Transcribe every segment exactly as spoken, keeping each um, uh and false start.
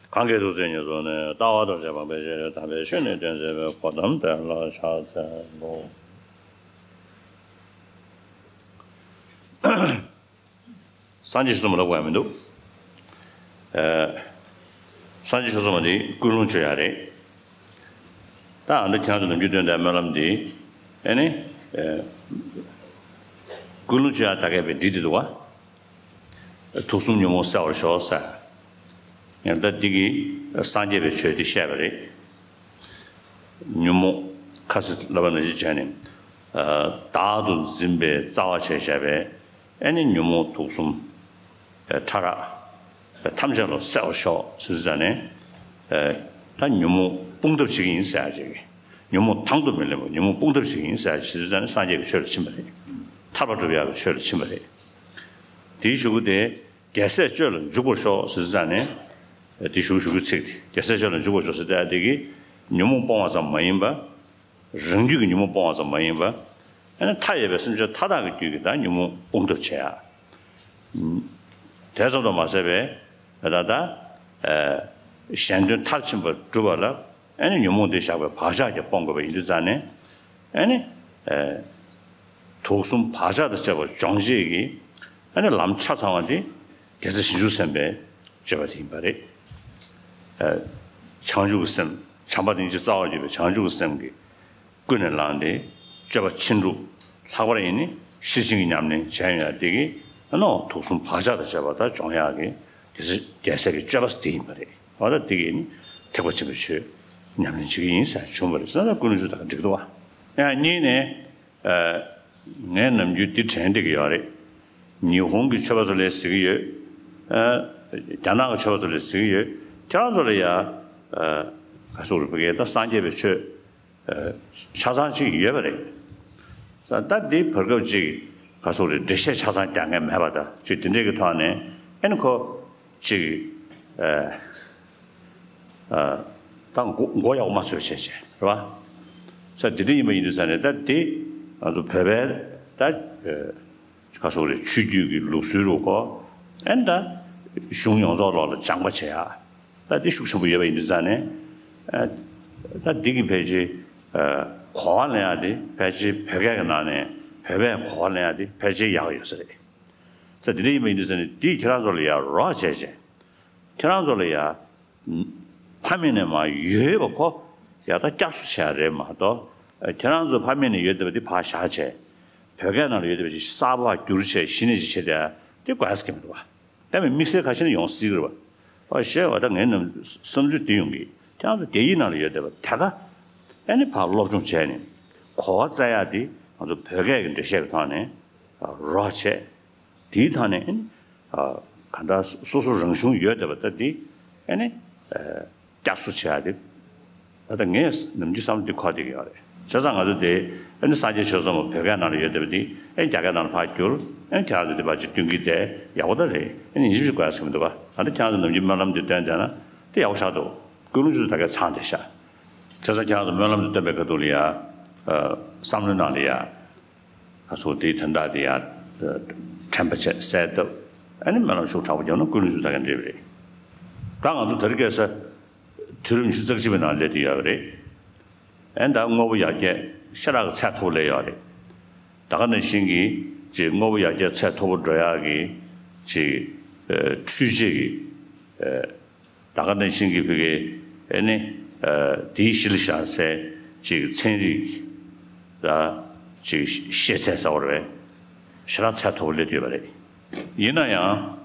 གང་གིས་ཐུགས་བརྩེ་ཉེར་བཟུང་ནས། ལྟ་བ་རྡོ་རྗེ་འཕགས་པའི་ཞལ་ལུས། དམ་པའི་ཆོས་ནི་སྟོན་མཛད་པའི། གོ་ཏམ་དཔལ་ལ་ཕྱག་འཚལ་ལོ། སངས་རྒྱས་ཆོས་ཚོགས་མ་ལབ་དགོས་ཡ་མི་འདུག་ཨ། སངས་རྒྱས་ཆོས་ཚོགས་མ་འདི་ཀུན་སློང་བཅོས་ཡ་རེད། ད་ཨ་འདི་ཁྱེད་རང་ཚོ་ནམ་རྒྱུན་སྟོན་དང་སྨོན་ལམ་འདི། ཨ་ནི། ཨ། ཀུན་སློང་བཅོས་ཡ་ད་གས་པའི་འདི་འདི་འདུག་བ། དུག་གསུམ་ཉོན་མོངས་སེལ་བར་ཤོག་ཟེར། ཡང་ད་འདི་གིས་སངས་རྒྱས་པའི་ཆོས་འདི་བཤད་པ་རེད། ཉོན་མོངས་ཁ་ཟས་ལབ་པ་ནང་བཞིན་བྱས་ནས། ཨ། བདག་ཏུ་འཛིན་པའི་རྩ་བ་བྱས་བཞག་པའི། ཨ་ནི་ཉོན་མོངས་དུག་གསུམ། ཨ། ཕྲ་རགས། ཨ། ཐམས་ཅད་ལ་སེལ་བར་ཤོག་ཟེར་ཙང་ནས། ཨ། ད་ཉོན་མོངས་སྤོང་ཐབས་བྱེད་ཀྱི་ཡིན་ཟེར་ཡ་ཅིག་ཉོན་མོངས་དང་དུ་མི་ལེན་པར་ཉོན་མོངས་སྤོང་ཐབས་བྱེད་ཀྱི་ཡིན་ཟེར་ཡ་ཅིག་ཟེར་ཙང་ནས་སངས་རྒྱས་ཀྱི་ཆོས་ལ་ཕྱིན་པ་རེད། ཐར་པ་སྒྲུབ་ཡག་གི་ཆོས་ལ་ཕྱིན་པ་རེད། དེའི་གཞུག་གུ་དེ། རྒྱལ་སྲས་སྤྱོད་ལ་འཇུག་པར་ཤོག་ཟེར་ཙང་ནས། དེ་གཞུག་གཞུག་གུའི་ཚིག་དེ། རྒྱལ་སྲས་སྤྱོད་ལ་འཇུག་པར་ཤོག་ཟེར་ཏེ་དེ་གིས་ཉོན་མོངས་སྤོང་བ་ཙམ་མ་ཡིན་པ། རང་རྒྱུད་ཀྱི་ཉོན་མོངས་སྤོང་བ་ཙམ་མ་ཡིན་པ། ཨ་ནི་མཐའ་ཡས་པའི་སེམས་ཅན་མཐའ་དག་གི་རྒྱུད་ཀྱི་ད་ཉོན་མོངས་སྤོང་ཐབས་བྱེད་ཡ། དེ་ཙམ་དུ་མ་ཟད་པའི་ད་ལྟ། ཨ། གཞན་དོན་མཐར་ཕྱིན་པ་སྒྲུབ་པ་ལ། ཨ་ནི་ཉོན་མོངས་དེ་བཞག་པའི་བག་ཆགས་ཀྱང་སྤོང་དགོས་པ་ཡིན་དུས་ཙང་ནས། ཨ་ནི། ཨ། དུག་གསུམ་བག་ཆགས་དང་བཅས་པ་སྦྱོང་བྱེད་ཀྱི། ཨ་ནི་ལམ་ཆ་ཚང་བ་འདི་རྒྱལ་སྲས་བྱང་ཆུབ་སེམས་དཔའི་སྤྱོད་པ་དེ་ཡིན་པ་རེད། ཨ། བྱང་ཆུབ་ཀྱི་སེམས། བྱམས་པ་སྙིང་རྗེ་རྩ་བར་གྱུར་པའི་བྱང་ཆུབ་ཀྱི་སེམས་ཀྱིས་ཀུན་ནས་བསླངས་ཏེ་སྤྱོད་པ་ཕྱིན་དྲུག་ལྷག་པར་ཡིན་ནི་ཤེར་ཕྱིན་གྱི་ཉམས་ལེན་བྱས་ཡོང་ཡ་དེ་གིས་ཨ་ནི་དུག་གསུམ་བག་ཆགས་དང་བཅས་པ་ད་སྦྱོང་ཡག་གི་རྒྱལ་སྲས་རྒྱལ་སྲས་ཀྱི་སྤྱོད་པ་དེ་ཡིན་པ་རེད། འོ་ད་དེ་གིས་ནི་ཐེག་པ་ཆེན་པོའི་ཆོས་ཉམས་ལེན་བྱེད་ཀྱི་ཡིན་ཟེར་བྱུང་བ་རེད། ཟེར་ན་ཀུན་སློང་བཅོས་ད་ག་འགྲིག་འདུག་བ། ཡང་གཉིས་ནས། ཨ། ངས་ནམ་རྒྱུན་འདི་དྲན་བསྡད་ཀྱི་ཡོད་རེད། ཉི་ཧོང་གི་ཆོས་པ་ཚོ་ལ་གཟིགས་ཀྱི་ཡོད། ཨ། རྒྱ་ནག་གི་ཆོས་པ་ཚོ་ལ་གཟིགས་ཀྱི་ཡོད། ཁྱེད་རང་ཚོ་ལ་ཡ། ཨ། ག་ཟེར་དགོས་རེད། ཕ་གིའི་ད་སངས་རྒྱས་པའི་ཆོས། ཨ། ཆ་ཚང་ཅིག་ཡོད་པ་རེད། ས་ད་འདི་བར་སྐབས་ཅིག་ག་ཟེར་དགོས་རེད། འགྲེལ་བཤད་ཆ་ཚང་རྒྱག་མཁན་མེད་པ་ད་ཅིག་དེ་འདྲས་ཀྱི་ཐོག་ནས་ཨ་ནི་ཁོ་ཅིག་ཨ། ཨ། ད་མགོ་མགོ་ཡག་པོ་མ་ཚོས་བྱས་བྱས་རེད་བ། ས་དེ་འདྲ་ཡིན་པ་ཡིན་དུས་ས་ནས་ད་དེ་ང་ཚོ་བོད་པའི་ད། ཨ། ག་ཟེར་དགོས་རེད། ཆོས་བརྒྱུད་ཀྱི་ལུགས་སྲོལ་རུ་ཁོ། ཨ་ནི་ད་གཞུང་ཡོངས་རྫོགས་ལོག་ལ་སྦྱངས་པ་བྱེད་ཡ། ད་དེ་ཤུགས་ཆེན་པོ་ཡོད་པ་ཡིན་དུས་ཙང་ནས། ཨ། ད་འདི་གི་ཕལ་ཆེར། ཨ། གོ་བ་ལེན་ཡ་དེ་ཕལ་ཆེར་བོད་སྐད་ཀྱི་ནང་ནས་བོད་པས་གོ་བ་ལེན་ཡ་དེ་ཕལ་ཆེར་ཡག་ཡོད་ས་རེད། ས་དེ་འདྲ་ཡིན་པ་ཡིན་དུས་ཙང་ནས་འདིས་ཁྱེད་རང་ཚོ་ལ་ཡ་རོགས་བྱས་བྱས། ཁྱེད་རང་ཚོ་ལ་ཡ། ཕ་མེས་ནས་མར་ཡོད་པ་ཁོ་ཡ་ད་བསྐྱར་གསོ་བྱས་ཡ་རེད་མ་གཏོགས། ཨ། ཁྱེད་རང་ཚོ་ཕ་མེས་ནས་ཡོད་བསྡད་པ་འདི་ཕར་བཞག་བྱས། བོད་སྐད་ནང་ལ་ཡོད་བསྡད་པ་ཞིག་གསར་པ་བསྒྱུར་བྱས་གཞི་ནས་ཅིག་བྱས་བསྡད་ཡ་དེ་དགོས་ཡ་ཟེར་གྱི་མི་འདུག་བ། ད་མི་དམིགས་བསལ་ཁ་ཤས་ནས་ཡོང་སྲིད་ཀྱི་རེད་བ། ཨ། བཤད་པ་ད་ངའི་ནམ་བསམ་ཚུལ་འདི་ཡོང་གི། ཁྱེད་རང་ཚོ་རྒྱ་ཡིག་ནང་ལ་ཡོད་བསྡད་པ་དེ་ག་ཨ་ནི་ཕར་སློབ་སྦྱོང་བྱས་ནས་གོ་བ་བཙལ་ཡ་དེ་ང་ཚོ་བོད་སྐད་ཀྱི་འགྲེལ་བཤད་ཀྱི་ཐོག་ནས་རོགས་བྱས། དེའི་ཐོག་ནས་ཨ་ནི། ཨ། གང་ལྟར་སོ་སོ་རང་གཞུང་ཡོད་བསྡད་པ་ད་དེ་ཨ་ནི། ཨ། བསྐྱར་གསོ་བྱེད་ཡ་དེ། ད་ལྟ་ངས་ནམ་རྒྱུན་བསམ་བློ་འདི་འཁོར་བསྡད་ཀྱི་ཡོད་རེད། བྱས་ཙང་ང་ཚོ་དེ་ཨ་ནི་སངས་རྒྱས་ཆོས་ཚོགས་མ་བོད་སྐད་ནང་ལ་ཡོད་བསྡད་པ་འདི་ཨ་ནི་རྒྱ་སྐད་ནང་ལ་ཕར་བསྒྱུར། ཨ་ནི་ཁྱེད་རང་ཚོ་དེ་ཕར་ཅིག་སྟོན་གྱི་དེ་ཡག་པོ་ད་རེད། ཨ་ནི་ཉིན་ཞིབ་ཅིག་དགོས་ཡ་ཟེར་གྱི་མི་འདུག་ག། ད་ལྟ་ཁྱེད་རང་ཚོ་ནམ་རྒྱུན་སྨོན་ལམ་འདི་བཏོན་བསྡད་ན་དེ་ཡག་པོ་ཆགས་འདུག། ཀུན་སློང་ཆུ་ཚོད་ད་གས་ཚང་བསྡད་ཤག། བྱས་ཙང་ཁྱེད་རང་ཚོ་སྨོན་ལམ་འདི་བཏོན་པའི་ཁ་ཐུག་ལ་ཡ། ཨ། བསམ་བློའི་ནང་ལ་ཡ། ཁ་ཚུགས་དེའི་དོན་དག་དེ་ཡང་དྲན་པ་བྱས་གསལ་བཏབ། ཨ་ནི་སྨོན་ལམ་ཤུགས་དྲག་པོ་བརྒྱབ་ན་ཀུན་སློང་ཆུ་ཚོད་ད་གས་འགྲིག་པ་རེད། ད་ང་ཚོ་དེ་རིང་ཁ་སང་དུས་རབས་ཉི་ཤུ་རྩ་གཅིག་པའི་ནང་སླེབས་བསྡད་ཡོད་པ་རེད། ཨ་ནི་ད་དངོས་པོ་ཡར་རྒྱས་ཤ་སྟག་གི་ཚད་མཐོ་པོ་སླེབས་ཡོད་རེད། ད་ག་ནང་བཞིན་གྱི་ཅིག་དངོས་པོ་ཡར་རྒྱས་ཚད་མཐོ་པོ་འགྲོ་ཡག་གི་ཅིག་ཨ་འཕྲུལ་ཆས་ཀྱི་ཨ། ད་ག་ནང་བཞིན་གྱི་བོད་སྐད་ཨ་ནི། ཨ། དེའི་གཞི་ལ་བཞག་སའི་ཅིག་ཚན་རིག་ལ་ཅིག་ཤེས་ཚད་ཟེར་བ་རེད། ཞེ་དྲག་ཚད་མཐོ་པོ་སླེབས་བསྡད་པ་རེད། ཡིན་ན་ཡང་།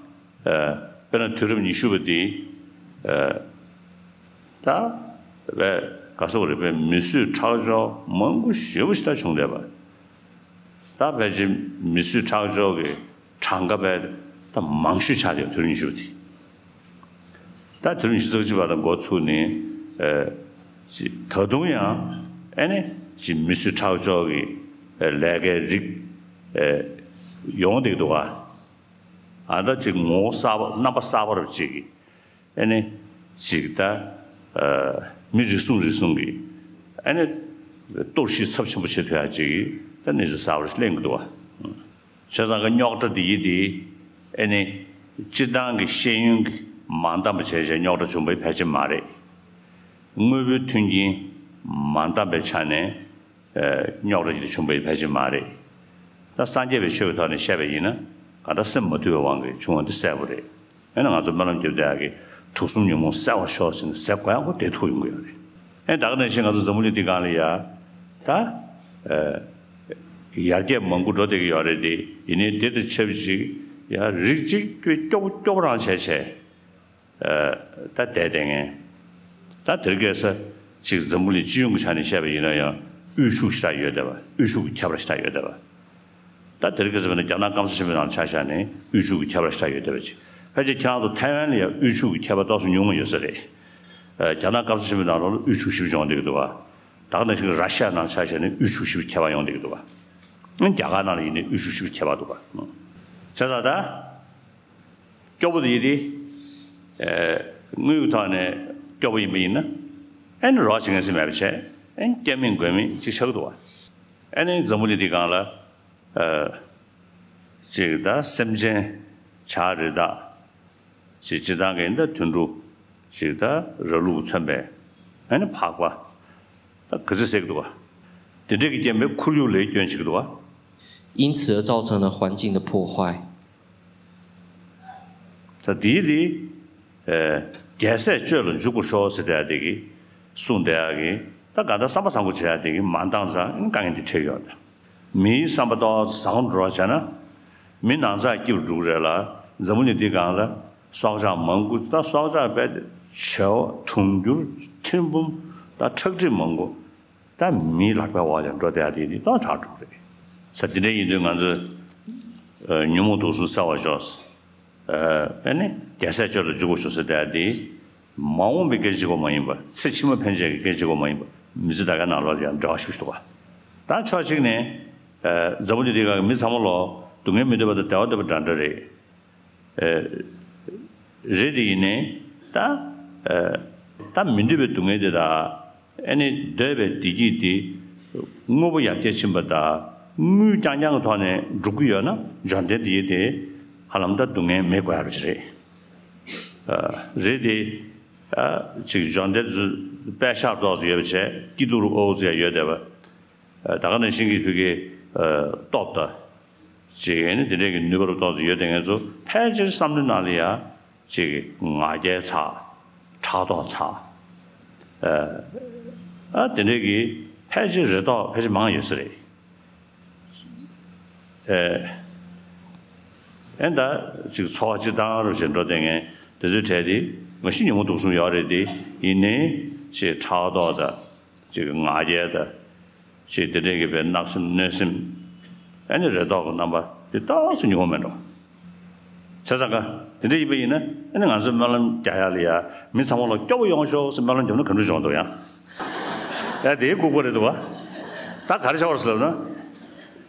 ཨ། དཔེར་ན་དུས་རབས་ཉི་ཤུ་པ་འདི། ཨ། ད་བས་ག་ཟེར་དགོས་རེད། བས་མི་གསོད་ཁྲག་སྦྱོར་མང་པོ་ཞེ་པོ་ཞིག་ད་བྱུང་བསྡད་པ། ད་ཕལ་ཆེར་མི་གསོད་ཁྲག་སྦྱོར་གྱི་གྲངས་ཀ་བས་ད་མང་ཤོས་ཆགས་ཡོད། དུས་རབས་ཉི་ཤུ་པ་དེ། ད་དུས་རབས་ཉི་ཤུ་རྩ་གཅིག་པ་དང་འགོ་ཚུགས་ནས། ཨ། ཅིག་ད་དུང་ཡང་ཨ་ནི་ཅིག་མི་གསོད་ཁྲག་སྦྱོར་གྱི་ཨ་ལས་ཀའི་རིགས་ཨ་ཡོང་བསྡད་ཀྱི་འདུག་ག། ཨ། ད་ཅིག་ངོ་བོ་གསར་པ་རྣམ་པ་གསར་པ་རུ་ཅིག་གི་ཨ་ནི་ཅིག་ད་ཨ་མི་རེ་ཟུང་རེ་ཟུང་གི་ཨ་ནི་གཏོར་བཤིག་ཚབས་ཆེན་པོ་བྱེད་ཐུབ་ཡག་ཅིག་གི་ད་གནས་ཚུལ་གསར་པ་རེ་གླེང་གི་འདུག་ག། བྱས་ཙང་གི་རྙོག་དྲ་འདི་ཡིན་ཏེ། ཨ་ནི་སྤྱིར་བཏང་གི་ཤེས་ཡོན་གྱི་ མ་འདང་བ་བྱས་བྱས་རྙོག་དྲ་བྱུང་བའི་ཕལ་ཆེར་མ་རེད། དངོས་པོའི་མཐུན་རྐྱེན་མ་འདང་བའི་ཆ་ནས་རྙོག་དྲ་ཞིག་བྱུང་བའི་ཕལ་ཆེར་མ་རེད། ད་སངས་རྒྱས་པའི་ཆོས་ཀྱི་ཐོག་ནས་བཤད་པ་ཡིན་ན་གང་ལྟར་སེམས་མ་དུལ་བའི་དབང་གིས་བྱུང་བ་འདི་གསལ་པོ་རེད། ཨེ་ན་ང་ཚོ་སྨོན་ལམ་རྒྱབ་བསྡད་ཡག་གི་དུག་གསུམ་ཉོན་མོངས་བསལ་བར་ཤོག་ཟེར་ནས་ཟེར་དགོས་ཡག་ཁོ་དེ་ཐུག་ཡོང་གི་ཡོད་རེད། ཨེ་ད་ག་ནང་བཞིན་ང་ཚོ་འཛམ་བུ་གླིང་འདི་སྒང་ལ་ཡ་ད་ཡར་རྒྱས་མང་པོ་འགྲོ་བསྡད་ཀྱི་ཡོད་རེད་དེ། ཡིན་ནའི་དེ་དང་ཆབས་ཅིག་ཡ་རིགས་གཅིག་སྐྱོ་སྐྱོ་པོ་སྐྱོ་པོ་རང་བྱས་བྱས། ད་བསྡད་བསྡད་མཁན། ད་དེ་རིང་ཁ་སང་ཅིག་འཛམ་བུ་གླིང་སྤྱི་ཡོངས་ཀྱི་ཆ་ནས་བཤད་པ་ཡིན་ན་ཡང་དབུལ་ཕྱུག་ཞེ་དྲག་ཡོད་བསྡད་པ། དབུལ་ཕྱུག་གི་ཁྱད་པར་ཞེ་དྲག་ཡོད་བསྡད་པ། ད་དེ་རིང་ཁ་སང་བྱས་ན་རྒྱ་ནག་སྐམ་ས་ཆེན་པོའི་ནང་ཆ་བཞག་ནས་དབུལ་ཕྱུག་གི་ཁྱད་པར་ཞེ་དྲག་ཡོད་བསྡད་པ་ཅིག་ཕལ་ཆེར་ཁྱེད་རང་ཚོ་ཐའེ་ཝན་ལ་ཡང་དབུལ་ཕྱུག་གི་ཁྱད་པར་ཏོག་ཙམ་ཉུང་བ་ཡོད་ས་རེད། རྒྱ་ནག་སྐམ་ས་ཆེན་པོའི་ནང་ལོགས་ལ་དབུལ་ཕྱུག་ཞེ་པོ་ཅིག་ཡོང་བསྡད་ཀྱི་འདུག་བ། ད་ག་ནང་བཞིན་ར་ཤི་ཡ་ནང་ཆ་བཞག་ནས་དབུལ་ཕྱུག་ཞེ་པོ་ཁྱད་པར་ཡོང་བསྡད་ཀྱི་འདུག་བ། རྒྱ་གར་ནང་ལ་ཡིན་ནའི་དབུལ་ཕྱུག་ཞེ་པོ་ཁྱད་པར་འདུག་བ། བྱས་ཙང་ད། སྐྱོ་པོ་དེ་ཡིན་ཏེ། དངུལ་གྱི་ཐོག་ནས་སྐྱོ་པོ་ཡིན་པ་ཡིན་ན། ཨེ་ནི་རོགས་བྱེད་མཁན་ཞིག་མེད་པ་བྱས། ཨེ་ནི་སྐྱེ་དམན་མགོན་མེད་ཅིག་ཆགས་ཀྱི་འདུག་བ། ཨེ་ནི་འཛམ་བུ་གླིང་འདིའི་སྒང་ལ། ཅིག་ད་སེམས་ཅན་བྱ་རི་དྭགས། ཅིག་སྤྱིར་བཏང་གི་ད་དུད་འགྲོ། ཅིག་ད་ར་ལུག་མཚོན་པའི། ཨེ་ནི་ཕག་པ། ད་ག་ཚོད་བསད་ཀྱི་འདུག་བ། དེ་འདྲས་ཀྱི་རྐྱེན་པས་ཁོར་ཡུག་ལ་སྐྱོན་བྱེད་ཀྱི་འདུག་བ། 因此而造成了环境的破坏。 ད་དེའི་དེ། རྒྱལ་སྲས་སྤྱོད་ལ་འཇུག་པར་ཤོག་ཟེར་བསྡད་ཡག་དེ་གི། གསུངས་བསྡད་ཡག་གི། ད་ག་འདྲ་བསམ་པ་བཟང་པོ་བྱེད་ཡག་དེ་གི་མ་འདང་ཙང་དཀའ་ངལ་འདི་འཕྲད་ཡོད་ད། མིའི་བསམ་པ་ཏོག་ཙམ་བཟང་པོ་འགྲོ་བ་བྱས་ན། མི་ནང་ཚགས་སྐྱིད་པོ་འགྲོ་གི་རེད་ལ། འཛམ་བུ་གླིང་འདི་སྒང་ལ་སྲོག་ཆགས་མང་པོ། ད་སྲོག་ཆགས་རྦད་དེ་བྱེ་བ་དུང་འགྱུར་ཐེར་འབུམ་ད་ཁྲག་ཁྲིག་མང་པོ། ད་མིའི་ལག་པའི་འོག་ལ་འགྲོ་བསྡད་ཡག་དེ་ནི་ཏོག་དྲག་འགྲོ་གི་རེད། ས་དེ་འདྲ་ཡིན་དུས་ང་ཚོས་ཉོན་མོངས་དུག་གསུམ་བསལ་བར་ཤོག་ཨ་ནི་རྒྱལ་སྲས་སྤྱོད་ལ་འཇུག་པར་ཤོག་ཟེར་བསྡད་ཡག་དེ། མ་འོངས་པའི་སྐད་ཆ་གཅིག་པོ་མ་ཡིན་པ། ཚེ་ཕྱི་མ་ཕན་ཆད་ཀྱི་སྐད་ཆ་གཅིག་པོ་མ་ཡིན་པ། མི་ཚེ་ད་གའི་ནང་ལོགས་ལ་ཡང་འབྲེལ་བ་ཞེ་པོ་ཞིག་འདུག་བ། ད་ཕྱོགས་གཅིག་ནས་འཛམ་བུ་གླིང་འདིའི་སྒང་གི་མི་ཚང་མ་ལོ་སྡུག་བསྔལ་མི་འདོད་པ་དང་བདེ་བ་འདོད་པ་འདྲ་འདྲ་རེད། རེད་དེ་ཡིན་ནའི་ད། ད་མི་འདོད་པའི་སྡུག་བསྔལ་དེ་དང་། ཨེ་ནི་འདོད་པའི་བདེ་སྐྱིད་དེ་དངོས་པོ་ཡར་རྒྱས་ཕྱིན་པ་དང་དངུལ་རྐྱང་རྐྱང་གི་ཐོག་ནས་འགྲུབ་ཀྱི་ཡོད་ན། འབྱོར་ལྡན་དེ་ཡིན་ཏེ་ཧ་ལམ་ད་སྡུག་བསྔལ་མེད་དགོས་ཡག་ཅིག་རེད། རེད་དེ། ཅིག་འབྱོར་ལྡན་ཚོ་པད་ཤག་ཏོག་ཙམ་ཡོད་པ་བྱས། སྐྱིད་སྡུག་རུ་ཨོ་ཙི་ཡ་ཡོད་བསྡད་པ། ད་ག་ནང་བཞིན་གྱི་བོད་ཀྱི་སྟོབས་དང་། ཅིག་ཨེ་ནི་དེ་འདྲས་ཀྱི་ནུས་པ་རུ་ཏོག་ཙམ་ཡོད་བསྡད་མཁན་ཚོ་ཕལ་ཆེར་བསམ་བློའི་ནང་ལ་ཡ། ཅིག་ང་རྒྱལ་ཚ། ཕྲག་དོག་ཚ། ཨ་དེ་འདྲས་ཀྱི་ཕལ་ཆེར་རེ་དོགས་ཕལ་ཆེར་མང་ཡོད་ས་རེད། ཨེ་ཨེ་ད་ཅིག་འཚོ་བ་སྤྱིར་བཏང་རུ་ཞིག་འགྲོ་བསྡད་མཁན་དེ་ཚོའི་གྲས་དེ་མ་གཞི་ཉོན་མོངས་དུག་གསུམ་ཡོད་རེད་དེ། ཡིན་ནའི་ཅིག་ཕྲག་དོག་དང་། ཅིག་ང་རྒྱལ་དང་། ཅིག་དེ་འདྲས་ཀྱི་བའི་བརྣབ་སེམས་གནོད་སེམས། ཨེ་ནི་རེ་དོགས་ཀྱི་རྣམ་པ་དེ་ཏོག་ཙམ་ཉུང་བ་མེད་འགྲོ། བྱས་ཙང་ཀ་དེ་འདྲ་ཡིན་པ་ཡིན་ན། ཨ་ནི་ང་ཚོས་སྨོན་ལམ་རྒྱག་ཡག་ལ་ཡ། མི་ཚང་མ་ལ་སྐྱོ་པོ་ཡོང་ཤོག་ཟེར་སྨོན་ལམ་རྒྱབ་ན་ག་འདྲ་བྱུང་འདུག་ཡང་། ཡ་དེའི་ལྐུགས་པ་རེད་འདུག་བ། ད་ག་རེ་བྱ་བར་ཟེར་ལབ་ན།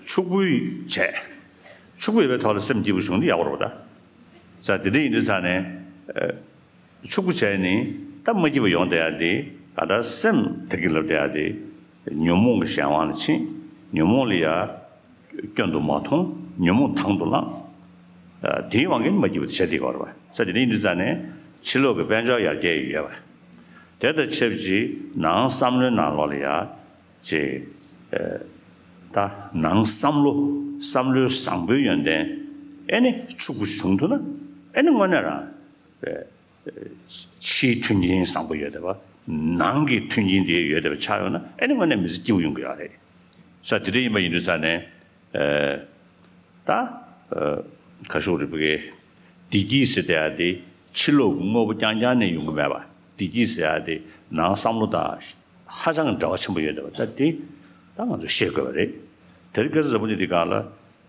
ཕྱུག་པོ་བྱས། ཕྱུག་པོ་ཡོད་པའི་ཐོག་ལ་སེམས་སྐྱིད་པོ་བྱུང་དེ་ཡག་པོ་རེད་པ་ད། ས་དེ་འདྲ་ཡིན་དུས་ཙང་ནས། ཕྱུག་པོ་བྱས་ནས་ད་མ་སྐྱིད་པ་ཡོང་བསྡད་ཡག་དེ། ག་ད་སེམས་དེ་གི་ལབ་བསྡད་ཡག་དེ། ཉོན་མོངས་ཀྱི་གཞན་དབང་ལ་ཕྱིན། ཉོན་མོངས་ལ་ཡ། སྐྱོན་དུ་མ་མཐོང་། ཉོན་མོངས་དང་དུ་བླངས། ཨ་དེའི་དབང་གིས་མ་སྐྱིད་པ་དེ་བྱས་བསྡད་ཀྱི་ཡོད་རེད་པ། ས་དེ་འདྲ་ཡིན་དུས་ཙང་ནས་ཕྱི་ལོགས་ཀྱི་དཔལ་འབྱོར་ཡར་རྒྱས་ཡོད་པ། དེ་དང་ཆབས་ཅིག་ནང་བསམ་བློའི་ནང་ལོགས་ལ་ཡ། ཅིག་ཨ་ད་ནང་བསམ་བློ། བསམ་བློའི་བཟང་པོའི་ཡོན་ཏན་ཨེ་ནི་ཕྱུག་པོ་བྱུང་ཐུབ་ན། ཨེ་ནི་དངོས་གནས་རང་། ཕྱིའི་མཐུན་རྐྱེན་བཟང་པོ་ཡོད་བསྡད་པ། ནང་གི་མཐུན་རྐྱེན་དེ་ཡོད་བསྡད་པ་ཆགས་ཡོང་ན། ཨེ་ནི་དངོས་གནས་མི་ཚེ་སྐྱིད་པོ་ཡོང་གི་ཡོད་རེད། ས་དེ་འདྲ་ཡིན་པ་ཡིན་དུས་ཙང་ནས། ཨ་ད་ཨ་ག་ཞུ་རེད། བོད་སྐད། བདེ་སྐྱིད་ཟེར་བསྡད་ཡག་དེ་ཕྱི་ལོགས་ཀྱི་དངོས་པོ་རྐྱང་རྐྱང་ནས་ཡོང་གི་མེད་པ། བདེ་སྐྱིད་ཟེར་ཡག་དེ་ནང་བསམ་བློ་དང་ཧ་ཅང་གི་འབྲེལ་བ་ཆེན་པོ་ཡོད་བསྡད་པ། ད་དེ་ད་ང་ཚོས་ཤེས་དགོས་པ་རེད། དེ་རིང་ཁ་སང་འཛམ་བུ་གླིང་འདི་སྒང་ལ་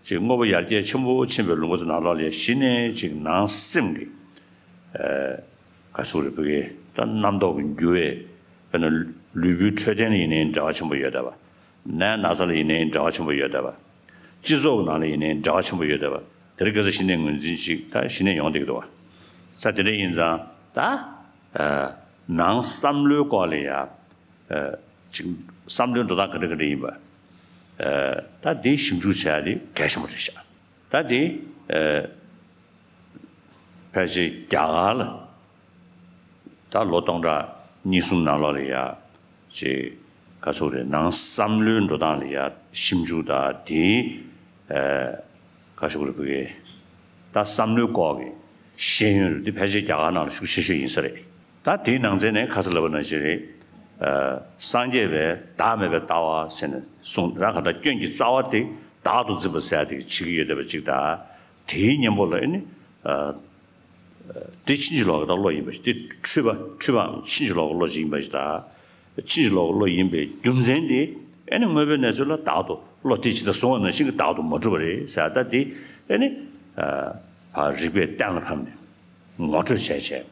ཅིག་དངོས་པོ་ཡར་རྒྱས་ཆེན་པོ་ཕྱིན་པའི་ལུང་པ་ཚོ་ནང་ལོགས་ལ་གཞི་ནས་ཅིག་ནང་སེམས་ཀྱི་ཨ་ག་ཚོད་རེད། བོད་སྐད། ད་རྣམ་རྟོག་གི་འགྱུར་བས། དཔེར་ན་ལུས་པོའི་འཕྲོད་བསྟེན་ལ་ཡིན་ནའི་འབྲེལ་བ་ཆེན་པོ་ཡོད་བསྡད་པ། ནད་ན་ཚ་ལ་ཡིན་ནའི་འབྲེལ་བ་ཆེན་པོ་ཡོད་བསྡད་པ། སྤྱི་ཚོགས་ཀྱི་ནང་ལ་ཡིན་ནའི་འབྲེལ་བ་ཆེན་པོ་ཡོད་བསྡད་པ། དེ་རིང་ཁ་སང་གཞི་ནས་ངོས་འཛིན་ཅིག་ད་གཞི་ནས་ཡོང་བསྡད་ཀྱི་འདུག་བ། ས་དེ་འདྲ་ཡིན་ཙང་ད་ཨ་ནང་བསམ་བློའི་སྐོར་ལ་ཡ། ཨ་ཅིག་བསམ་བློའི་འགྲོ་སྟངས་ག་འདྲ་ག་འདྲ་ཡིན་པ། ཨ་ད་དེ་ཞིབ་འཇུག་བྱེད་ཡ་དེ་གལ་ཆེན་པོ་རེད་ཤག་ད་དེ་ཨ་ཕལ་ཆེར་རྒྱ་གར་ལ་ ད་ལོ་སྟོང་ཕྲག་གཉིས་གསུམ་ནང་ལོགས་ལ་ཡ་ཅིག་ག་ཚོད་རེད། ནང་བསམ་བློའི་འགྲོ་སྟངས་ལ་ཡ་ཞིབ་འཇུག་དང་དེའི་ཨ་ག་ཚོད་རེད། བུ་གའི་ད་བསམ་བློའི་སྐོར་གྱི་ཤེས་ཡོན་རེད། འདི་ཕལ་ཆེར་རྒྱ་གར་ནང་ལ་ཤུགས་ཆེ་ཤོས་ཡིན་ས་རེད། ད་དེའི་ནང་ཚན་ནས་ཁ་ས་ལབ་པ་ནང་བཞིན་རེད། ཨ་སངས་རྒྱས་པའི་བདག་མེད་པའི་ལྟ་བ་ཟེར་ནས་གསུངས། ད་ག་ད་སྐྱོན་གྱི་རྩ་བ་དེ་བདག་ཏུ་འཛིན་པ་ཟེར་ཡ་དེ་བྱེད་ཀྱི་ཡོད་བསྡད་པ་ཅིག་དང་། དེའི་གཉེན་པོ་ལ་ཨེ་ནི་ཨ་དེ་ཕྱིན་ཅི་ལོག་གི་ད་བློ་ཡིན་པ་ཞིག་དེ་འཁྲུལ་པ་འཁྲུལ་པའམ་ཕྱིན་ཅི་ལོག་གི་བློ་ཞིག་ཡིན་པ་ཞིག་དང་། ཕྱིན་ཅི་ལོག་གི་བློ་ཡིན་པའི་རྒྱུ་མཚན་དེ་ཨེ་ནི་དངོས་པོའི་གནས་ཚུལ་ལ་བདག་ཏུ་བློ་དེ་ཇི་ལྟར་བཟུང་བ་ནང་བཞིན་གྱི་བདག་ཏུ་མ་གྲུབ་པ་རེད་ཟེར། ད་དེ་ཨེ་ནི་ཨ་ཕར་རིགས་པས་གཏན་ལ་ཕབ་ནས་ངོ་སྤྲོད་བྱས་བྱས།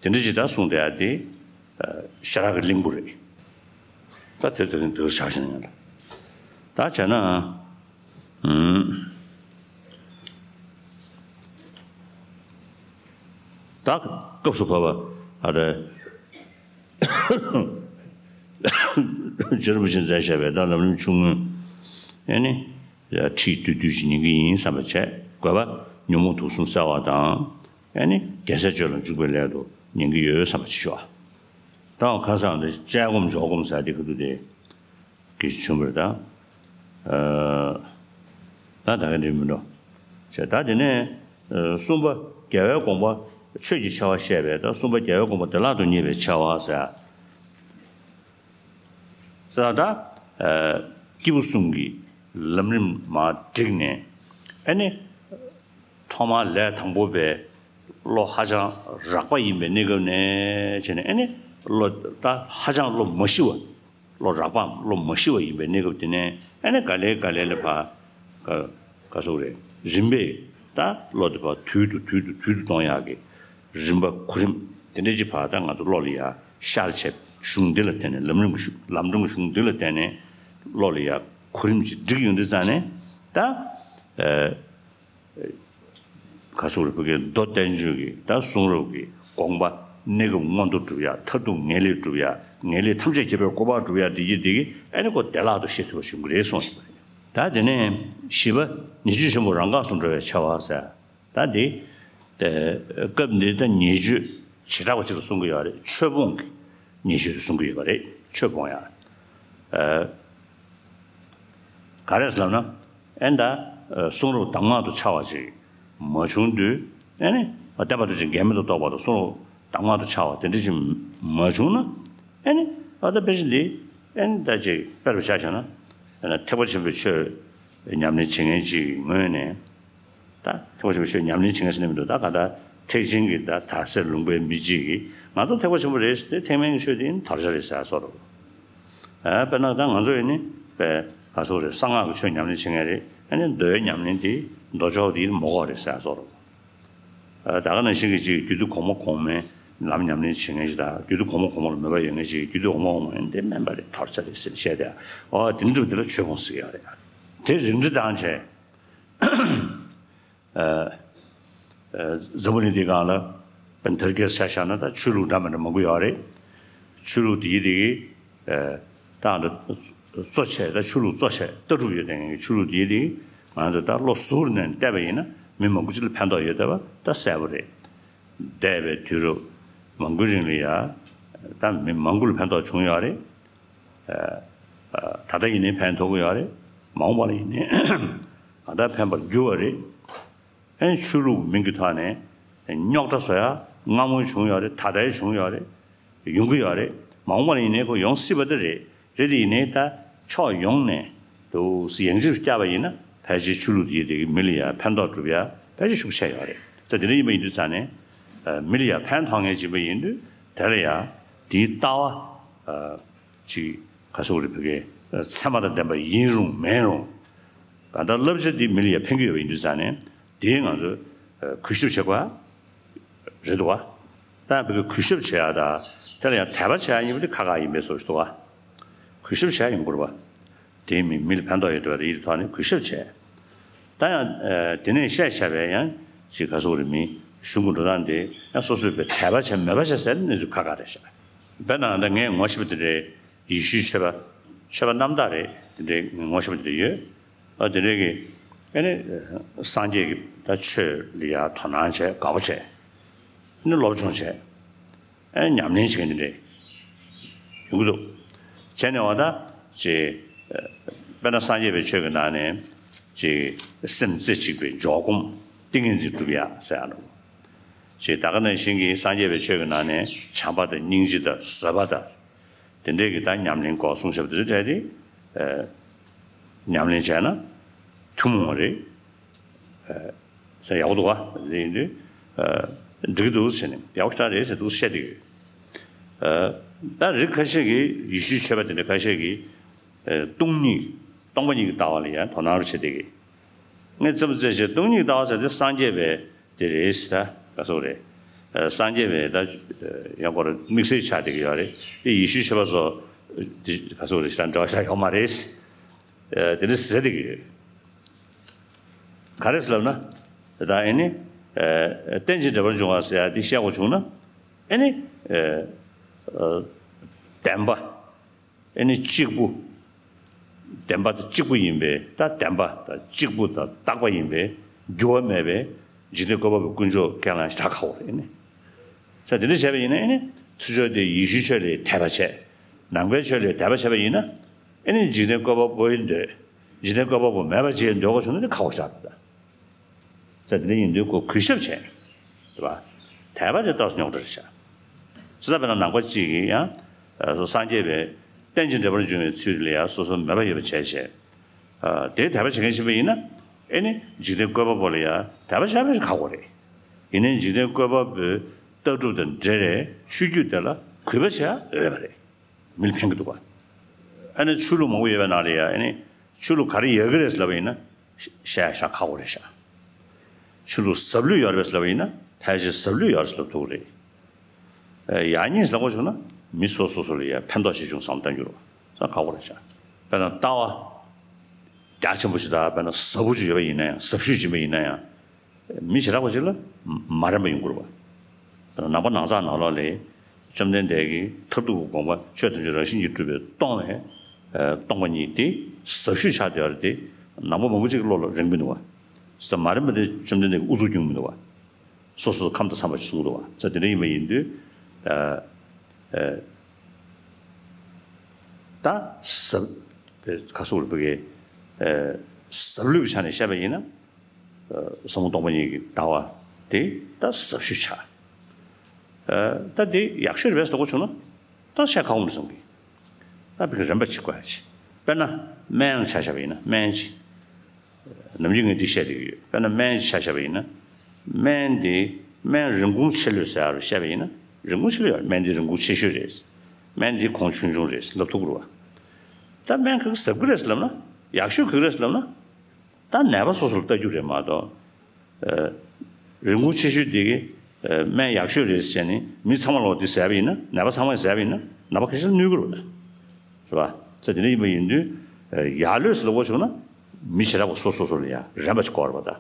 དེ་འདྲ་ཅིག་ད་གསུངས་བསྡད་ཡ་དེ་ཨ་ཤ་རག་གི་གླིང་བུ་རེད། ད་དེ་དེ་རིང་དེ་ཆགས་ཤིང་ཡང་ལ། ད་བྱས་ན་ཨུམ། ད་སྐབས་སུ་བབ་པ་ཨ་རེ། རྗེ་རིན་པོ་ཆེས་མཛད་བཞག་པའི་ད་ལམ་རིམ་ཆུང་ངུ་ཨེ་ནི་ཁྲིད་བསྡུས་བསྡུས་ཤིག་ཉན་གྱི་ཡིན་བསམ་པ་བྱས། དགོས་པ་ཉོན་མོངས་དུག་གསུམ་སེལ་བ་དང་། ཨེ་ནི་རྒྱལ་སྲས་སྤྱོད་ལ་འཇུག་པའི་སླད་དུ་ཉན་གྱི་ཡོད་བསམ་པ་ཅིག་ཤོག། ད་ཁ་སང་འདི་དཔྱད་སྒོམ་འཇོག་སྒོམ་ཟེར་དེ་ག་དུས་དེ་གི་བྱུང་བ་རེད་ད། ཨ་ད་ད་ག་འདྲ་མི་འགྲོ། བྱས་ད་དེ་ནས་ཨ་གསུམ་པ་རྒྱལ་བའི་དགོངས་པ་ཆོས་ཀྱི་ཆེ་བ་བཤད་པས། ད་གསུམ་པ་རྒྱལ་བའི་དགོངས་པ་བདེ་བླག་ཏུ་རྙེད་པའི་ཆེ་བ་ཟེར། ཟེར་ད་ཨ་སྐྱེས་བུ་གསུམ་གྱི་ལམ་རིམ་མར་བསྒྲིགས་ནས་ཨ་ནི། ཐོག་མར་ལས་དང་པོ་པའི་བློ་ཧ་ཅང་རགས་པ་ཡིན་པའི་གནས་སྐབས་ནས་བྱས་ནས་ཨེ་ནི་བློ་ད་ཧ་ཅང་བློ་མ་ཞི་བ། བློ་རགས་པའམ་བློ་མ་ཞི་བ་ཡིན་པའི་གནས་སྐབས་དེ་ནས་ཨེ་ནི་ག་ལེ་ག་ལེ་ལ་ཕར་ག་ག་སོགས་རེད། རིམ་པས་ད་བློ་དེ་ཕར་དུས་དུ་དུས་དུ་དུས་དུ་གཏོང་ཡག་གི་རིམ་པ་གོ་རིམ་དེ་འདྲ་ཅིག་ཕར་ད་ང་ཚོ་བློ་ལ་ཡ་ཤར་བྱས། གཞུང་འདི་ལ་བརྟེན་ནས་ལམ་རིམ་གྱི་གཞུང་ལམ་སྒྲོན་གྱི་གཞུང་འདི་ལ་བརྟེན་ནས་བློ་ལ་ཡ་གོ་རིམ་ཅིག་བསྒྲིགས་ཡོང་དུས་ཙང་ནས་ད་ཨེ། ག་སོགས་རེད། བོད་ཀྱི་མདོ་བསྟན་བཅོས་ཀྱི་ད་གསུང་རབ་ཀྱི་དགོངས་པ་གནས་སྐབས་མངོན་མཐོ་སྒྲུབ་ཡ། མཐར་ཐུག་ངེས་ལེགས་སྒྲུབ་ཡ། ངེས་ལེགས་ཐམས་ཅད་ཁྱབ་པའི་གོ་འཕང་སྒྲུབ་ཡ། འདི་ཡི་འདི་གི་ཨེ་ནི་ཁོ་བདེ་བླག་ཏུ་ཤེས་ཐུབ་པ་བྱུང་གི་རེད་གསུངས་ཡོད་པ་རེད། ད་དེ་ནས་བཞི་པ་ཉེས་སྤྱོད་ཆེན་པོ་རང་འགགས་སུ་འགྲོ་བའི་ཆེ་བ་ཟེར། ད་འདི་སྐབས་འདི་ད་ཉེས་སྤྱོད་བྱེ་བྲག་པ་ཅིག་ལ་གསུང་གི་ཡོད་རེད། ཆོས་སྤོང་གི་ཉེས་སྤྱོད་དུ་གསུང་གི་ཡོད་པ་རེད། ཆོས་སྤོང་ཡ། ཨ། ག་རེ་ཟེར་ལབ་ན། ཨེ་ད། ཨ། གསུང་རབ་གདམས་ངག་ཏུ་འཆར་བ་ཅིག་མ་བྱུང་དུས། ཨེ་ནི། ཨ། བསྟན་པ་ཐམས་ཅད་འགལ་མེད་དུ་རྟོགས་པ་དང་གསུང་རབ་གདམས་ངག་ཏུ་འཆར་བ་དེ་འདྲ་ཅིག་མ་བྱུང་ན། ཨེ་ནི། ཨ། ད་དཔེ་ཆ་འདི། ཨེ་ནི་ད་ཅིག་དཔེར་བཞག་བྱས་ན། ཨེ་ན་ཐེག་པ་ཆེན་པོའི་ཆོས་ཉམས་ལེན་བྱེད་མཁན་ཅིག་གི་ངོས་ནས། ད་ཐེག་པ་ཆེན་པོའི་ཆོས་ཉམས་ལེན་བྱེད་མཁན་ཟེར་ནས་མི་འདུག་ད་ག་ད་ཐེག་ཆེན་གྱི་ད་དར་སྲོལ་ལུང་པའི་མི་གཅིག་གིས་ང་ཚོ་ཐེག་པ་ཆེན་པོ་རེད་ཟེར་ཏེ། ཐེག་དམན་གྱི་ཆོས་དེ་ནི་དར་ཆ་རེད་ཟེར་སོགས་རེད། ཨ། དཔེར་ན་ད་ང་ཚོ་ཡིན་ནི་དཔེ་ག་སོགས་རེད། གསང་སྔགས་ཀྱི་ཆོས་ཉམས་ལེན་བྱེད་མཁན་རེད། ཨ་ནི་མདོའི་ཉམས་ལེན་དེ་མདོ་ཕྱོགས་དེ་མ་གོ་བ་རེད་ཟེར་སོགས་རེད། ཨ། ད་ག་ནང་བཞིན་གྱི་ཅིག་རྒྱུད་སྡེ་གོང་མ་གོང་མའི་ལམ་ཉམས་ལེན་བྱེད་མཁན་ཞིག་དང་། རྒྱུད་སྡེ་གོང་མ་གོང་མ་ལ་མོས་པ་ཡོད་མཁན་ཞིག་གིས་རྒྱུད་སྡེ་གོང་མ་གོང་མ་ཡིན་ཏེ་དམན་པ་རེད། དར་ཆ་རེད་ཟེར་བཤད་དེ། ཨོ་དེ་འདྲ་དེ་ལ་ཆོས་སྤོང་ཟེར་གྱི་ཡོད་རེད། དེ་རིགས་འགྲེ་བཏང་བྱས། ཨ། ཨ། འཛམ་བུ་གླིང་འདིའི་སྒང་ལ་དཔེར་ན་དར་རྒྱས་ཆ་བཞག་ན་ད་ཆོས་ལུགས་འདྲ་མི་འདྲ་མང་པོ་ཡོད་རེད། ཆོས་ལུགས་དེའི་དེ་གི། ཨ། ད་ད་གཙོ་ཆེ། ད་ཆོས་ལུགས་གཙོ་ཆེ་ལྟ་གྲུབ་ཡོད་དེ་ཆོས་ལུགས་དེའི་དེ་གི་ང་ཚོ་ད་བློ་གཟུར་ནས་བལྟས་པ་ཡིན་ན་མི་མང་པོ་ཅིག་ལ་ཕན་ཐོགས་ཡོད་བསྡད་པ་ད་གསལ་པོ་རེད། འདས་པའི་དུས་རབས་མང་པོའི་རིང་ལ་ཡ་ད་མི་མང་པོ་ལ་ཕན་ཐོགས་བྱུང་ཡོད་རེད། ཨ། ཨ། ད་ལྟ་ཡིན་ནའི་ཕན་ཐོགས་ཀྱི་ཡོད་རེད། མ་འོངས་པ་ལ་ཡིན་ནའི་གང་ལྟར་ཕན་པར་འགྱུར་བ་རེད། ཨེ་ཆོས་ལུགས་མིང་གི་ཐོག་ནས་རྙོག་དྲ་བཟོ་ཡ་སྔ་མོ་བྱུང་ཡོད་རེད། ད་ལྟའི་བྱུང་ཡོད་རེད། ཡོང་གི་ཡོད་རེད། མ་འོངས་པ་ལ་ཡིན་ནའི་ཁོ་ཡོང་སྲིད་པ་དེ་རེད། རེད་དེ་ཡིན་ནའི་ད་ཕྱོགས་ཡོངས་ནས་འདུག་སེ་ཡང་ཅིག་བསྐྱར་བ་ཡིན་ན་ཕལ་ཆེར་ཆོས་ལུགས་དེ་དེ་གི་མི་ལ་ཡ་ཕན་ཐོགས་སྒྲུབ་ཡ་ཕལ་ཆེར་ཤུགས་ཆེ་ཡོད་རེད། ད་དེ་འདྲ་ཡིན་པ་ཡིན་དུས་ཙང་ནས། ཨ། མི་ལ་ཡ་ཕན་ཐོགས་མཁན་ཅིག་ཡིན་པ་ཡིན་དུས་དེ་ལ་ཡ་དེའི་ལྟ་བ། ཨ། ཅིག་ག་སོགས་རེད། བོད་སྐད་ཚད་མ་དང་ལྡན་པ་ཡིན་རུང་མིན་རུང་། གང་ལྟར་བསླབ་བྱ་འདི་མི་ལ་ཡ་ཕན་གྱི་ཡོད་པ་ཡིན་དུས་ཙང་ནས་དེ་ང་ཚོས་གུས་ཞབས་བྱེད་དགོས་རེད་འདུག་བ། ད་བོད་སྐད་གུས་ཞབས་བྱེད་ཡ་དང་དེ་ལ་ཡང་དད་པ་བྱེད་ཡ་གཉིས་པོ་དེ་ཁག་ཁག་ཡིན་པའི་བཟོ་ཞིག་འདུག་བ། གུས་ཞབས་བྱེད་ཡ་ཡོང་དགོས་རེད་བ། དེ་མི་མི་ལ་ཕན་ཐོགས་ཡོད་འདུག་བ། དེ་ཡིད་ཐོག་ནས་གུས་ཞབས་བྱེད། ད་ཡང་དེ་ནས་བཤད་བྱ་བའི་ཡང་ཅིག་ག་སོགས་རེད། མི་གཞུང་གི་འགྲོ་སྟངས་དེ་ཡང་སོ་སོས་བས་དད་པ་བྱེད་མོས་པ་བྱེད་ཟེར་ནས་ཚུལ་ཁག་ཁག་རེད་ཤག། དཔེར་ན་ད་ངས་ངོ་ཤེས་པ་དེ་འདྲའི། ཡེ་ཤུའི་ཆོས་པ། ཆོས་པ་རྣམ་དག་རེད། དེ་འདྲའི་ངོ་ཤེས་པ་དེ་འདྲ་ཡོད། ཨ། དེ་འདྲའི་གི། ཨ་ནི་སངས་རྒྱས་ཀྱི་ད་ཆོས་ལ་ཡ་དོ་སྣང་བྱས། དགའ་པོ་བྱས། ཨ་ནི་སློབ་སྦྱོང་བྱས། ཨེ་ཉམས་ལེན་བྱེད་མཁན་དེ་འདྲ་ཡོང་གི་འདུག་བྱས་ནས་བ་ད་ཅེ་དཔེར་ན་སངས་རྒྱས་པའི་ཆོས་ཀྱི་ནང་ནས་ཅེ་སེམས་རྩེ་གཅིག་པའི་འཇོག་སྒོམ་ཏིང་ངེ་འཛིན་སྒྲུབ་ཡ་ཟེར་ཡ་འདུག་ཅེ་ད་ག་ནང་བཞིན་གྱི་སངས་རྒྱས་པའི་ཆོས་ཀྱི་ནང་ནས་བྱམས་པ་དང་སྙིང་རྗེ་དང་བཟོད་པ་དང་། དེ་འདྲའི་གི་ད་ཉམས་ལེན་སྐོར་གསུངས་བཞག་པ་དེ་ཚོ་གྲས་དེ་ཨ་ཉམས་ལེན་བྱས་ན་ཐུན་མོང་བ་རེད། ཨ་ཟེར་ཡག་པོ་འདུག་ག་དེ་ཡིན་དུས་ཨ་འགྲིག་གི་འདུག་ཟེར་ནས་ཡག་པོ་ཞེ་དྲག་རེད་ཟེར་འདུག་བཤད་བསྡད་ཡོད། ཨ་ད་རིགས་ཁ་ཤས་ཀྱིས་ཡེ་ཤུའི་ཆོས་པ་དེ་འདྲ་ཁ་ཤས་ཀྱིས་ཨ་སྟོང་ཉིད་སྟོང་པ་ཉིད་ཀྱི་ལྟ་བ་ལ་ཡང་དོ་སྣང་རུ་བྱེད་བསྡད་ཀྱི། ངས་རྩེད་མོ་རྩེ་བྱས་སྟོང་ཉིད་ལྟ་བ་ཟེར་དེ་སངས་རྒྱས་པའི་དེ་རེད་ཟེར་ད་ག་སོག་རེད། ཨ་སངས་རྒྱས་པའི་ད་ཡང་སྐོར་དམིགས་བསལ་ཆགས་བསྡད་ཀྱི་ཡོད་རེད། དེ་ཡེ་ཤུའི་ཆོས་པ་ཚོ་དེ་ག་སོག་རེད་ཟེར་ད་འབྲེལ་བ་ཆགས་ཡོད་མ་རེད་ཟེར། ཨ་དེ་འདྲ་ཟེར་བསྡད་ཀྱི་ཡོད། ག་རེ་ཟེར་ལབ་ན། ད་ཨེ་ནི། ཨ་རྟེན་ཅིང་འབྲེལ་པར་འབྱུང་བ་ཟེར་ཡ་འདི་བཤད་དགོས་བྱུང་ན། ཨེ་ནི། ཨ་ཨ་བདེན་པ། ཨེ་ནི་གཅིག་པུ། བདེན་པ་དང་གཅིག་པུ་ཡིན་པས་ད་བདེན་པ་དང་གཅིག་པུ་དང་རྟག་པ་ཡིན་པས་འགྱུར་བ་མེད་པས་འཇིག་རྟེན་བཀོད་པ་པོའི་དཀོན་མཆོག་ཁས་བླངས་ཞེ་དྲག་ཁག་པོ་རེད་ཨེ་ནི། ས་དེ་འདྲ་བྱས་པ་ཡིན་ན་ཨེ་ནི་ཚུར་ཕྱོགས་དེ་ཡེ་ཤུའི་ཆོས་ལ་དད་པ་བྱས། ནང་པའི་ཆོས་ལ་དད་པ་བྱས་པ་ཡིན་ན། ཨེ་ནི་འཇིག་རྟེན་བཀོད་པ་པོའི་འདོད། འཇིག་རྟེན་བཀོད་པ་པོ་མེད་པ་བྱེད་འདོད་དགོས་བྱུང་ན་དེ་ཁག་པོ་ཆགས་འདུག་ད། ས་དེ་འདྲ་ཡིན་དུས་ཁོ་གུས་ཞབས་བྱས། རེད་པ། དད་པ་དེ་ཏོག་ཙམ་རྙོག་དྲ་རེད་ཤག་ས་ད་དཔེར་ན་ནང་པ་གཅིག་གིས་ཡང་། སངས་རྒྱས་པའི་རྟེན་ཅིང་འབྲེལ་པར་འབྱུང་བའི་ཚུལ་ལ་ཡང་སོ་སོ་མོས་པ་ཡོད་པ་བྱས་བྱས། དེའི་དད་པ་བྱེད་མཁན་ཞིག་ཡིན་ན། ཨེ་ནི་འཇིག་རྟེན་བཀོད་པ་པོ་ལ་ཡང་དད་པ་བྱ་བའི་ཁག་པོ་རེད། ཡིན་ནའི་འཇིག་རྟེན་བཀོད་པ་པོའི་ལྟ་གྲུབ་དང་འབྲེལ་བའི་ཆོས་བརྒྱུད་དེ་ལ་གུས་པ་བྱ་འོས་པ་རེད། མི་ལ་ཕན་གྱི་འདུག་ག་ཨ་ནི་ཆོས་ལུགས་མང་པོ་ཡོད་པའི་ནང་ལ་ཡང་ཨ་ནི་ཆོས་ལུགས་ག་རེ་ཡོད་ཀྱི་རེད་ལབ་པ་ཡིན་ན། བཤད་ཤག་ཁག་པོ་རེད་ཤག་ཆོས་ལུགས་ཟབ་ལོས་ཡོད་རེད་ལབ་པ་ཡིན་ན་ཕལ་ཆེར་ཟབ་ལོས་ཡོད་རེད་ལབ་ཐུབ་ཀྱི་རེད། ཡག་ཉེས་ལབ་པ་བྱུང་ན་མི་སོ་སོ་སོ་ལ་ཡང་ཕན་ཐོགས་ཆེ་ཆུང་བསམ་བློ་གཏོང་རྒྱུ་རེད་པ། ས་ཁག་པོ་རེད་ཤག་དཔེར་ན་ལྟ་བ་རྒྱ་ཆེན་པོ་ཞིག་དང་དཔེར་ན་ཟབ་པོ་ཞིག་ཡོད་པ་ཡིན་ན་ཡང་ཟབ་ཤོས་ཅིག་ཡིན་པ་ཡིན་ན་ཡང་། མི་བྱེ་བྲག་པ་ཅིག་ལ་མ་རན་པ་ཡོང་གི་རེད་པ། ནང་པ་ནང་ཚགས་ནང་ལོགས་ལ་བཅོམ་ལྡན་འདས་ཀྱི་མཐར་ཐུག་གི་དགོངས་པ་ཆོས་ཐམས་ཅད་རང་བཞིན་གྱིས་གྲུབ་པས་སྟོང་བའི་སྟོང་པ་ཉིད་དེ་ཟབ་ཤོས་ཆགས་བསྡད་པ་རེད་དེ། ནང་པ་མང་པོ་ཅིག་གི་བློ་ལ་རན་གྱི་མི་འདུག་པ། ས་མ་རན་པ་དེ་བཅོམ་ལྡན་འདས་ཀྱིས་ཨུ་ཚུགས་སྐྱོན་གྱི་མི་འདུག་པ། སོ་སོ་ཁམས་དང་འཚམ་པ་ཞིག་གསུང་གི་འདུག་པ། ས་དེ་འདྲ་ཡིན་པ་ཡིན་དུས། ད་ཟབ་ག་སོག་རེད་པ་གི། ཟབ་ལོས་ཀྱི་ཆ་ནས་བཤད་པ་ཡིན་ན། ཟབ་མོ་སྟོང་པ་ཉིད་ཀྱི་ལྟ་བ་དེ་ད་ཟབ་ཤོས་ཆགས། ད་དེ་ཡག་ཤོས་རེད་པས་ཟེར་དགོས་བྱུང་ན་ད་བཤད་ཁག་པོ་རེད་བསམ་གི། ད་བི་གི་རན་པ་ཅིག་དགོས་ཡ་ཅིག་དཔེར་ན་སྨན་ཆ་བཞག་པ་ཡིན་ན་སྨན་ཅིག་ནམ་རྒྱུན་ངས་འདི་བཤད་བསྡད་ཀྱི་ཡོད། དཔེར་ན་སྨན་ཅིག་ཆ་བཞག་པ་ཡིན་ན། སྨན་དེ་སྨན་རིན་གོང་ཆེ་ལོས་ཟེར་ཡ་རུ་བཤད་པ་ཡིན་ན་རིན་གོང་ཆེ་ལོས་ཡོད། སྨན་དེ་རིན་གོང་ཆེ་ཤོས་རེད། སྨན་དེ་གོང་ཆུང་ཆུང་རེད་ལབ་ཐུབ་ཀྱི་རེད་པ། ད་སྨན་ག་གི་ཟབ་གི་རེད་ལབ་ན། ཡག་ཤོས་ག་གི་རེད་ལབ་ན། ད་ནད་པ་སོ་སོ་ལ་ལྟ་རྒྱུ་རེད་མ་གཏོགས། ཨ་རིན་གོང་ཆེ་ཤོས་དེ་གི་ཨ་སྨན་ཡག་ཤོས་རེད་ཟེར་ནས་མི་ཚང་མ་ལ་འོ་དེ་ཟས་པ་ཡིན་ན་ནད་པ་ཚང་མས་ཟས་པ་ཡིན་ན་ནད་པ་ཁ་ཤས་ལ་གནོད་གི་རེད་པ། རེད་པ། ས་དེ་འདྲ་ཡིན་པ་ཡིན་དུས་ཨ་ཡག་ལོས་ལབ་དགོས་བྱུང་ན་མི་བྱེ་བྲག་པ་སོ་སོ་སོ་ལ་ཡང་རན་པ་ཞིག་དགོས་རེད་པ་ད།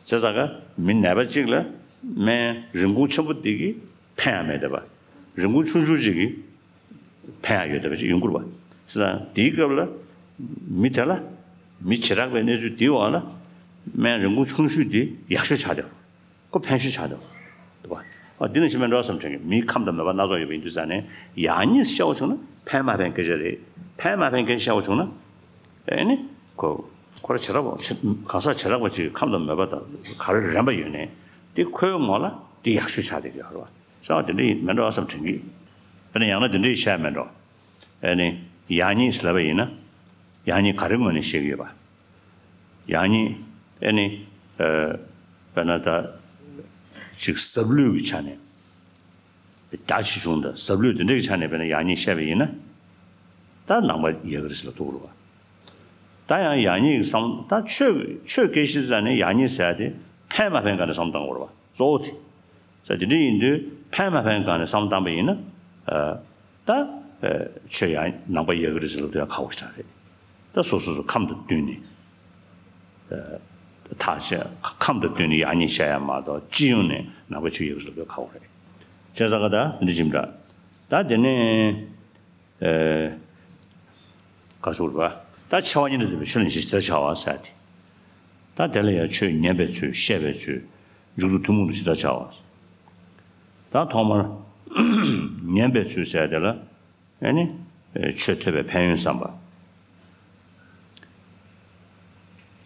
བྱས་ཙང་ཀ་མི་ནད་པ་གཅིག་ལ་སྨན་རིན་གོང་ཆེན་པོ་དེ་གིས་ཕན་ཡང་མེད་བསྡད་པ། རིན་གོང་ཆུང་ཆུང་གཅིག་གིས་ཕན་ཡང་ཡོད་བསྡད་པ་ཅིག་ཡོང་གི་རེད་པ། བྱས་ཙང་དེའི་སྐབས་ལ་མི་དེ་ལ་མི་བྱེ་བྲག་པའི་གནས་ཚུལ་དེའི་འོག་ལ་སྨན་རིན་གོང་ཆུང་ཤོས་དེ་ཡག་ཤོས་ཆགས་བསྡད་པ། ཁོ་ཕན་ཤོས་ཆགས་འདུག་འདུག་པ། ཨ་འདི་ནང་བཞིན་མེད་འགྲོ་བསམ་དྲན་གྱི། མིའི་ཁམས་དང་མོས་པ་སྣ་ཚོགས་ཡོད་པ་ཡིན་དུས་ཙང་ནས་ཡག་ཉེས་བཤད་པ་བྱུང་ན་ཕན་མ་ཕན་སྐད་ཆ་རེད། ཕན་མ་ཕན་སྐད་ཆ་བཤད་པ་བྱུང་ན། ཨེ་ནི། ཁོ། ཁོ་རང་བྱེ་བྲག་པ་ཆེ་གང་ཟག་བྱེ་བྲག་པ་ཅིག་གི་ཁམས་དང་མོས་པ་དང་ག་རེ་རན་པ་ཡོད་ནའི། དེ་ཁོའི་ངོ་ལ་དེ་ཡག་ཤོས་ཆགས་བསྡད་ཀྱི་ཡོད་རེད་པ། བྱ་བ་དེ་འདྲ་ཡིན་མེད་འགྲོ་བསམ་དྲན་གྱི། དཔེར་ན་ཡང་ན་དེ་འདྲ་ཡིན་བཤད་མེད་འགྲོ། ཨེ་ནི། ཡག་ཉེས་ལབ་པ་ཡིན་ན། ཡག་ཉེས་ག་རེ་ངོས་ནས་བཤད་ཀྱི་ཡོད་པ། ཡག་ཉེས། ཨེ་ནི། ཨ། དཔེར་ན་ད། ཅིག་ཟབ་ལོས་ཀྱི་ཆ་ནས། རྒྱ་ཆེ་ཆུང་དང་ཟབ་ལོས་དེ་འདྲ་གི་ཆ་ནས་དཔེར་ན་ཡག་ཉེས་བཤད་པ་ཡིན་ན། ད་ནང་པ་ཡག་གི་རེད་ཟེར་ལབ་ཐུབ་ཀྱི་རེད་པ། ད་ཡང་ཡག་ཉེས་ཀྱི་བསམ་ད་ཆོས་ཆོས་སྐད་ཆ་ཙམ་ནས་ཡག་ཉེས་ཟེར་ཡ་དེ་ཕན་མ་ཕན་སྒང་ནས་བསམ་བཏང་དགོས་རེད་པ་གཙོ་བོ་དེ། ས་དེ་འདྲ་ཡིན་དུས་ཕན་མ་ཕན་སྒང་ནས་བསམ་བཏང་པ་ཡིན་ན། ཨ། ད། ཨ། ཆོས་ཡང་ནང་པ་ཡག་གི་རེད་ཟེར་ལབ་དུས་ཡང་ཁག་པོ་ཞིག་རེད། ད་སོ་སོ་སོ་ཁམས་དང་བསྟུན་ནས། ཨ། ཐག་བཅད་ཁམས་དང་བསྟུན་ནས་ཡག་ཉེས་བཤད་ཡ་མ་གཏོགས་སྤྱི་ཡོངས་ནས་ནང་པ་ཆོས་ཡག་གི་རེད་ཟེར་ལབ་དུས་ཁག་པོ་རེད། བྱས་ཙང་ཀ་ད་འདི་འདྲ་ཅིག་འདྲ། ད་དེ་ནས། ཨེ། ག་ཟེར་བ། ད་འཆི་བ་གཉིས་ལས་འདས་པའི་ཆོས་ཉིད་ཇི་ལྟར་འཆར་བ་ཟེར་ཏེ། ད་དེ་ལ་ཡང་ཆོས་ཉན་པའི་ཚུལ་བཤད་པའི་ཚུལ། མཇུག་ཏུ་ཐུན་མོང་དུ་ཇི་ལྟར་འཆར་བ། ད་ཐོག་མར་ཉན་པའི་ཚུལ་ཟེར་དེ་ལ་ཨ་ནི་ཆོས་ཐོས་པའི་ཕན་ཡོན་བསམ་པ།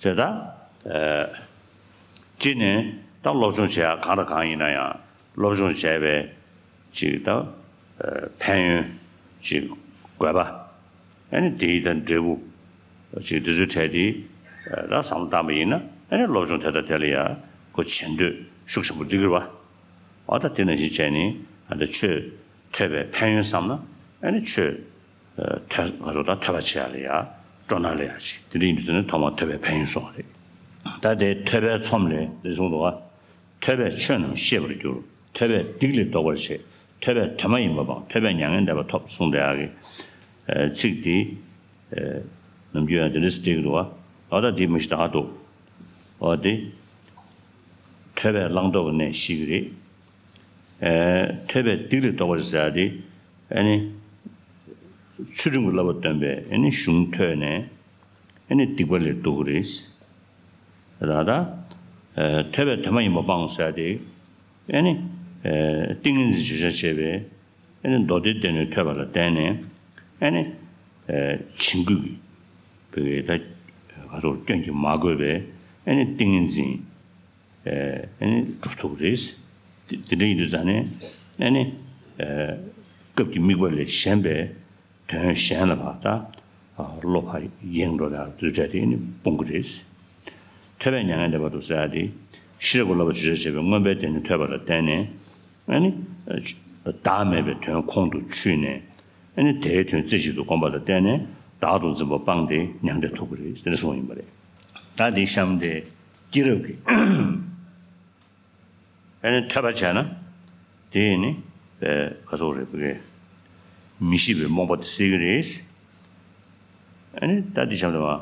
དེ་ད་གཅིག་ནས་ད་སློབ་སྦྱོང་བྱེད་ཡག་གང་དང་གང་ཡིན་ན་ཡང་སློབ་སྦྱོང་བྱས་པའི་ཅིག་ད་ཕན་ཡོན་ཅིག་དགོས་པ། ཨ་ནི་དེའི་ད་འབྲས་བུ་ཅིག་དེ་ཚོའི་གྲས་དེ་ད་བསམ་བློ་བཏང་པ་ཡིན་ན་ཨ་ནི་སློབ་སྦྱོང་དེ་དང་དེ་ལ་ཡང་ཁོ་བྱེད་འདོད་ཤུགས་ཆེན་པོ་སླེབས་ཀྱི་རེད་བ། འོ་ད་དེ་ནང་བཞིན་བྱས་ནས་ཨ་ད་ཆོས་ཐོས་པའི་ཕན་ཡོན་བསམ་ན་ཨ་ནི་ཆོས་ཐོས་ང་ཚོ་ད་ཐོས་པ་བྱེད་ཡག་ལ་ཡ་སྤྲོ་སྣང་སླེབས་ཡག་ཅིག་དེ་འདྲ་ཡིན་དུས་ཙམ་ནས་ཐོག་མར་ཐོས་པའི་ཕན་ཡོན་གསུངས་པ་རེད། ད་དེ་ཐོས་པའི་ཚོམས་ལས་འདི་གསུངས་འདུག་ག་ཐོས་པས་ཆོས་རྣམས་ཤེས་པར་འགྱུར། ཐོས་པས་སྡིག་ལས་ལྡོག་པར་བྱེད། ཐོས་པས་དོན་མ་ཡིན་པ་སྤང་། ཐོས་པས་མྱ་ངན་འདས་པ་ཐོབ། གསུངས་བསྡད་ཡག་གི་ཚིག་འདི་ནམ་རྒྱུན་ཡང་དེ་འདྲ་སེ་བྲིས་ཀྱི་འདུག་ག་འོ་ད་འདི་མི་ཞིག་ད་ག་འདུག་འོ་དེ་ཐོས་པས་བླང་དོར་གྱི་གནས་ཤེས་ཀྱི་རེད། ཨེ། ཐོས་པས་སྡིག་ལས་ལྡོག་པར་ཟེར་ཡག་དེ་ཨ་ནི་ཚུལ་ཁྲིམས་ཀྱི་བསླབ་པ་སྟོན་པའི་ཨ་ནི་གཞུང་ཐོས་ནས་ཨ་ནི་སྡིག་པ་ལས་ལྡོག་གི་རེད། ད་ལྟ་ཨེ། ཐོས་པས་དོན་མ་ཡིན་པ་སྤང་ཟེར་ཡག་དེ་ཨ་ནི་ཨེ། ཏིང་ངེ་འཛིན་བརྗོད་བྱར་བྱེད་པའི་ཨ་ནི་མདོ་སྡེ་སྡེ་སྣོད་ཐོས་པ་ལ་བརྟེན་ནས་ཨ་ནི་ཨེ། བྱིང་རྒོད་ཀྱི་བོད་ཀྱི་ད་ག་ཚོད་སྐྱོན་གྱིས་མ་གོས་པའི་ཨ་ནི་ཏིང་ངེ་འཛིན་ཨེ་ནི་སྒྲུབ་ཐུབ་ཀྱི་རེད། དེ་དེ་འདྲ་ཡིན་དུས་ཙང་ནས་ཨེ་ནི་ཨེ་སྐབས་ཀྱི་དམིགས་པ་ལས་གཞན་པའི་དོན་གཞན་ལ་བར་ད་བློ་ཕར་ཡེངས་འགྲོ་ཡག་དུས་འཕྲལ་དེ་ནི་སྤོང་གི་རེད། ཐོས་པས་མྱ་ངན་འདས་པ་ཐོབ་ཟེར་ཡག་དེ་ཤེས་རབ་ཀྱི་བསླབ་པ་བརྗོད་བྱར་བྱེད་པའི་མངོན་པའི་སྡེ་སྣོད་ཐོས་པ་ལ་བརྟེན་ནས་ཨེ་ནི་བདག་མེད་པའི་དོན་ཁོང་དུ་ཆུད་ནས་ཨེ་ནི་དེའི་དོན་རྩེ་གཅིག་ཏུ་བསྒོམ་པ་ལ་བརྟེན་ནས་བདག་ཏུ་འཛིན་པ་སྤངས་ཏེ་མྱང་འདས་ཐོབ་ཀྱི་རེད་ཟེར་ནས་གསུངས་ཡིན་པ་རེད། ད་འདི་གཤམ་དེ་སྐྱེས་རབས་ཀྱི་ཨ་ནི་ཐོས་པ་བྱས་ན་དེ་ནི་ག་ཚོད་རེད་བུ་གའི་མི་ཤེས་པའི་རྨོངས་པ་དེ་སེལ་གྱི་རེད། ཨ་ནི་ད་འདི་གཤམ་དུ་མ་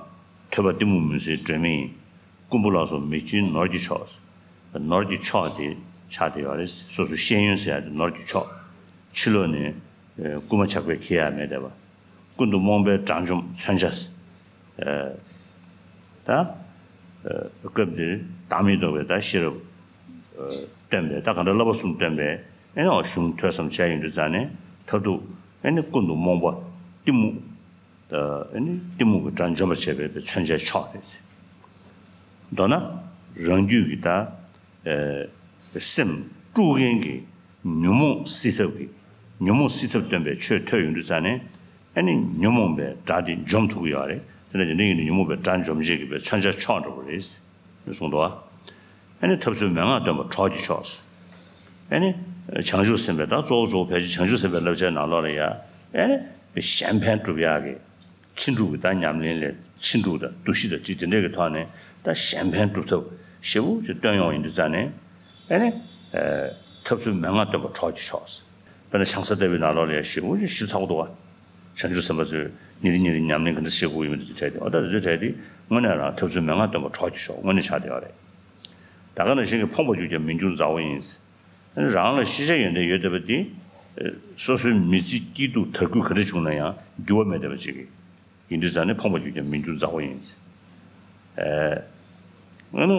ཐོས་པ་གཏི་མུག་མུན་སེལ་སྒྲོན་མེ་ཡིན། རྐུན་པོ་ལ་སོགས་མི་བྱེད་ནོར་གྱི་མཆོག་ནོར་གྱི་མཆོག་དེ་ཆགས་བསྡད་ཡོད་རེད། སོ་སོའི་ཤེས་ཡོན་ཟེར་ཡག་དེ་ནོར་གྱི་མཆོག་ཕྱི་ལོགས་ནས་རྐུན་མ་ཇག་པས་འཁྱེར་ཡག་མེད་བསྡད་པ། ཀུན་ཏུ་རྨོངས་པའི་དགྲ་འཇོམས་མཚོན་ཆ། ད་སྐབས་འདིར་བདག་མེད་རྟོགས་པའི་ད་ཤེས་རབ་སྟོན་པའི་ད་གང་ལྟར་བསླབ་པ་གསུམ་སྟོན་པའི་ཨེ་ནི་གཞུང་ཐོས་བསམ་བྱས་ཡོང་དུས་ཙང་ནས་མཐར་ཐུག་ཨེ་ནི་ཀུན་ཏུ་རྨོངས་པ་གཏི་མུག་ཨེ་ནི་གཏི་མུག་གི་དགྲ་འཇོམས་པར་བྱེད་པའི་མཚོན་ཆའི་མཆོག་རེད། མདོར་ན་རང་རྒྱུད་ཀྱི་ད་སེམས་དཀྲུག་མཁན་གྱི་ཉོན་མོངས་སེལ་ཐབས་ཀྱི་ཉོན་མོངས་སེལ་ཐབས་སྟོན་པའི་ཆོས་ཐོས་ཡོང་དུས་ཙང་ནས་ཨ་ནི་ཉོན་མོངས་པའི་དགྲ་དེ་འཇོམས་ཐུབ་ཀྱི་ཡོད་རེད། དེ་ནས་དེ་འདྲ་ཡིན་དུས་ཉོན་མོངས་པའི་དགྲ་འཇོམས་བྱེད་ཀྱི་པའི་མཚོན་ཆ་མཆོག་འདྲ་པོ་རེད་གསུངས་འདུག་ཨ་ནི་ཐབས་ཚུལ་མན་ངག་སྟོན་པ་གྲོགས་ཀྱི་མཆོག་ཨ་ནི་བྱང་ཆུབ་སེམས་དཔའི་ད་གཙོ་བོ་གཙོ་བོ་ཕལ་ཆེར་བྱང་ཆུབ་སེམས་དཔའི་བསླབ་བྱའི་ནང་ལོགས་ལ་ཡ་ཨ་ནི་གཞན་ཕན་སྒྲུབ་ཡག་གི་ཕྱིན་དྲུག་གི་ད་ཉམས་ལེན་ལས་ཕྱིན་དྲུག་དང་བསྡུ་ཤེས་དང་ཅིག་དེ་འདྲས་ཀྱི་ཐོག་ནས་ད་གཞན་ཕན་སྒྲུབ་ཐབས་ཞེ་པོ་ཅིག་སྟོན་ཡོང་ཡིན་དུས་ཙང་ནས་ཨ་ནི་ཐབས་ཚུལ་མན་ངག་སྟོན་པ་གྲོགས་ཀྱི་མཆོག་དཔེར་ན་བྱང་ས་ལྟ་བུའི་ནང་ལོགས་ལ་ཡང་ཞེ་པོ་ཅིག་ཞིབ་ཚགས་པོ་འདུག་བ། བྱང་ཆུབ་སེམས་དཔའ་ཚོས་ཉིན་རེ་ཉིན་རེ་ཉམས་ལེན་ག་འདྲ་བྱེད་དགོས་ཡོད་མེད་དེ་ཚོའི་གྲས་དེ་འོ་ད་དེ་ཚོའི་གྲས་དེ་དངོས་གནས་རང་ཐབས་ཚུལ་མན་ངག་སྟོན་པ་གྲོགས་ཀྱི་མཆོག་དངོས་གནས་ཆགས་བསྡད་ཡོད་རེད། ད་ག་ནང་བཞིན་གྱི་ཕོངས་པར་གྱུར་ཀྱང་མི་འགྱུར་མཛའ་བོ་ཡིན། རང་ལ་ཤེས་བྱ་ཡོན་ཏན་ཡོད་བསྡད་པ་འདི། སོ་སོའི་མི་ཚེ་སྐྱིད་སྡུག་དར་རྒུད་ག་འདྲ་བྱུང་ན་ཡང་འགྱུར་བ་མེད་བསྡད་པ་ཅིག་ཡིན་དུས་ཙང་ནས་ཕོངས་པར་གྱུར་ཀྱང་མི་འགྱུར་མཛའ་བོ་ཡིན། ཨ་ནི།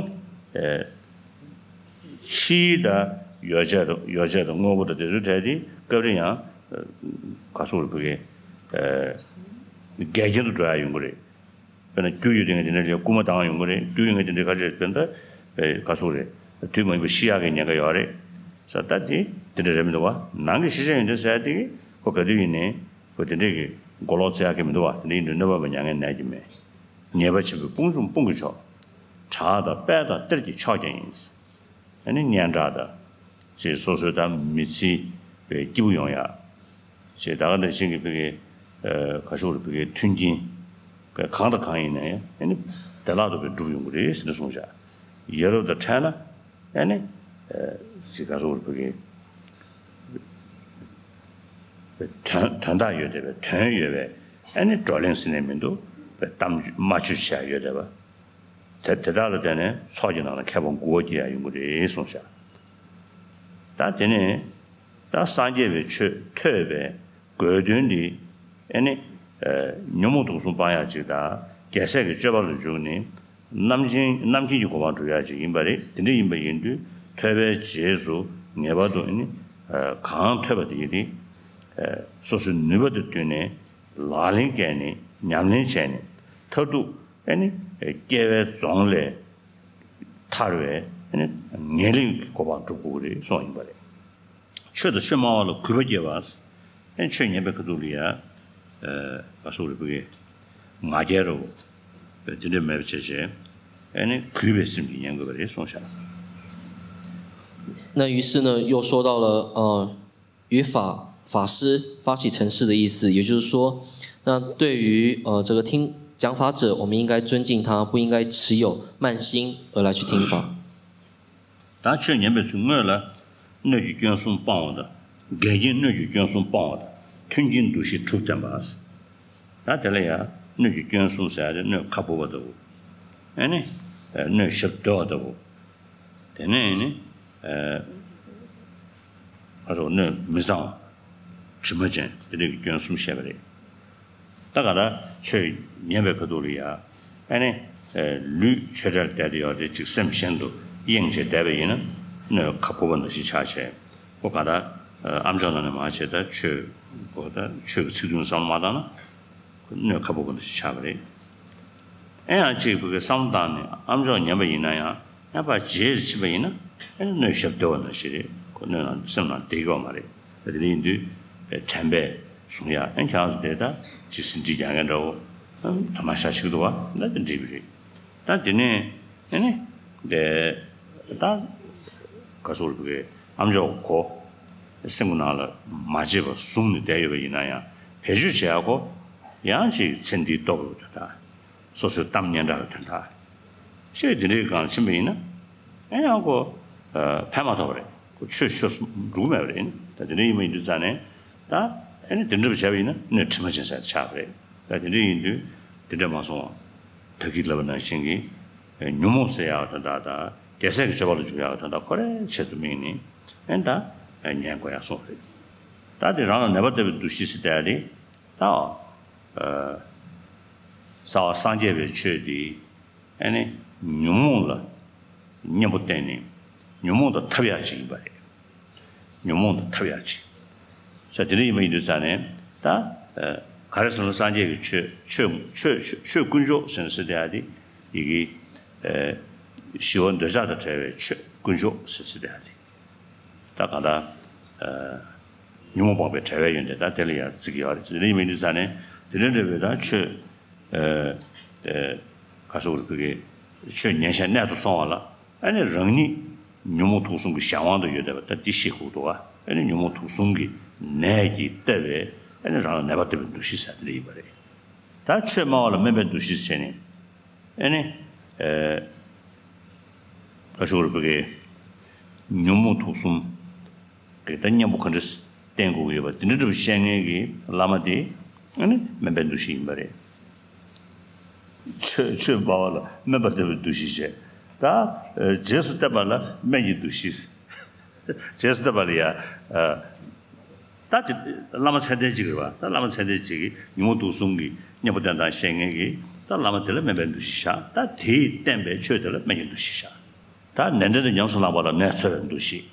ཕྱིའི་དང་ཡོ་བྱད་དང་ཡོ་བྱད་དང་དངོས་པོ་དང་དེ་ཚོའི་གྲས་དེ་སྐབས་རེ་ཡང་ག་སོགས་རེ་བུ་གའི་འགལ་རྐྱེན་དུ་འགྲོ་ཡ་ཡོང་གི་རེད། དཔེར་ན་རྒྱུ་ཡོད་དེ་ངས་དེ་འདྲ་ལས་རྐུན་མ་བཏང་ཡོང་གི་རེད། རྒྱུ་ཡོད་ངས་དེ་འདྲ་ཁ་ཤས་དཔེར་ན་ད་ག་སོགས་རེད། དུས་མ་ཡིན་པ་ཤི་ཡག་གི་ཉེན་ཁ་ཡོད་རེད། ས་ད་དེ་དེ་འདྲ་རེད་མི་འདུག་བ། ནང་གི་ཤེས་བྱ་ཡོན་ཏན་ཟེར་ཡ་དེ་གི་ཁོ་ག་དུས་ཡིན་ནའི་ཁོ་དེ་འདྲས་ཀྱི་མགོ་ལོག་བཙལ་ཡག་གི་མི་འདུག་བ། དེ་འདྲ་ཡིན་དུས་གནོད་པ་མེད་མྱ་ངན་ནད་ཀྱིས་མེད། ཉེས་པ་ཆེན་པོའི་དཔུང་འཇོམས་དཔུང་གི་མཆོག་བྲག་དང་དཔལ་དང་གཏེར་གྱི་མཆོག་ཀྱང་ཡིན། ཨ་ནི་སྙན་གྲགས་དང་། ཅེས་སོ་སོའི་དང་མི་ཚེ་བའི་སྐྱིད་པོ་ཡོང་ཡག་ཅེས་ད་ག་ནང་བཞིན་གྱི་བོད་ཀྱི་ག་ཤོག་རེད། བོད་ཀྱི་མཐུན་རྐྱེན་བས་གང་དང་གང་ཡིན་ན་ཡང་ཨ་ནི་བདེ་བླག་ཏུ་བས་འགྲུབ་ཡོང་གི་རེད་ཟེར་ནས་གསུངས་བཞག་ཡ་རབས་དང་འཕྲད་ན་ཨ་ནི་ཅེས་ག་ཤོག་རེད། བོད་ཀྱི་དོན་དོན་དག་ཡོད་བསྡད་པའི་དོན་ཡོད་པའི་ཨ་ནི་བགྲོ་གླེང་ཟེར་ནས་མི་འདུག་བས་གཏམ་རྒྱུད་སྨྲ་བརྗོད་བྱེད་ཡག་ཡོད་བསྡད་པ། དེ་དེ་དག་ལ་བརྟེན་ནས་ཚོགས་ཀྱི་ནང་ལ་མཁས་པ་མགུ་བ་སྐྱེ་ཡག་ཡོང་གི་རེད་གསུངས་བཞག་ད་དེ་ནས་ད་སངས་རྒྱས་པའི་ཆོས་ཐོས་པའི་དགོས་དོན་འདི་ཨེ་ནི་ཉོན་མོངས་དུག་གསུམ་སྤང་ཡག་ཅིག་དང་རྒྱལ་སྲས་ཀྱི་སྤྱོད་པ་ལ་འཇུག་ནས་རྣམ་མཁྱེན་རྣམ་མཁྱེན་གྱི་གོ་འཕང་སྒྲུབ་ཡག་ཅིག་ཡིན་པ་རེད། དེ་འདྲ་ཡིན་པ་ཡིན་དུས་ཐོས་པའི་རྗེས་སུ་ངེས་པར་དུ་ཨེ་ནི་ གང་ཐོས་པ་དེ་ཡིན་ཏེ། སོ་སོའི་ནུས་པ་དང་བསྟུན་ནས་ལག་ལེན་བཀལ་ནས་ཉམས་ལེན་བྱས་ནས་མཐར་ཐུག་ཨ་ནི་སྐྱེ་བའི་རྫོང་ལས་ཐར་བའི་ཨ་ནི་ངེས་ལེགས་ཀྱི་གོ་འཕང་སྒྲུབ་དགོས་ཀྱི་རེད་གསུངས་ཡིན་པ་རེད། ཆོས་དང་ཆོས་སྨྲ་བ་ལ་གུས་པ་སྐྱེ་བ། ཨ་ནི་ཆོས་ཉན་པའི་ཁ་ཐུག་ལ་ཡ། ཨ་ག་སོགས་རེད་བུ་གའི་ང་རྒྱལ་རོ། དེ་འདྲ་མེད་པ་བྱས་བྱས། ཨ་ནི་གུས་པའི་སེམས་ཀྱིས་ཉན་དགོས་པ་རེད་གསུངས་བཞག 那于是呢，又说到了呃，与法法师发起陈示的意思，也就是说，那对于呃这个听讲法者，我们应该尊敬他，不应该持有慢心而来去听法。 ད་ཆོས་ཉན་པའི་ཚུལ་དངོས་ལ་སྣོད་ཀྱི་སྐྱོན་གསུམ་སྤང་བ་དང་། འགལ་རྐྱེན་སྣོད་ཀྱི་སྐྱོན་གསུམ་སྤང་བ་དང་། མཐུན་རྐྱེན་འདུ་ཤེས་དྲུག་བསྟེན་པ། ད་དེ་ལ་ཡང་སྣོད་ཀྱི་སྐྱོན་གསུམ་ཟེར་ཡ་དེ་སྣོད་ཁ་སྦུབ་པ་ལྟ་བུ། ཨ་ནི། སྣོད་ཞབས་རྡོལ་བ་ལྟ་བུ། དེ་ནས་ནི། ཁ་སོགས་སྣོད་མི་གཙང་བ། དྲི་མ་ཅན་དེ་འདྲ་གི་སྐྱོན་གསུམ་བཤད་པ་རེད། ད་ག་ད་ཆོས་ཉན་པའི་ཁ་ཐུག་ལ་ཡ། ཨ་ནི། ལུས་ཆོས་འབྲེལ་བསྡད་དེ་ཡོད་རེད་ཅིག་སེམས་གཞན་དུ་གཡེང་བྱས་བསྡད་པ་ཡིན་ན། སྣོད་ཁ་སྦུབ་པ་ནང་བཞིན་ཆགས་བྱས། ཁོ་ག་ད། ཨ་མཆོག་ནང་ནས་མར་བྱས་ད་ཆོས། ཁོ་ད་ཆོས་ཀྱི་ཚིག་དོན་བསམ་བློ་མ་བཏང་ན། ཁོ་སྣོད་ཁ་སྦུབ་པ་ནང་བཞིན་ཆགས་པ་རེད། ཨེ་ཡང་གཅིག་བུ་གའི་བསམ་བློ་བཏང་ནས་ཨ་མཆོག་ཉན་པ་ཡིན་ན་ཡང་། ཨེ་ཕར་རྗེས་སུ་ཕྱིན་པ་ཡིན་ན། ཨེ་སྣོད་ཞབས་རྡོལ་བ་ནང་བཞིན་རེད། ཁོ་སྣོད་ནང་སེམས་ནང་བསྡད་ཀྱི་ཡོད་མ་རེད། དེ་འདྲ་ཡིན་དུས། དྲན་པས་བཟུང་ཡ། ཨེ་ཁྱེད་རང་ཚོ་དེ་ད་ཅིག་ཟིན་བྲིས་རྒྱག་མཁན་འདྲ་བོ། ཨེ་དོ་སྣང་ཤར་ཞིག་འདུག་བ། ད་དེ་འགྲིག་པ་རེད། ད་དེ་ནས་ཨེ་ནི། དེ་ད་ག་སོགས་རེད་བུ་གའི་ཨ་མཆོག་གོ། སེམས་ཀྱི་ནང་ལ་མ་བརྗེད་པ་བཟུང་ནས་བསྡད་ཡོད་པ་ཡིན་ན་ཡང་། བེད་སྤྱོད་བྱེད་ཡ་ཁོ་ཡང་ཅིག་ཚེ་འདིའི་སྡུག་རུ་དོན་དག་སོ་སོའི་གཏམ་སྙན་གྲགས་ཀྱི་དོན་དག་ཅིག་དེ་འདྲའི་སྒང་ཕྱིན་པ་ཡིན་ན། ཨེ་ཡང་ཁོ་ཕན་མ་ཐོགས་པ་རེད། ཁོ་ཆོས་ཆོས་སུ་འགྲོ་གི་མེད་པ་རེད། ད་དེ་འདྲ་ཡིན་པ་ཡིན་དུས་ཙང་ནས། ད་ཨེ་ནི་དེ་འདྲ་བྱས་པ་ཡིན་ན་སྣོད་དྲི་མ་ཅན་ཟེར་ཆགས་པ་རེད། ད་དེ་འདྲ་ཡིན་དུས་དེ་འདྲ་མ་སོང་བ། ད་གིན་ལབ་པ་ནང་བཞིན་གྱི་ཉོན་མོངས་སེལ་ཡག་དོན་དག་དང་རྒྱལ་སྲས་ཀྱི་སྤྱོད་པ་ལ་འཇུག་ཡག་དོན་དག་ཁོ་རའི་ཆེད་དུ་དམིགས་ནས་ཨེ་ད་ཉན་དགོས་ཡག་གསུངས་པ་རེད། ད་དེ་རང་ལ་ནད་པ་ལྟ་བུའི་འདུ་ཤེས་ཟེར་བསྡད་ཡག་དེ། ད་རྩ་བ་སངས་རྒྱས་པའི་ཆོས་དེ་ཨེ་ནི་ཉོན་མོངས་ལ་གཉེན་པོ་བསྟེན་ནས་ཉོན་མོངས་དང་འཐབ་ཡག་ཅིག་ཡིན་པ་རེད། ཉོན་མོངས་དང་འཐབ་ཡག་ཅིག་ས་དེ་འདྲ་ཡིན་པ་ཡིན་དུས་ཙང་ནས་ད། ག་རེ་ཟེར་ན་སངས་རྒྱས་ཀྱི་ཆོས་ཆོས་ཆོས་ཆོས་ཆོས་དཀོན་མཆོག་ཟེར་ཟེར་བསྡད་ཡག་དེ། ཡི་གེ་ཞི་བ་འདོད་ཆགས་དང་བྲལ་བའི་ཆོས་དཀོན་མཆོག་ཟེར་ཟེར་བསྡད་ཡག་དེ། ད་གང་ལྟར། ཉོན་མོངས་སྤངས་པའི་བྲལ་བའི་ཡོན་ཏན་ད་དེ་ལ་ཡང་བརྩི་གི་ཡོད་རེད། དེ་འདྲ་ཡིན་པ་ཡིན་དུས་ཙང་ནས་དེ་འདྲ་འདྲ་བའི་ད་ཆོས། ག་སོགས་རེད་བུ་གའི་ཆོས་ཉན་བྱས་རྣལ་དུ་སོང་བ་ལ། ཨ་ནི་རང་ཉིད་ཉོན་མོངས་དུག་གསུམ་གྱི་གཞན་དབང་དུ་ཡོད་བསྡད་པ་ད་འདི་ཤེས་དགོས་འདུག་ག་ཨ་ནི་ཉོན་མོངས་དུག་གསུམ་གྱི་ནད་ཀྱིས་བཏབ་པའི་ཨ་ནི་རང་ལ་ནད་པ་བཏབ་པའི་འདུ་ཤེས་ཟེར་དེ་འདྲ་ཡིན་པ་རེད། ད་ཆོས་སྨྲ་བ་ལ་སྨན་པའི་འདུ་ཤེས་བྱས་ནས་ཨ་ནི། ག་ཤོག་རེད་བུ་གའི་ཉོན་མོངས་དུག་གསུམ་གྱི་ད་གཉེན་པོ་ག་འདྲ་བསྟེན་དགོས་ཀྱི་ཡོད་པ་དེ་འདྲ་འདྲ་བོ་བཤད་མཁན་གྱི་བླ་མ་དེ་ཨ་ནི་སྨན་པའི་འདུ་ཤེས་ཡིན་པ་རེད། ཆོས་ཆོས་སྨྲ་བ་ལ་སྨན་པ་ལྟ་བུའི་འདུ་ཤེས་བྱས། ད་རྗེས་སུ་བསྟན་པ་ལ་སྨན་གྱི་འདུ་ཤེས། རྗེས་སུ་བསྟན་པ་ལ་ཡ། ད་དེ་བླ་མ་ཚད་ལྡན་གཅིག་རེད་བ། ད་བླ་མ་ཚད་ལྡན་གཅིག་གིས་ཉོན་མོངས་དུག་གསུམ་གྱི་གཉེན་པོ་བསྟེན་སྟངས་བཤད་མཁན་གྱིས་ད་བླ་མ་དེ་ལ་སྨན་པའི་འདུ་ཤེས་བཞག་ད་དེས་བསྟན་པའི་ཆོས་དེ་ལ་སྨན་གྱི་འདུ་ཤེས་བཞག་ད་ནན་ཏན་དུ་ཉམས་སུ་བླངས་པ་ལ་ནད་འཚོ་བའི་འདུ་ཤེས།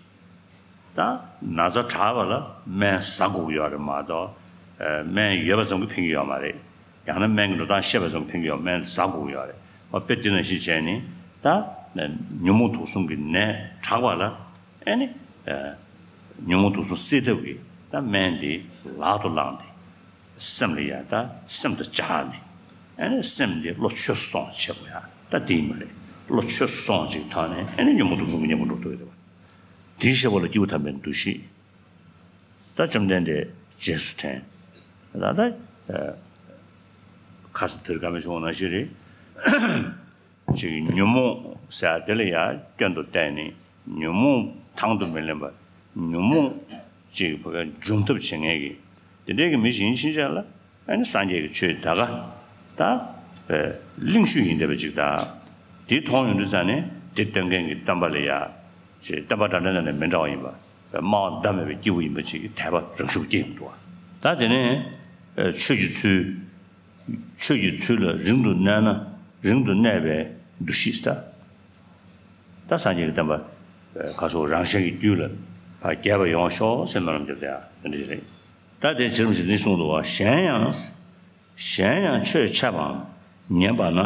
ད་ན་ཚ་དྲག་པ་ལ་སྨན་ཟ་དགོས་ཀྱི་ཡོད་རེད་མ་གཏོགས། སྨན་ཡོད་པ་ཙམ་གྱིས་ཕན་གྱི་ཡོད་མ་རེད། ཡང་ན་སྨན་གྱི་འགྲོ་སྟངས་ཤེས་པ་ཙམ་གྱིས་ཕན་གྱི་ཡོད་སྨན་ཟ་དགོས་ཀྱི་ཡོད་རེད། དཔེ་དེ་ནང་བཞིན་བྱས་ནས་ད་ཉོན་མོངས་དུག་གསུམ་གྱི་ནད་དྲག་པ་ལ། ཨེ་ནི། ཉོན་མོངས་དུག་གསུམ་སེལ་ཐབས་ཀྱི་ད་སྨན་དེ་ལག་ཏུ་བླངས་ཏེ། སེམས་ལ་ཡ་ད་སེམས་དང་སྦྱར་ནས། ཨེ་ནི་སེམས་དེ་བློ་ཆོས་སུ་སོང་བྱེད་དགོས་ཡ་ད་དེ་ཡིན་པ་རེད། བློ་ཆོས་སུ་སོང་བྱེད་ཐོག་ནས་ཨེ་ནི་ཉོན་མོངས་དུག་གསུམ་གྱི་གཉེན་པོ་འགྲོ་ཐུབ་ཡོད་རེད་བ། དེའི་ཤེས་པ་ལ་སྐྱེས་བུ་དམ་པའི་འདུ་ཤེས། ད་བཅོམ་ལྡན་འདས་རྗེས་སུ་དྲན། ད་ལྟ། ཁ་སང་དེར་བཀའ་མོལ་བྱུང་བ་ནང་བཞིན་རེད། ཅིག་ཉོན་མོངས་ཟེར་དེ་ལ་ཡང་སྐྱོན་དུ་བལྟས་ནས་ཉོན་མོངས་དང་དུ་མི་ལེན་པར་ཉོན་མོངས་ཅིག་བ་ག་འཇོམས་ཐབས་བྱེད་མཁན་གྱི་དེ་འདྲའི་གི་མི་ཞིག་ཡིན་ཕྱིན་ཆད་ལ་ཨ་ནི་སངས་རྒྱས་ཀྱི་ཆོས་ད་ག་ད་གླེང་ཤོས་ཡིན་བསྡད་པ་ཅིག་ད་དེ་མཐོང་ཡོང་དུས་ཙང་ནས་དེ་སྟོན་མཁན་གྱི་སྟོན་པ་ལ་ཡ་ཅིག་སྟོན་པ་འདྲ་འདྲ་འདྲ་ནས་མི་འདྲ་བ་ཡིན་པ་སྨྲ་བ་ཟླ་མེད་པའི་སྐྱེས་བུ་ཡིན་པ་ཅིག་གི་དད་པ་རང་ཤུགས་སྐྱེ་ཡོང་འདུག་བ། ད་དེ་ནས་ཆོས་ཀྱི་ཚུལ། ཆོས་ཀྱི་ཚུལ་ལ་རིང་དུ་གནས་ན་རིང་དུ་གནས་པའི་འདུ་ཤེས་ད། ད་སངས་རྒྱས་ཀྱི་བསྟན་པ་ཁ་སོགས་རང་གཞན་གྱི་རྒྱུད་ལ་ ཕར་རྒྱས་པ་ཡོང་ཤོག་ཟེར་སྨོན་ལམ་རྒྱབ་དེ་ཡ་དེ་འདྲ་ཞིག་རེད། ད་དེ་རྗེ་རིན་པོ་ཆེས་འདི་གསུངས་འདུག་བ། གཞན་ཡང་། གཞན་ཡང་ཆོས་འཆད་པའམ་ཉན་པ་ན་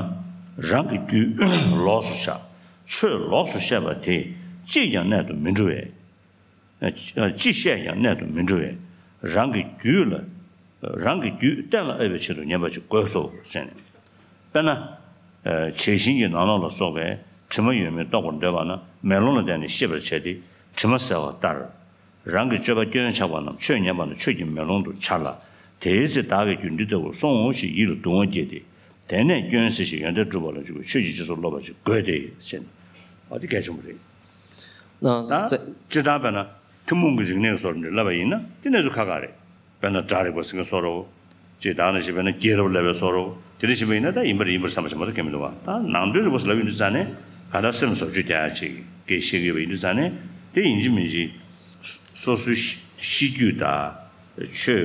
རང་གི་རྒྱུད་ལོགས་སུ་བཞག་ཆོས་ལོགས་སུ་བཤད་པ་དེ་ཅིས་ཀྱང་གནད་དུ་མི་འགྲོ་བས། ཅི་བཤད་ཀྱང་གནད་དུ་མི་འགྲོ་བས། རང་གི་རྒྱུད་ལ། རང་གི་རྒྱུད་གཏན་ལ་དབབ་པའི་ཆེད་དུ་ཉན་པ་ཅིག་དགོས་སོ་ཟེར་ནས། དཔེར་ན། བྱད་བཞིན་གྱི་ནང་ལོགས་ལ་སོགས་པའི་དྲི་མ་ཡོད་མེད་རྟོགས་པར་འདོད་པ་ན་མེ་ལོང་ལ་བརྟེན་ནས་ཤེས་པར་བྱས་ཏེ་དྲི་མ་བསལ་བ་ལྟར། རང་གི་སྤྱོད་པ་སྐྱོན་ཆགས་པ་རྣམས་ཆོས་ཉན་པ་ན་ཆོས་ཀྱི་མེ་ལོང་དུ་འཆར་ལ། དེའི་ཚེ་བདག་གི་རྒྱུད་འདི་ལྟ་བུར་སོང་ངོ་ཞེས་ཡིད་ལ་གདུང་བ་སྐྱེས་ཏེ། དེ་ནས་སྐྱོན་སེལ་ཞིང་ཡོན་ཏན་སྒྲུབ་པ་ལ་འཇུག་པའི་ཆོས་ཀྱི་རྗེས་སུ་སློབ་པ་ཅིག་དགོས་ཏེ་ཟེར་ནས། འོ་དེ་གལ་ཆེན་པོ་རེད། ད་སྤྱིར་བཏང་དཔེར་ན་ཐུན་མོང་གི་རིག་གནས་ཀྱི་བཟོ་འདྲ་ལབ་པ་ཡིན་ན་དེ་གནས་ཚུལ་ཁག་ཁག་རེད། དཔེར་ན་སྒྲ་རིག་པ་ཟེར་མཁན་བཟོ་འདྲ་བོ། ཅེས་དག་ནང་བཞིན་དཔེར་ན་རྒྱལ་རབས་ལབ་པའི་བཟོ་འདྲ་བོ། དེ་འདྲ་བྱེད་པ་ཡིན་ན་ད་ཡིན་པ་རེད་ཡིན་པར་བསམ་པ་ཞིག་མ་གཏོགས་གང་མི་འདུག་བ། ད་ནང་དོན་རིག་པ་ཟེར་ལབ་ཡོང་དུས་ཙང་ནས་ག་ད་སེམས་བཟོ་བཅོས་རྒྱག་ཡ་ཅིག་གི་བཤད་ཀྱི་ཡོད་པ་ཡིན་དུས་ཙང་ནས་དེ་ཡིན་གཅིག་མིན་གཅིག་སོ་སོའི་གཤིས་རྒྱུད་དང་ཆོས་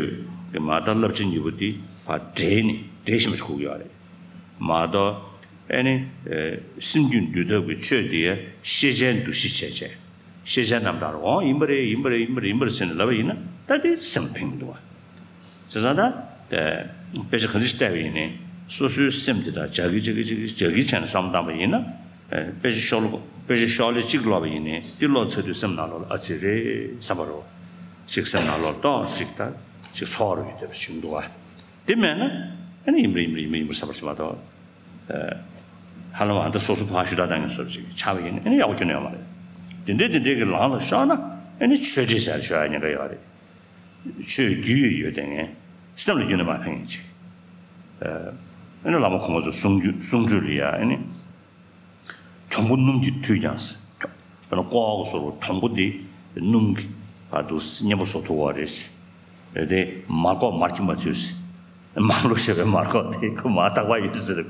ཀྱི་མ་དག་བསླབ་བྱ་གཉིས་པོ་དེ་ཕར་འདྲེས་ནས་འདྲེས་ཤིང་མ་ཞིག་གོ་གི་ཡོད་རེད། མ་གཏོགས་ཨེ་ནི། སེམས་རྒྱུད་འདུལ་ཐབས་ཀྱི་ཆོས་དེ་ཤེས་བྱའི་འདུ་ཤེས་བྱས་བྱས། ཤེས་བྱའི་རྣམ་གྲངས་འོང་ཡིན་པ་རེད་ཡིན་པ་རེད་ཡིན་པ་རེད་ཡིན་པ་རེད་ཟེར་ནས་ལབ་པ་ཡིན་ན་ད་དེ་སེམས་ཕན་གྱི་འདུག་བ། བྱས་ཙང་ད། དཔེ་ཆ་ག་འདྲ་ཞིག་བལྟས་པ་ཡིན་ནའི་སོ་སོའི་སེམས་དེ་དག་ཇག་གི་ཇག་གི་ཇག་གི་ཇག་གི་བྱས་ནས་བསམ་བློ་བཏང་པ་ཡིན་ན། དཔེ་ཆ་ཤོག་ལོ་དཔེ་ཆ་ཤོག་ལེ་གཅིག་ཀློག་པ་ཡིན་ནའི་དེ་ཀློག་ཚར་དུས་སེམས་ནང་ལོགས་ལ་ཨ་ཙི་རེད་བསམ་པ་རོ། ཅིག་སེམས་ནང་ལོགས་ལ་ཏོག་ཅིག་ད་ཅིག་ཚོར་བ་ཡོད་བསྡད་པ་ཞིག་འདུག་བ། དེ་མེད་ན་ཨ་ནི་ཡིན་པ་རེད་ཡིན་པ་རེད་ཡིན་པ་རེད་ཡིན་པ་རེད་བསམ་པ་ཞིག་མ་གཏོགས། ཧ་ལམ་ཨ་ད་སོ་སོ་ཕར་ཞུ་དག་བཏང་མཁན་བཟོ་འདྲ་ཅིག་ཆགས་པ་ཡིན་ན་ཨ་ནི་ཡག་པོ་ཁྱོན་ནས་ཡོད་མ་རེད། དེ་འདྲའི་དེ་འདྲའི་གི་ལམ་ལ་ཤོར་ན་ཨ་ནི་ཆོས་འདྲེས་ཟེར་ཤོར་ཡ་ཉེན་ཁ་ཡོད་རེད། ཆོས་རྒྱུས་ཡོད་ཡོད་དེ་ངས་སེམས་ལ་ཁྱོན་ནས་མ་ཕན་ཡིན་ཅིག་ཨ་ནི་བླ་མ་གོང་མ་ཚོ་གསུང་རྒྱུ་གསུང་སྒྲོས་ལ་ཡ་ཨ་ནི། གྱོང་པོ་སྣུམ་གྱིས་འཐུལ་ཀྱང་ཟེར། དཔེར་ན་ཀོ་བ་གི་བཟོ་རུ་གྱོང་པོ་འདི་སྣུམ་གྱིས་བར་དུ་མཉེན་པོ་བཟོ་ཐུབ་པ་རེད་ཟེར། དེ་མར་ཀོག་མར་གྱིས་མ་འཐུལ་ཟེར། མར་ལུག་ཞེས་པའི་མར་ཀོག་དེ་ཁོ་མར་བཏགས་པ་ཡོད་ཟེར།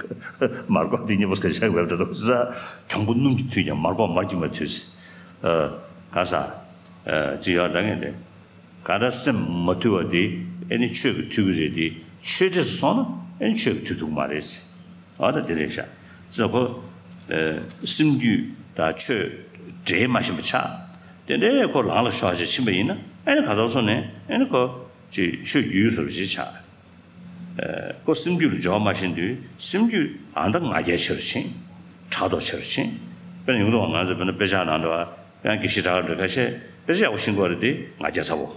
མར་ཀོག་དེ་མཉེན་པོ་ག་ཤག་བེབ་འགྲོ་འདུག་ཟེར། གྱོང་པོ་སྣུམ་གྱིས་འཐུལ་ཀྱང་མར་ཀོག་མར་གྱིས་མ་འཐུལ་ཟེར། ག་ས། ཅི་ཡོད་ད་ངས་དེ། ག་ད་སེམས་མ་ཐུལ་བ་དེ་ཨེ་ནི་ཆོས་ཀྱིས་ཐུལ་གི་རེད་དེ་ཆོས་འདྲེས་སུ་སོང་ན་ཨེ་ནི་ཆོས་ཀྱིས་ཐུལ་ཐུབ་མ་རེད་ཟེར། ཨ་ད་དེ་རེད་ཤག་ཟེར་ཁོ། སེམས་རྒྱུད་དང་ཆོས་འདྲེས་མ་ཤེས་པ་ཆགས། དེ་འདྲའི་ཁོ་ལངས་ལ་ཤོག་ཅེས་ཕྱིན་པ་ཡིན་ན་ཨེ་ནི་ག་ཚོད་སོང་ནས་ཨེ་ནི་ཁོ་ཅིག་ཆོས་བརྒྱུད་བཟོ་འདྲ་ཅིག་ཆགས། ཁོ་སེམས་རྒྱུད་ལ་འབྱོར་མ་ཤེས་དུས་སེམས་རྒྱུད་ཨ་ད་ང་རྒྱལ་ཆེ་རུ་ཕྱིན། ཕྲག་དོག་ཆེ་རུ་ཕྱིན། དཔེར་ན་ཡོང་དུས་ང་ཚོ་དཔེར་ན་དཔེ་ཆ་ནང་དུ་ཡང་དགེ་བཤེས་གྲགས་འདྲ་ཁ་ཤས་དཔེ་ཆ་ཡག་པོ་ཤེས་ཀྱི་ཡོད་རེད་དེ་ང་རྒྱལ་ཚ་བོ།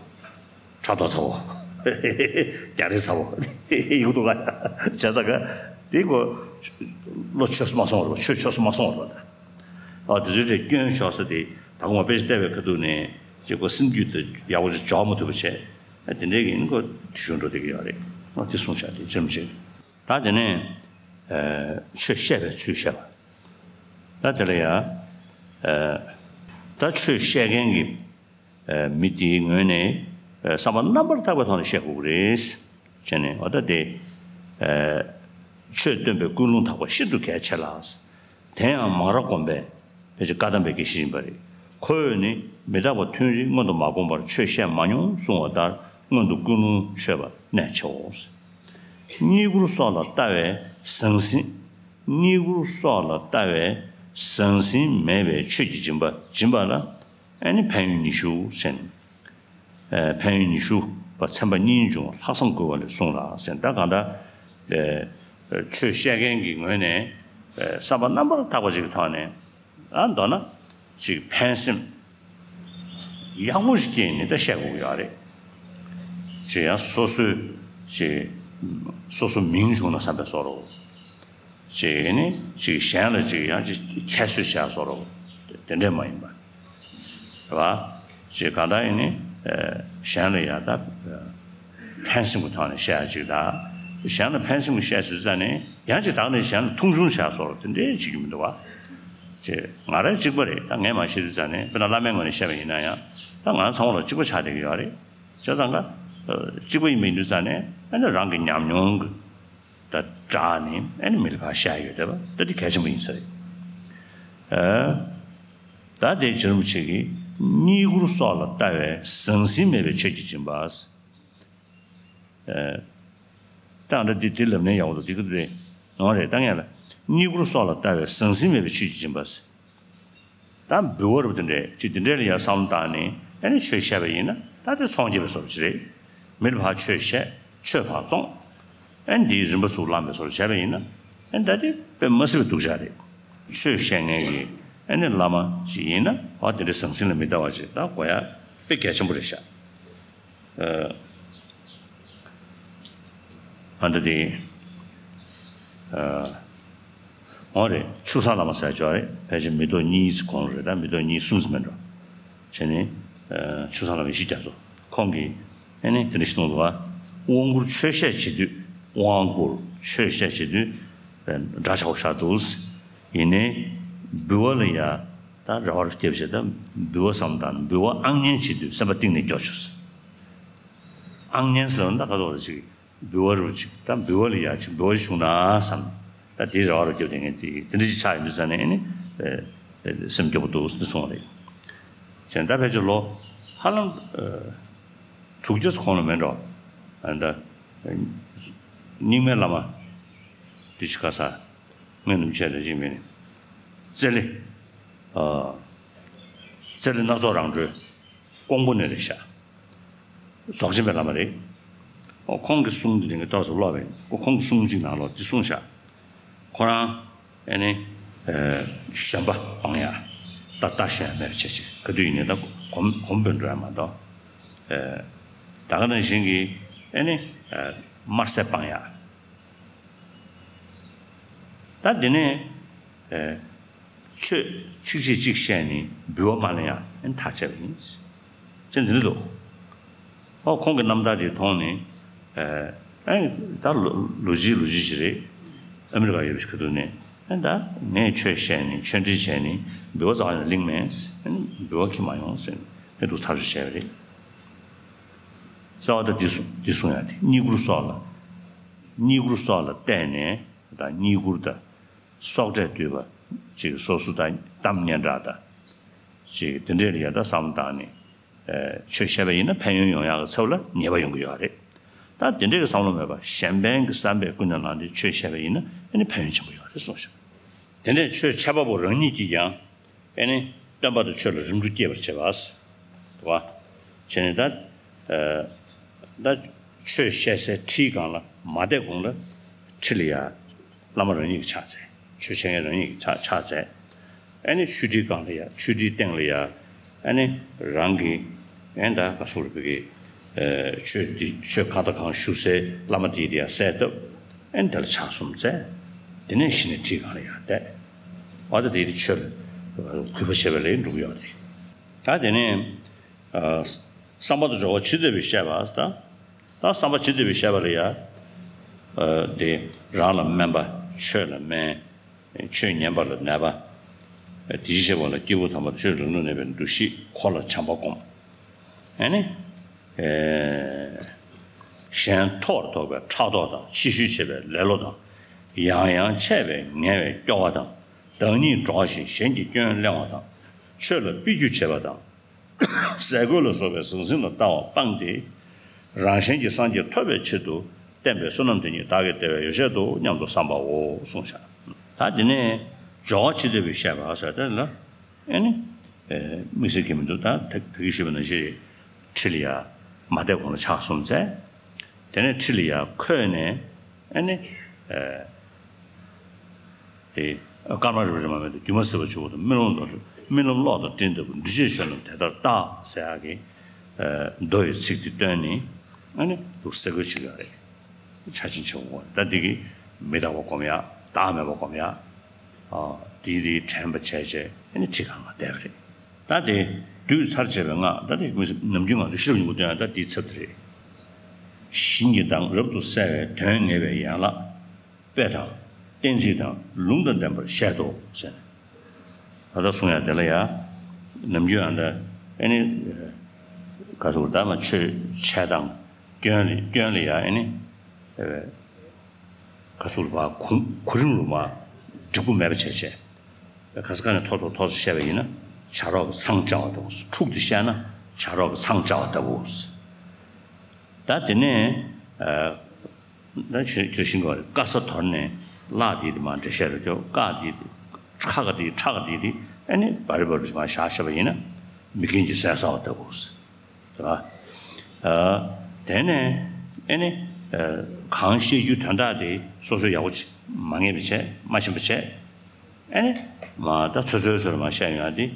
ཕྲག་དོག་ཚ་བོ། རྒྱ་རི་ཚ་བོ། ཡོང་དུས་ང་བྱས་ཙང་ག་དེ་ཁོ་བློ་ཆོས་སུ་མ་སོང་བ་རེད་པ། ཆོས་ཆོས་སུ་མ་སོང་བ་རེད་པ། ཨ་དེ་ཚོའི་གྲས་སྐྱོན་ཤོར་ས་དེ་ད་གོང་མ་དཔེ་ཆ་བལྟས་པའི་ཁ་ཐུག་ནས་ཅིག་ཁོ་སེམས་རྒྱུད་དེ་ཡག་པོ་ཅིག་འཇོག་མ་ཐུབ་པ་བྱས། དེ་འདྲའི་གི་ཁོ་དུས་ཆུང་འགྲོ་བསྡད་ཀྱི་ཡོད་རེད། ཨ་དེ་གསུངས་བཞག་དེ་ཅི་མི་ཤེས། ད་དེ་ནས་ཆོས་བཤད་པའི་ཚུལ་བཤད་པ། ད་དེ་ལ་ཡ། ད་ཆོས་བཤད་མཁན་གྱི་མི་དེའི་ངོས་ནས་བསམ་པ་རྣམ་པར་དག་པའི་ཐོག་ནས་བཤད་དགོས་ཀྱི་རེད། བྱས་ནས་འོ་ད་དེ། ཆོས་སྟོན་པའི་ཀུན་སློང་དག་པ་ཤིན་ཏུ་གལ་ཆེ་ལ། དེ་ཡང་མང་རབ་སྒོམ་པའི་ཕལ་ཆེར་བཀའ་གདམས་པའི་དགེ་བཤེས་ཡིན་པ་རེད། ཁོ་བོས་ནི་མི་རྟག་པ་ཐུན་རེ་སྔོན་དུ་མ་བསྒོམས་པར་ཆོས་བཤད་མ་མྱོང་གསུང་བ་ལྟར་སྔོན་དུ་ཀུན་སློང་ཆོད་པ་གནད་ཆེའོ། རྙེད་བཀུར་སོགས་ལ་ལྟ་བའི་ཟང་ཟིང་། རྙེད་བཀུར་སོགས་ལ་ལྟ་བའི་ཟང་ཟིང་མེད་པའི་ཆོས་ཀྱི་སྦྱིན་པ་སྦྱིན་པ་ལ་ཨ་ནི་ཕན་ཡོན་ཉི་ཤུ་ཟེར། ཕན་ཡོན་ཉི་ཤུ་པ་ཚན་པ་གཉིས་འབྱུང་བ་ལྷག་བསམ་དགོས་པ་ལས་གསུངས་ལ་ཟེར། ད་གང་ལྟར་ཆོས་བཤད་མཁན་གྱི་ངོས་ནས་བསམ་པ་རྣམ་པར་དག་པ་ཅིག་གི་ཐོག་ནས་ཨ་མདོར་ན་ཅིག་ཕན་སེམས་ཡག་པོ་ཞིག་སྐྱེས་ནས་ད་བཤད་དགོས་ཀྱི་ཡོད་རེད། ཅིག་ཡང་སོ་སོའི་ཅིག་སོ་སོ་མིང་བྱུང་ན་བསམ་པའི་བཟོ་འདྲ། ཅིག་ནི་ཅིག་གཞན་ལ་ཅིག་ཡང་ཅིག་ཁྱད་གསོད་བྱས་བཟོ་འདྲ་དེ་འདྲས་མ་ཡིན་པ། རེད་བ། ཅིག་གང་ལྟར་ཡིན་ནི་གཞན་ལ་ཡང་ད་ཕན་སེམས་ཀྱི་ཐོག་ནས་བཤད་ཡ་ཅིག་དང་། གཞན་ལ་ཕན་སེམས་ཀྱི་བཤད་ཟེར་ཙང་ནས་ཡང་ཅིག་བདག་ནི་གཞན་ལ་མཐོང་ཆུང་བྱས་བཟོ་འདྲ་དེ་འདྲས་བྱེད་རྒྱུ་མི་འདུག་བ། ཅིག་ང་རང་གཅིག་པ་རེད། ད་ངས་མ་བཤད་དུས་ཙང་ནས་དཔེར་ན་བླ་མའི་ངོས་ནས་བཤད་པ་ཡིན་ན་ཡང་ད་ང་ཚང་མ་ལ་གཅིག་པ་ཆགས་བསྡད་ཀྱི་ཡོད་རེད། བྱས་ཙང་ཀ་གཅིག་པ་ཡིན་པ་ཡིན་དུས་ཙང་ནས་ཨ་ནི་རང་གི་ཉམས་མྱོང་གི་ད་དྲག་ནི་ཨ་ནི་མི་ལ་ཕར་བཤད་ཡོད་བསྡད་པ་ད་འདི་གལ་ཆེན་པོ་ཡིན་ས་རེད། ཨ་ད་དེ་རྗེ་རིན་པོ་ཆེ་གིས་རྙེད་བཀུར་སོགས་ལ་ལྟ་བའི་ཟང་ཟིང་མེད་པའི་ཆོས་ཀྱི་སྦྱིན་པ། ཨ་ད་འདྲ་འདི་འདི་ལབ་ནས་ཡག་པོ་འདུག་འདི་ག་དུས་རེད་ཡོང་རེད། ད་ངས་ལ་རྙེད་བཀུར་སོགས་ལ་ལྟ་བའི་ཟང་ཟིང་མེད་པའི་ཆོས་ཀྱི་སྦྱིན་པ། ད་འབུལ་བ་རུ་དེ་འདྲས་ཅིག་དེ་འདྲས་ལ་ཡང་བསམ་བློ་བཏང་ནས་ ཨ་ནི་ཆོས་བཤད་པ་ཡིན་ན་ད་དེ་ཚོང་རྒྱག་པའི་བཟོ་འདྲ་ཅིག་རེད། མི་ལ་ཕར་ཆོས་བཤད། ཆོས་ཕར་བཙོང་། ཨ་ནི་འདིའི་རིན་པ་ཚུར་བླངས་པའི་བཟོ་འདྲ་བྱས་པ་ཡིན་ན། ཨ་ནི་ད་དེ་དཔེ་མ་སྲིད་པའི་སྡུག་ཅག་རེད། ཆོས་བཤད་མཁན་གྱི་ཨ་ནི་བླ་མ་ཞིག་ཡིན་ན་འོ་དེ་འདྲའི་ཟང་ཟིང་ལ་མི་ལྟ་བ་ཅིག་ད་དགོས་ཡ་དཔེ་གལ་ཆེན་པོ་རེད་ཤག་ཨ། ཨ་ད་དེ། ཨ། འོ་རེད། ཆུ་བཟང་བླ་མ་ཟེར་ཅིག་ཡོད་རེད། ཕལ་ཆེར་མི་ཐོག་གཉིས་གོང་རེད། ད་མི་ཐོག་གཉིས་གསུམ་ཙམ་མེད་འགྲོ། བྱས་ནས། ཨ། ཆུ་བཟང་བླ་མ་ཡེ་ཤེས་རྒྱ་མཚོ་ཁོང་གིས་ཨ་ནི་དེ་འདྲ་ཞིག་གསུངས་འདུག་ག་དབང་བསྐུར་ཆོས་བཤད་བྱེད་དུས། དབང་བསྐུར་ཆོས་བཤད་བྱེད་དུས། ཨ། སྒྲ་ཆགས་པོ་ཞེ་དྲག་འདུག་ཡིན་ནའི་འབུལ་བ་ལ་ཡ་ད་རེ་བ་རུ་སྐྱེ་བྱེད། ད་འབུལ་བ་བསམ་བཏང་ནས་འབུལ་བ་ཨང་ཉན་བྱེད་དུས་སེམས་པ་གཏིང་ནས་སྐྱོ་བྱུང་། ཨང་ཉན་ཟེར་ལབ་ན་ད་ག་ཚོད་རེད། ཅིག་འབུལ་བ་རུ་ཅིག་ད་འབུལ་བ་ལ་ཡ་ཅིག་འབུལ་བ་ཞིག་བྱུང་ན་བསམ། ད་དེའི་རེ་བ་རུ་སྐྱེ་བ་དེ་ངས་དེ་དེ་འདྲ་ཅིག་ཆགས་ཡོང་དུས་ཙ་ནས་ཨ་ནི། ཨེ། སེམས་སྐྱོ་པོ་འདུག་ཟེར་གསུངས་པ་རེད། བྱས་ད་ཕལ་ཆེར་ལོ་ཧ་ལམ། ཨེ། དྲུག་བརྒྱ་ཙམ་གོང་ལ་མེད་འགྲོ། ཨ་ད། རྙིང་མའི་བླ་མ་དེ་ཅིག་ག་ས། ངས་ནམ་ཆད་རེ་ཅིག་མེད་ནས། རྩེ་ལེ། ཨ། རྩེ་ལེ་སྣ་ཚོགས་རང་གྲོལ། ཀོང་པོ་ནས་རེད་ཤག་རྫོགས་ཆེན་པའི་བླ་མ་རེད། ཨོ་ཁོང་གི་གསུང་འདི་ངས་ཏོག་ཙམ་ཀློག་པ་ཡིན། ཨོ་ཁོང་གི་གསུང་གཅིག་ནང་ལོགས་འདི་གསུངས་ཤག་ཁོ་རང་ཨ་ནི། ཨ། བཞོན་པ་སྤང་ཡག་ད་རྟ་ཞོན་ཡག་མེད་པ་བྱས་བྱས། ག་དུས་ཡིན་ནའི་ད་གོམ་གོམ་བུད་འགྲོ་ཡག་མ་གཏོགས། ཨ། ད་ག་ནང་བཞིན་གྱི་ཨ་ནི། ཨ། དམར་ཟས་སྤང་ཡག་ད་དེ་ནས། ཨ། ཆོས་ཚིགས་བཅད་གཅིག་བཤད་ནས་འབུལ་བ་མ་ལེན་ཡག་ཨ་ནི་ཐག་བཅད་པ་ཡིན། ཅེས་འདི་འདྲ་འདུག་ཨོ་ཁོང་གི་རྣམ་ཐར་དེ་མཐོང་ནས། ཨ། ཨ་ནི་ད་ལོ་ལོ་གཅིག་ལོ་གཅིག་ཅིག་རེད། ཨ་མི་རི་ཀ་ཡོད་པའི་ཁ་ཐུག་ནས། ཨ་ནི་ད་ངས་ཆོས་བཤད་ནས་ཆོས་འབྲེལ་བྱས་ནས་འབུལ་བ་རྩ་བ་ནས་ལེན་མེད། ཨ་ནི་འབུལ་བ་ཁྱེར་མ་ཡོང་ཟེར་ནས་ཨ་འདུག་ཐག་གཅོད་བྱས་པ་རེད། རྩ་བ་ད་འདི་གསུང་འདི་གསུང་ཡག་དེ་རྙེད་བཀུར་སོགས་ལ། རྙེད་བཀུར་སོགས་ལ་བརྟེན་ནས་ད་རྙེད་བཀུར་དང་། སྲོག་གྲས་འདུས་པ་ཅིག་སོ་སོ་དང་གཏམ་སྙན་གྲགས་དང་། ཅིག་དེ་འདྲས་ལ་ཡ་ད་བསམ་བློ་བཏང་ནས། ཨ། ཆོས་བཤད་པ་ཡིན་ན་ཕན་ཡོན་ཡོང་ཡག་གི་ཚབ་ལ་ཉེས་པ་ཡོང་གི་ཡོད་རེད། ད་དེ་འདྲས་ཀྱི་བསམ་བློ་མེད་པར་གཞན་ཕན་གྱི་བསམ་པས་ཀུན་ནས་བསླངས་ཏེ་ཆོས་བཤད་པ་ཡིན་ན་ཨ་ནི་ཕན་ཡོན་ཆེན་པོ་ཡོད་རེད་གསུངས་ཤག་དེ་ནས་ཆོས་འཆད་པ་པོ་རང་ཉིད་ཀྱིས་ཀྱང་ཨ་ནི་སྟོན་པ་དང་ཆོས་ལ་རིམ་གྲོ་སྐྱེད་པར་བྱེད་པ། འདུག་པ། བྱས་ནས་ད། ཨ། ད་ཆོས་བཤད་སའི་ཁྲིའི་སྒང་ལ་མ་བསྡད་གོང་ལ་ཁྲི་ལ་ཡ། བླ་མ་རང་ཉིད་ཀྱིས་ཕྱག་འཚལ། ཆོས་འཆད་མཁན་རང་ཉིད་ཀྱིས་ཕྱག་ཕྱག་འཚལ། ཨ་ནི་ཆོས་ཁྲིའི་སྒང་ལ་ཡ། ཆོས་ཁྲིའི་སྟེང་ལ་ཡ། ཨ་ནི་རང་གི། ཨ་ནི་ད་ག་སོགས་རུ་བོད་ཀྱི། ཨ། ཆོས་འདི་ཆོས་གང་དང་གང་ཞུ་སའི་བླ་མ་དེའི་དེ་ཡ་གསལ་བཏབ། ཨ་ནི་དེ་ལ་ཕྱག་གསུམ་འཚལ། དེ་ནས་གཞི་ནས་ཁྲིའི་སྒང་ལ་ཡ་བསྡད། འོ་ད་དེ་ཡི་ཆོས་ལ་གུས་པ་བྱེད་པ་ལས་འགྲུབ་ཡོད་རེད། ད་དེ་ནས། ཨ། བསམ་པ་དང་སྦྱོར་བ་ཇི་ལྟ་བུས་བཤད་པ་ད། ད་བསམ་པ་ཇི་ལྟ་བུས་བཤད་པ་ལ་ཡ། ཨ། དེ་རང་ལ་སྨན་པ། ཆོས་ལ་སྨན། ཆོས་ཉན་པ་ལ་ནད་པ། དེ་བཞིན་གཤེགས་པ་ལ་སྐྱེས་བུ་དམ་པ། ཆོས་རིང་ལུགས་གནས་པའི་འདུ་ཤེས། འཁོར་ལ་བྱམས་པ་སྒོམ། ཨ་ནི། ཨ། གཞན་ཐོག་ལ་ཐོགས་པའི་ཕྲག་དོག་དང་། ཕྱི་བཤོལ་བྱེད་པའི་ལེ་ལོ་དང་། ཡང་ཡང་འཆད་པས་ངལ་བའི་སྐྱོ་བ་དང་། བདག་ཉིད་འགྲོགས་ཤིང་གཞན་གྱི་སྐྱོན་གླེང་བ་དང་། ཆོས་ལ་དཔེ་བརྒྱུད་བྱེད་པ་དང་། ཟས་གོས་ལ་སོགས་པའི་ཟང་ཟིང་ལ་ལྟ་བ་སྤངས་ཏེ། རང་གཞན་གྱི་སངས་རྒྱས་ཐོབ་པའི་ཕྱིར་དུ་བསྟན་པའི་བསོད་ནམས་དེ་ཉིད་བདག་གི་བདེ་བའི་ཡོ་བྱད་དུ་སྙམ་དུ་བསམ་པའོ་གསུངས་ཤག་ད་དེ་ནས་སྦྱོར་བ་ཇི་ལྟ་བུས་བཤད་པ་ཟེར་དེ་ལ། ཨ་ནི། ཨེ། དམིགས་བསལ་གྱི་མི་འདུག་ད་ད་གིན་ཞུས་པ་ནང་བཞིན་ཁྲི་ལ་ཡ་མ་བསྡད་གོང་ལ་ཕྱག་གསུམ་འཚལ། དེ་ནས་ཁྲི་ལ་ཡ་འཁོད་ནས། ཨ་ནི། ཨེ། དེ་སྐར་མ་རིམ་པ་རིམ་པ་མེད་དུ་སྒྱུ་མ་ཟད་པར་འཇུག་པ་དང་། རྨི་ལམ་ལོག་རྨི་ལམ་གློག་དང་སྤྲིན་ལྟ་བུ། འདུས་བྱས་ཆོས་རྣམས་དེ་ལྟར་བལྟ་ཟེར་ཡག་གི། ཨེ། མདོ་ཡི་ཚིག་དེ་བཏོན་ནས། ཨ་ནི་འདུག་སེ་སྐོར་ཅིག་ཡོད་རེད། ཆ་ཆེན་ཆེ་བོ་དགོས་རེད། ད་འདི་གི་མི་རྟག་པ་སྒོམ་ཡག་བདག་མེད་པ་སྒོམ་ཡག་ཨ། དེའི་དེའི་དྲན་པ་བྱས་བྱས་ཨ་ནི་ཁྲི་སྒང་ལ་བསྡད་པ་རེད། ད་དེ་བསྡུས་ཚར་བྱས་པའི་སྔགས། ད་དེ་མི་ནམ་རྒྱུན་ང་ཚོ་ཤེས་རབ་སྙིང་པོ་བཏོན་ཡག་ད་དེའི་ཚབ་དེ་རེད། བཞིན་གྱི་མདངས་རབ་ཏུ་གསལ་བའི་དོན་ངེས་པའི་ཡན་ལག་དཔེ་དང་གཏན་ཚིགས་དང་ལུང་དང་ལྡན་པར་བཤད་དོ་ཟེར་ནས། ད་ལྟ་གསུང་ཡག་དེ་ལ་ཡ། ནམ་རྒྱུན་ཡང་འདྲ། ཨ་ནི། ག་ཚོད་ད་མ་ཆོས་འཆད་སྟངས་སྐྱོན་ལ་སྐྱོན་ལ་ཡ། ཨ་ནི། ཨེ། ག་ཚོད་པ་གོ་གོ་རིམ་རུ་མ་འགྲིག་པོ་མེད་པ་བྱས་བྱས། ག་ས་ག་ནས་ཐོར་ཐོར་ཐོར་བཤད་པ་ཡིན་ན་བྱ་རོག་གི་མཚང་བཅའ་བ་ལྟ་བུ། འཁྲུགས་ཏེ་བཤད་ན་བྱ་རོག་གི་མཚང་བཅའ་བ་ལྟ་བུ། ད་དེ་ནས། ཨ། ད་ཁྱོད་ཁྱོད་ཤེས་དགོས་རེད། དཀའ་ས་དོར་ནས་གླགས་དེ་དེ་མར་འགྲེལ་བཤད་རེ་རྒྱོབ། བཀའ་དེ་དེ་ཁྲག་ག་དེ་ཁྲག་ག་དེ་དེ་ཨ་ནི་བ་རི་བ་རི་མར་བཞག་བཞག་པ་ཡིན་ན། མི་རྒན་གྱི་ཟས་ཟ་བ་ལྟ་བུ། རེད་བ། ཨ། དེ་ནས་ཨེ་ནི། ཨ། གང་བཤད་རྒྱུ་དོན་དག་དེ་སོ་སོས་ཡག་པོ་ཅིག་མ་ངེས་པ་བྱས། མ་ཤེས་པ་བྱས། ཨེ་ནི། མ་ད་ཚོད་ཚོད་ཚོད་མ་བཤད་ཡོང་ཡ་དེ་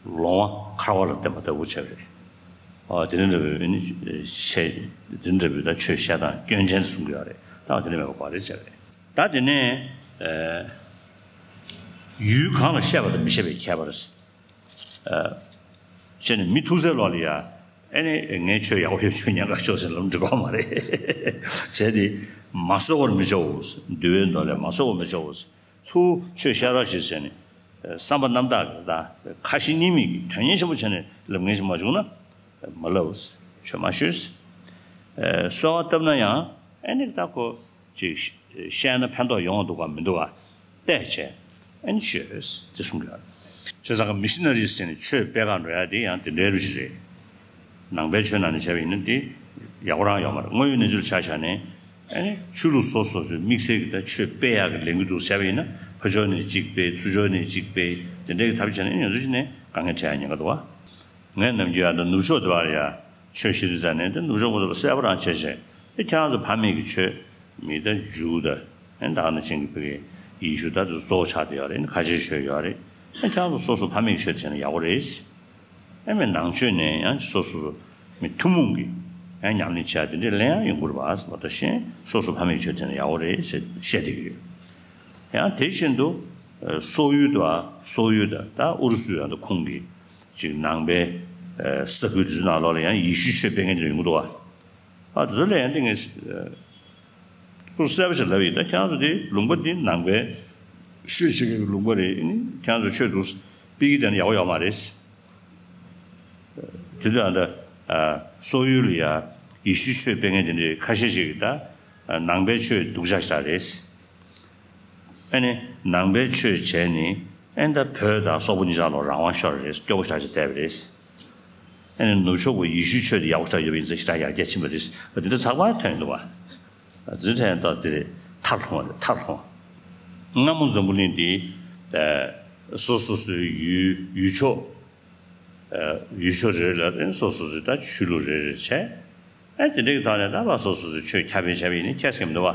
ལོང་བ་ཁར་བ་ལ་བསྟན་པ་ལྟ་བུ་བྱས་པ་རེད། ཨ། དེ་འདྲ་འདྲ་བོའི་ཨེ་ནི་བཤད། དེ་འདྲ་འདྲ་བོའི་ད་ཆོས་བཤད་སྟངས་སྐྱོན་ཅན་གསུང་གི་ཡོད་རེད། ད་དེ་འདྲ་མེད་པ་ག་རེ་བྱས་པ་རེད། ད་དེ་ནས། ཨ། ཡུལ་གང་ལ་བཤད་པ་དང་མི་བཤད་པའི་ཁྱད་པར། ཨ། བྱས་ནས་མི་ཐུག་སའི་ལོགས་ལ་ཡ། ཨེ་ནི་ངའི་ཆོས་ཡག་པོ་ཡོད། ཆོས་ཉན་ག་ཤོག་ཟེར་ལབ་འགྲིག་གི་མ་རེད། བྱས་ཏེ་མ་གསོད་པར་མི་བྱའོ། འདུལ་བའི་མདོ་ལས་མ་གསོད་པར་མི་བྱའོ། ཚུར་ཆོས་བཤད་རོགས་བྱེད་ཟེར་ནས་བསམ་པ་རྣམ་དག་གི་དང་ཁ་ཞེ་གཉིས་མེད་ཀྱི་དོན་གཉེར་ཆེན་པོ་བྱས་ནས་ལབ་མཁན་ཞིག་མ་བྱུང་ན་མ་ལབ། ཆོས་མ་ཤོད། གསོལ་བ་བཏབ་ན་ཡང་ཨེ་ནི་ད་ཁོ། ཅིག་བཤད་ན་ཕན་ཐོགས་ཡོང་བ་འདུག་ག་མི་འདུག་ག་བལྟས་བྱས་ཨེ་ནི་ཤོད་ཅེས་གསུང་གི་ཡོད། བྱས་ཙང་མི་ཤི་ན་རིས་ཟེར་ནས་ཆོས་སྤེལ་ག་འགྲོ་ཡ་དེ་ཡང་དེ་འདྲའི་རུ་ཞིག་རེད། ནང་པའི་ཆོས་ནང་ནས་བྱས་པ་ཡིན་ན་དེ་ཡག་པོ་རང་ཡོད་མ་རེད། དངོས་ཡོད་གནས་ཚུལ་ཆ་བཞག་ནས་ཨེ་ནི་ཆོས་ལུགས་སོ་སོ་སོའི་དམིགས་བསལ་གྱི་ད་ཆོས་སྤེལ་ཡག་གི་ལས་འགུལ་འདུག་བྱས་པ་ཡིན་ན་ཕར་ཕྱོགས་ནས་གཅིག་སྤེལ། ཚུར་ཕྱོགས་ནས་གཅིག་སྤེལ། དེ་འདྲའི་གི་ཐབས་བྱས་ན་ཨེ་ནི་ང་ཚོ་ཅིག་ནས་དཀའ་ངལ་འཕྲད་ཡ་ཉེན་ཁ་འདུག་བ། ངས་ནམ་རྒྱུན་ཡང་ད་ནུབ་ཕྱོགས་དེ་བར་ཡ་ཆོས་བཤད་དུས་ཙང་ནས་ད་ནུབ་ཕྱོགས་ཁོ་ཚོ་ལ་གསལ་པོ་རང་བྱས་བྱས། ཨེ་ཁྱེད་རང་ཚོ་ཕ་མེས་ཀྱི་ཆོས་མི་ད་ཇུ་ད་ཨེ་ད་ག་ནང་བཞིན་གྱི་བོད་ཀྱི་ཡེ་ཤུ་ད་དུ་གཙོ་བོ་ཆགས་བསྡད་ཡོད་རེད། ཁ་ཆེའི་ཆོས་ཡོད་རེད། ཨེ་ཁྱེད་རང་ཚོ་སོ་སོ་ཕ་མེས་ཀྱི་ཆོས་དེ་བྱས་ན་ཡག་པོ་རེད། ཨེ་མི་ནང་ཆོས་ནས་ཡང་སོ་སོ་སོ་མི་ཐུན་མོང་གི་ཡང་ཉམས་ལེན་བྱས་དེ་འདྲའི་ལན་ཡང་ཡོང་གི་རེད་པ་ཟེར་བ་ད་གཞན་སོ་སོ་ཕ་མེས་ཀྱི་ཆོས་དེ་བྱས་ན་ཡག་པོ་རེད་ཟེར་བཤད་བསྡད་ཀྱི་ཡོད། ཡང་དེ་བཞིན་དུ་སོག་ཡུལ་དུ་སོག་ཡུལ་དང་ད་ཨུ་རུ་སུ་ཡང་དུ་ཁོངས་ཀྱི་ཅིག་ནང་པའི་ས་ཁུལ་དེ་ཚོའི་ནང་ལོགས་ལ་ཡང་ཡེ་ཤུའི་ཆོས་སྤེལ་མཁན་དེ་འདྲ་ཡོང་གི་འདུག་བ། ཨ་དེ་ཚོ་ལ་ཡང་དེ་ངས་ཁོ་གསལ་པོ་ཞིག་ལབ་ཡིན། ད་ཁྱེད་རང་ཚོ་དེ་ལུང་པ་འདི་ནང་པའི་ཆོས་བྱེད་མཁན་གྱི་ལུང་པ་རེད། ཨ་ནི་ཁྱེད་རང་ཚོ་ཆོས་འདུག་སྤེལ་གྱི་བསྡད་ན་ཡག་པོ་ཡོད་མ་རེད། དེ་དུས་ཨ་ད་སོག་ཡུལ་ལ་ཡ་ཡེ་ཤུའི་ཆོས་སྤེལ་མཁན་དེ་འདྲའི་ཁ་ཤས་ཤིག་གིས་ད་ནང་པའི་ཆོས་སྡུག་ཅག་ཞིག་རེད། ཨ་ནི་ནང་པའི་ཆོས་བྱས་ནི་ཨ་ནི་ད་བོད་དང་སོག་པོ་གཉིས་ཆར་ལ་རང་དབང་ཤོར་རེད། སྐྱོ་པོ་ཞེ་དྲག་ཅིག་བསྡད་པ་རེད། ཨ་ནི་ནུབ་ཕྱོགས་ཀྱི་ཡེ་ཤུའི་ཆོས་དེ་ཡག་པོ་ཞེ་དྲག་ཡོད་པ་ཡིན་ཙང་ཞེ་དྲག་ཡར་རྒྱས་ཕྱིན་པ་རེད། འདི་འདྲ་ཚགས་པར་ཐོན་འདུག་བ། འཛིན་གྲྭ་ཡང་ད་དེ་རེད། ཐབས་སློང་བ་རེད། ཐབས་སློང་བ། སྔ་མོ་འཛམ་བུ་གླིང་འདི་སོ་སོ་སོའི་ཡུལ་ཡུལ་ཕྱོགས། ཡུལ་ཕྱོགས་རེ་རེ་ལ་སོ་སོ་སོའི་ད་ཆོས་ལུགས་རེ་རེ་བྱས། ཨ་དེ་འདྲའི་ཐོག་ནས་ད་ཕར་སོ་སོ་སོའི་ཆོས་ཁྱབ་སྤེལ་བྱས་པ་ཡིན་ན་ཁྱད་མི་འདུག་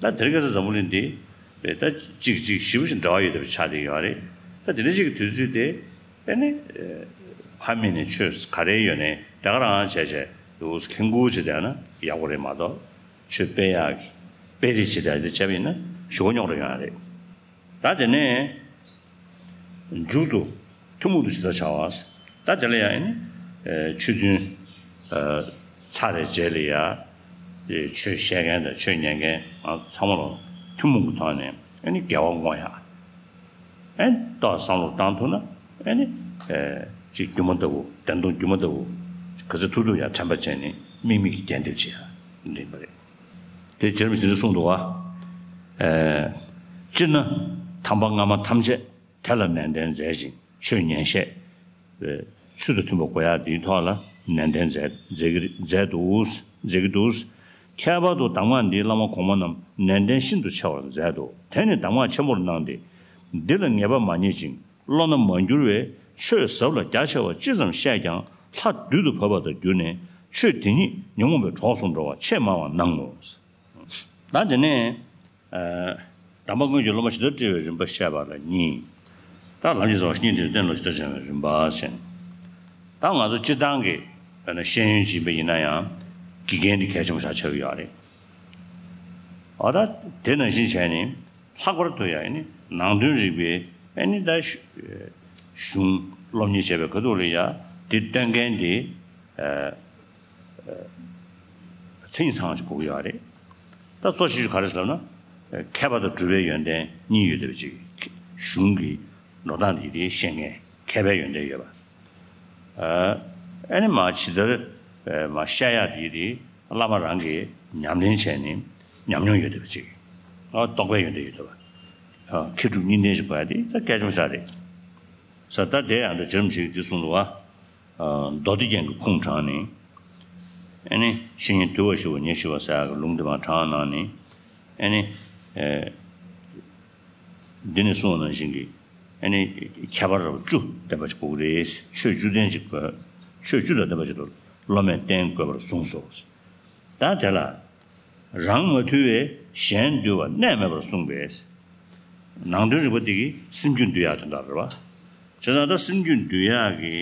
བ། ད་དེ་རིང་ཁ་སང་འཛམ་བུ་གླིང་འདི་ད་གཅིག་གཅིག་ཞེ་པོ་ཞིག་འབྲེལ་བ་ཡོད་པ་ཆགས་བསྡད་ཡོད་རེད། ད་དེ་འདྲ་ཅིག་གི་དུས་ཚོད་དེ་ཨ་ནི་ཕ་མེས་ནས་ཆོས་ག་རེ་ཡོད་ནའི་དེ་ག་རང་བྱས་བྱས་འདུག་ལྷིང་གུ་བྱས་བསྡད་ན་ཡག་པོ་རེད་མ་གཏོགས། ཆོས་སྤེལ་ཡག་གི་སྤེལ་རེས་བྱེད་ཡག་དེ་བྱས་པ་ཡིན་ན་ཞེ་པོ་རྙོག་དྲ་ཡོང་ཡག་རེད། ད་དེ་ནས་མཇུག་ཏུ་ཐུན་མོང་དུ་ཇི་ལྟར་བྱ་བ། ད་དེ་ལ་ཡང་ཨ་ནི་ཆོས་མཐུན་ཚར་བའི་རྗེས་ལ་ཡང་ཆོས་བཤད་མཁན་དང་ཆོས་ཉན་མཁན་ང་ཚོ་ཚང་མ་ལ་ཐུན་མོང་གི་ཐོག་ནས་ཨ་ནི་དགེ་བ་བསྔོ་ཡག་ཨེ་ཏོག་བསམ་བློ་བཏང་ཐུབ་ན་ཨེ་ནི་ཨེ་ཅིག་སྒྱུ་མ་ལྟ་བུ། བདེན་སྟོང་སྒྱུ་མ་ལྟ་བུ་ག་ཚོད་ཐུབ་ཐུབ་ཡང་དྲན་པ་བྱས་ནས་དམིགས་མེད་ཀྱི་རྒྱས་འདེབས་བྱེད་ཡ་འདི་ཡིན་པ་རེད། དེ་རྗེ་རིན་པོ་ཆེས་འདི་གསུངས་འདུག་བ། ཨེ་སྤྱིར་ན་དམ་པ་སྔ་མ་ཐམས་ཅད་དེ་ལ་ནན་ཏན་མཛད་ཅིང་ཆོས་ཉན་བཤད་པའི་ཚུལ་དང་མཐུན་པ་དགོས་ཡ་འདིའི་ཐོག་ལ་ནན་ཏན་མཛད་མཛད་ཀྱི་མཛད་འདུག་མཛད་ཀྱི་འདུག་ཁྱད་པར་དུ་གདམས་ངག་འདིའི་བླ་མ་གོང་མ་རྣམས་ནན་ཏན་ཤིན་ཏུ་ཆེ་བར་མཛད་དོ། དེ་ནི་གདམས་ངག་ཆེན་པོར་སྣང་སྟེ། འདི་ལ་ངེས་པ་མ་རྙེད་ཅིང་བློ་སྣ་མ་འགྱུར་བའི་ཆོས་ཟབ་ལ་རྒྱ་ཆེ་བ་ཅི་ཙམ་བཤད་ཀྱང་ལྷ་བདུད་དུ་བབ་པ་དང་བསྒྱུར་ནས་ཆོས་དེ་ཉིད་ཉོན་མོངས་པའི་གྲོགས་སུ་འགྲོ་བ་ཆེས་མང་བར་སྣང་ངོ་། ད་དེ་ནས་གདམས་པ་དངོས་ཀྱི་སློབ་མ་ཇི་ལྟར་བཀྲི་བའི་རིམ་པ་བཤད་པ་ལ་གཉིས། ད་ལམ་གྱི་རྩ་བ་བཤེས་གཉེན་དེ་བསྟེན་ལོ་ཇི་ལྟར་བྱ་བའི་རིམ་པ་ཞེས། ད་ང་ཚོ་སྤྱིར་བཏང་གི་དཔེར་ན་ཤེས་ཡོན་སྦྱིན་པ་ཡིན་ན་ཡང་དགེ་རྒན་དེ་གལ་ཆེན་པོ་ཞིག་ཆགས་ཀྱི་ཡོད་རེད། འོ་ད་དེ་ནང་བཞིན་བྱས་ནས་ལྷག་པར་དུ་ཡང་ནི་ནང་དོན་རིག་པའི་ཨ་ནི་ད་གཞུང་སློབ་གཉེར་བྱས་པའི་ཁ་ཐུག་ལ་ཡང་དེ་སྟོན་མཁན་དེ་མཚན་ཉིད་ཚང་བ་ཞིག་དགོས་ཀྱི་ཡོད་རེད། ད་གཙོ་ཆེ་ཤོས་ག་རེ་ཟེར་ལབ་ན། མཁས་པ་དང་གྲུབ་པའི་ཡོན་ཏན་གཉིས་ཡོད་བསྡད་པ་ཅིག་གཞུང་གི་འགྲོ་སྟངས་དེ་དེ་ཤེས་མཁན་མཁས་པའི་ཡོན་ཏན་ཡོད་པ། ཨ་ནི་མ་ཇི་ལྟར་མ་བཤད་ཡག་དེ་དེ་བླ་མ་རང་གིས་ཉམས་ལེན་བྱས་ནས་ཉམས་མྱོང་ཡོད་བསྡད་པ་ཅིག་རྟོགས་པའི་ཡོན་ཏན་ཡོད་བསྡད་པ། མཁས་གྲུབ་གཉིས་ལྡན་ཞིག་དགོས་ཡ་དེ་ད་གལ་ཆེན་པོ་ཞིག་རེད། ས་ད་དེ་ཡང་ད་ཇེམ་ཞིག་འདི་གསུངས་འདུག་བ། མདོ་སྡེ་རྒྱན་གྱི་ཁུངས་དྲངས་ནས། ཨ་ནི་བཤེས་གཉེན་དུལ་བ་ཞི་བ་ཉེར་ཞི་བ་ཟེར་ཡག་གི་ལུང་དེ་མར་དྲངས་གནང་ནས། ཨ་ནི། འདི་ནས་གསུངས་པ་ནང་བཞིན་གྱི། ཨ་ནི་ཁྱད་པར་བཅུ་ལྡན་པ་ཞིག་དགོས་ཀྱི་རེད། ཆོས་བཅུ་ལྡན་ཞིག་དགོས། ཆོས་བཅུ་དང་ལྡན་པ་ཞིག་ཏུ་སློབ་མས་བསྟེན་དགོས་པར་གསུངས་སོ། ད་དེ་ལ། རང་མ་ཐུལ་བས་གཞན་འདུལ་བ་གནས་མེད་པར་གསུངས་པས། ནང་དོན་རིག་པ་འདི་གིས་སེམས་རྒྱུད་འདུལ་ཡག་དོན་དག་རེད་བ། བྱས་ཙང་ད་སེམས་རྒྱུད་འདུལ་ཡག་གི་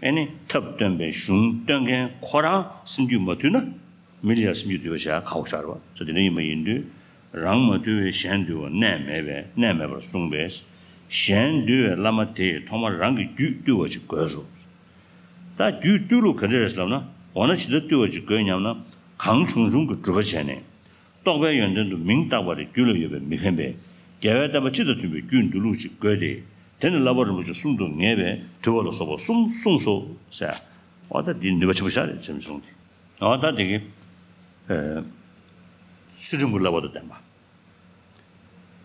ཨེ་ནི་ཐབས་སྟོན་པའི་གཞུང་སྟོན་མཁན་ཁོ་རང་སེམས་རྒྱུད་མ་ཐུལ་ན་མི་ལ་ཡང་སེམས་རྒྱུད་འདུལ་བ་བྱ་ཁག་པོ་ཆགས་རེད་བ། ས་དེ་འདྲ་ཡིན་པ་ཡིན་དུས་རང་མ་ཐུལ་བས་གཞན་འདུལ་བ་གནས་མེད་པས་གནས་མེད་པར་གསུངས་པས། གཞན་འདུལ་བའི་བླ་མ་དེས་ཐོག་མར་རང་གི་རྒྱུད་བཏུལ་བ་ཅིག་དགོས་སོ། ད་རྒྱུད་བཏུལ་ལུགས་ག་འདྲ་རེད་ཟེར་ལབ་ན། འོ་ན་ཇི་ལྟར་བཏུལ་བ་ཅིག་དགོས་སྙམ་ན། གང་བྱུང་བྱུང་གི་སྒྲུབ་པ་བྱས་ནས། རྟོགས་པའི་ཡོན་ཏན་དུ་མིང་བཏགས་པ་དེ་རྒྱུད་ལ་ཡོད་པས་མི་ཕན་པས། རྒྱལ་བའི་བསྟན་པ་སྤྱི་དང་མཐུན་པའི་རྒྱུད་འདུལ་ལུགས་ཅིག་དགོས་ཏེ། དེ་ནི་བསླབ་པ་རིན་པོ་ཆེ་གསུམ་དུ་ངེས་པས་དུལ་བ་ལ་སོགས་པ་གསུམ་གསུངས་སོ་ཟེར། འོ་ད་འདི་ནུས་པ་ཆེན་པོ་ཞིག་རེད་བྱམས་གསུངས་ཏེ། འོ་ད་འདི་གི་ཚུལ་ཁྲིམས་ཀྱི་བསླབ་པ་དང་ལྡན་པ།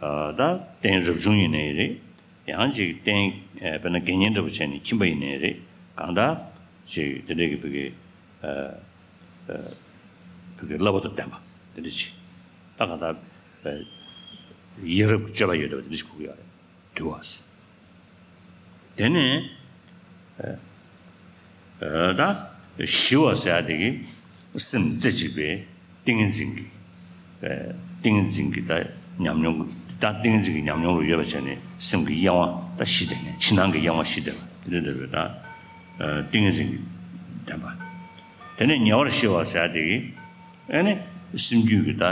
ཨ་ད་རྟེན་རབ་བྱུང་ཡིན་ནའི་རེད། ཡང་ཅིག་རྟེན་ཨ་དཔེར་ན་དགེ་བསྙེན་འདྲ་པོ་བྱས་ནས་ཁྱིམ་པ་ཡིན་ནའི་རེད། གང་ལྟར་ཅིག་དེ་འདྲའི་གི་བུ་གའི་ཨ་ཨ་བུ་གའི་བསླབ་པ་དང་ལྡན་པ་དེ་འདྲ་ཅིག་ད་གང་ལྟར་ཨ་ཡིད་རབ་སྤྱོད་པ་ཡོད་བསྡད་པ་དེ་འདྲ་ཅིག་དགོས་ཀྱི་ཡོད་རེད། དུལ་བ། དེ་ནས་ཨ་ད་ཞི་བ་ཟེར་ཡ་དེ་གི་སེམས་རྩེ་གཅིག་པའི་ཏིང་ངེ་འཛིན་གྱི་ཨ་ཏིང་ངེ་འཛིན་གྱི་ད་ཉམས་མྱོང་ད་ཏིང་ངེ་འཛིན་གྱི་ཉམས་མྱོང་རུ་ཡོད་པ་བྱས་ནས་སེམས་ཀྱི་གཡེང་བ་ད་ཞི་བསྡད་མཁན། ཕྱི་ནང་གི་གཡེང་བ་ཞི་བསྡད་པ་དེ་འདྲ་འདྲ་བའི་ད་ཨ་ཏིང་ངེ་འཛིན་གྱི་ལྡན་པ། དེ་ནས་ཉེ་བར་ཞི་བ་ཟེར་ཡ་དེ་གི་ཨ་ནི་སེམས་རྒྱུད་ཀྱི་ད་ཨ་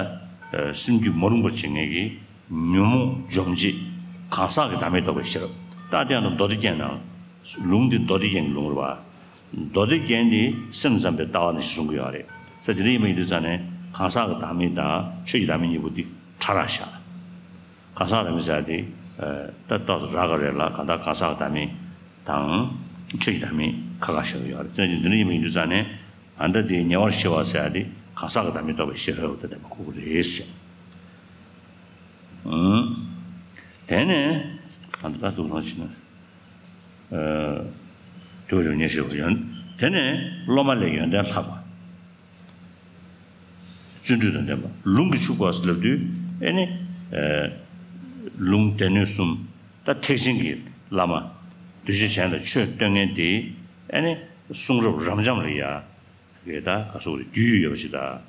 སེམས་རྒྱུད་མ་རུངས་པར་བྱེད་མཁན་གྱི་ཉོན་མོངས་འཇོམས་བྱེད་གང་ཟག་གི་བདག་མེད་རྟོགས་པའི་ཤེས་རབ། ད་དེ་ཡང་མདོ་སྡེ་རྒྱན་ནང་། ལུང་འདི་མདོ་སྡེ་རྒྱན་གྱི་ལུང་རེད་བ། མདོ་སྡེ་རྒྱན་འདི་སེམས་ཙམ་པའི་ལྟ་བ་ནང་བཞིན་གསུང་གི་ཡོད་རེད། ས་དེ་འདྲ་ཡིན་པ་ཡིན་དུས་ཙང་ནས་གང་ཟག་གི་བདག་མེད་དང་ཆོས་ཀྱི་བདག་མེད་གཉིས་པོ་འདི་ཕྲ་རགས་བཞག་གང་ཟག་བདག་མེད་ཟེར་ཡ་དེ་ད་ཏོག་ཙམ་རག་ག་རེད་ལ། གང་ལྟར་གང་ཟག་གི་བདག་མེད་དང་ཆོས་ཀྱི་བདག་མེད་ཁ་ཁ་བཞག་གི་ཡོད་རེད། ས་དེ་འདི་འདྲ་ཡིན་པ་ཡིན་དུས་ཙང་ནས། ཨ་ད་དེ་ཉེ་བར་ཞི་བ་ཟེར་ཡ་དེ་གང་ཟག་གི་བདག་མེད་རྟོགས་པའི་ཤེས་རབ་དང་ལྡན་པ་ཁོ་ཁོ་རེད་ཟེར། ཨང་། དེ་ནས་ཨ་ད་ད་དུ་སོང་ཕྱིན་ན། ཨ་དུ་རུ་ཉེ་ཞི་བ་ཡོན། དེ་ནས་སློབ་མ་ལས་ཡོན་ཏན་ལྷག་པ། བརྩོན་འགྲུས་དང་ལྡན་པ། ལུང་གིས་ཕྱུག་པ་ཟེར་ལབ་དུས་ཨེ་ནི། ཨ་ལུང་སྡེ་སྣོད་གསུམ། ད་ཐེག་ཆེན་གྱི་བླ་མ། གདུལ་བྱ་གཞན་ལ་ཆོས་སྟོན་མཁན་དེ་ཨེ་ནི་གསུང་རབ་རབ་འབྱམས་ལ་ཡ། གི་ད་ག་སོགས་རེད། རྒྱུས་ཡོད་པ་ཞིག་དང་།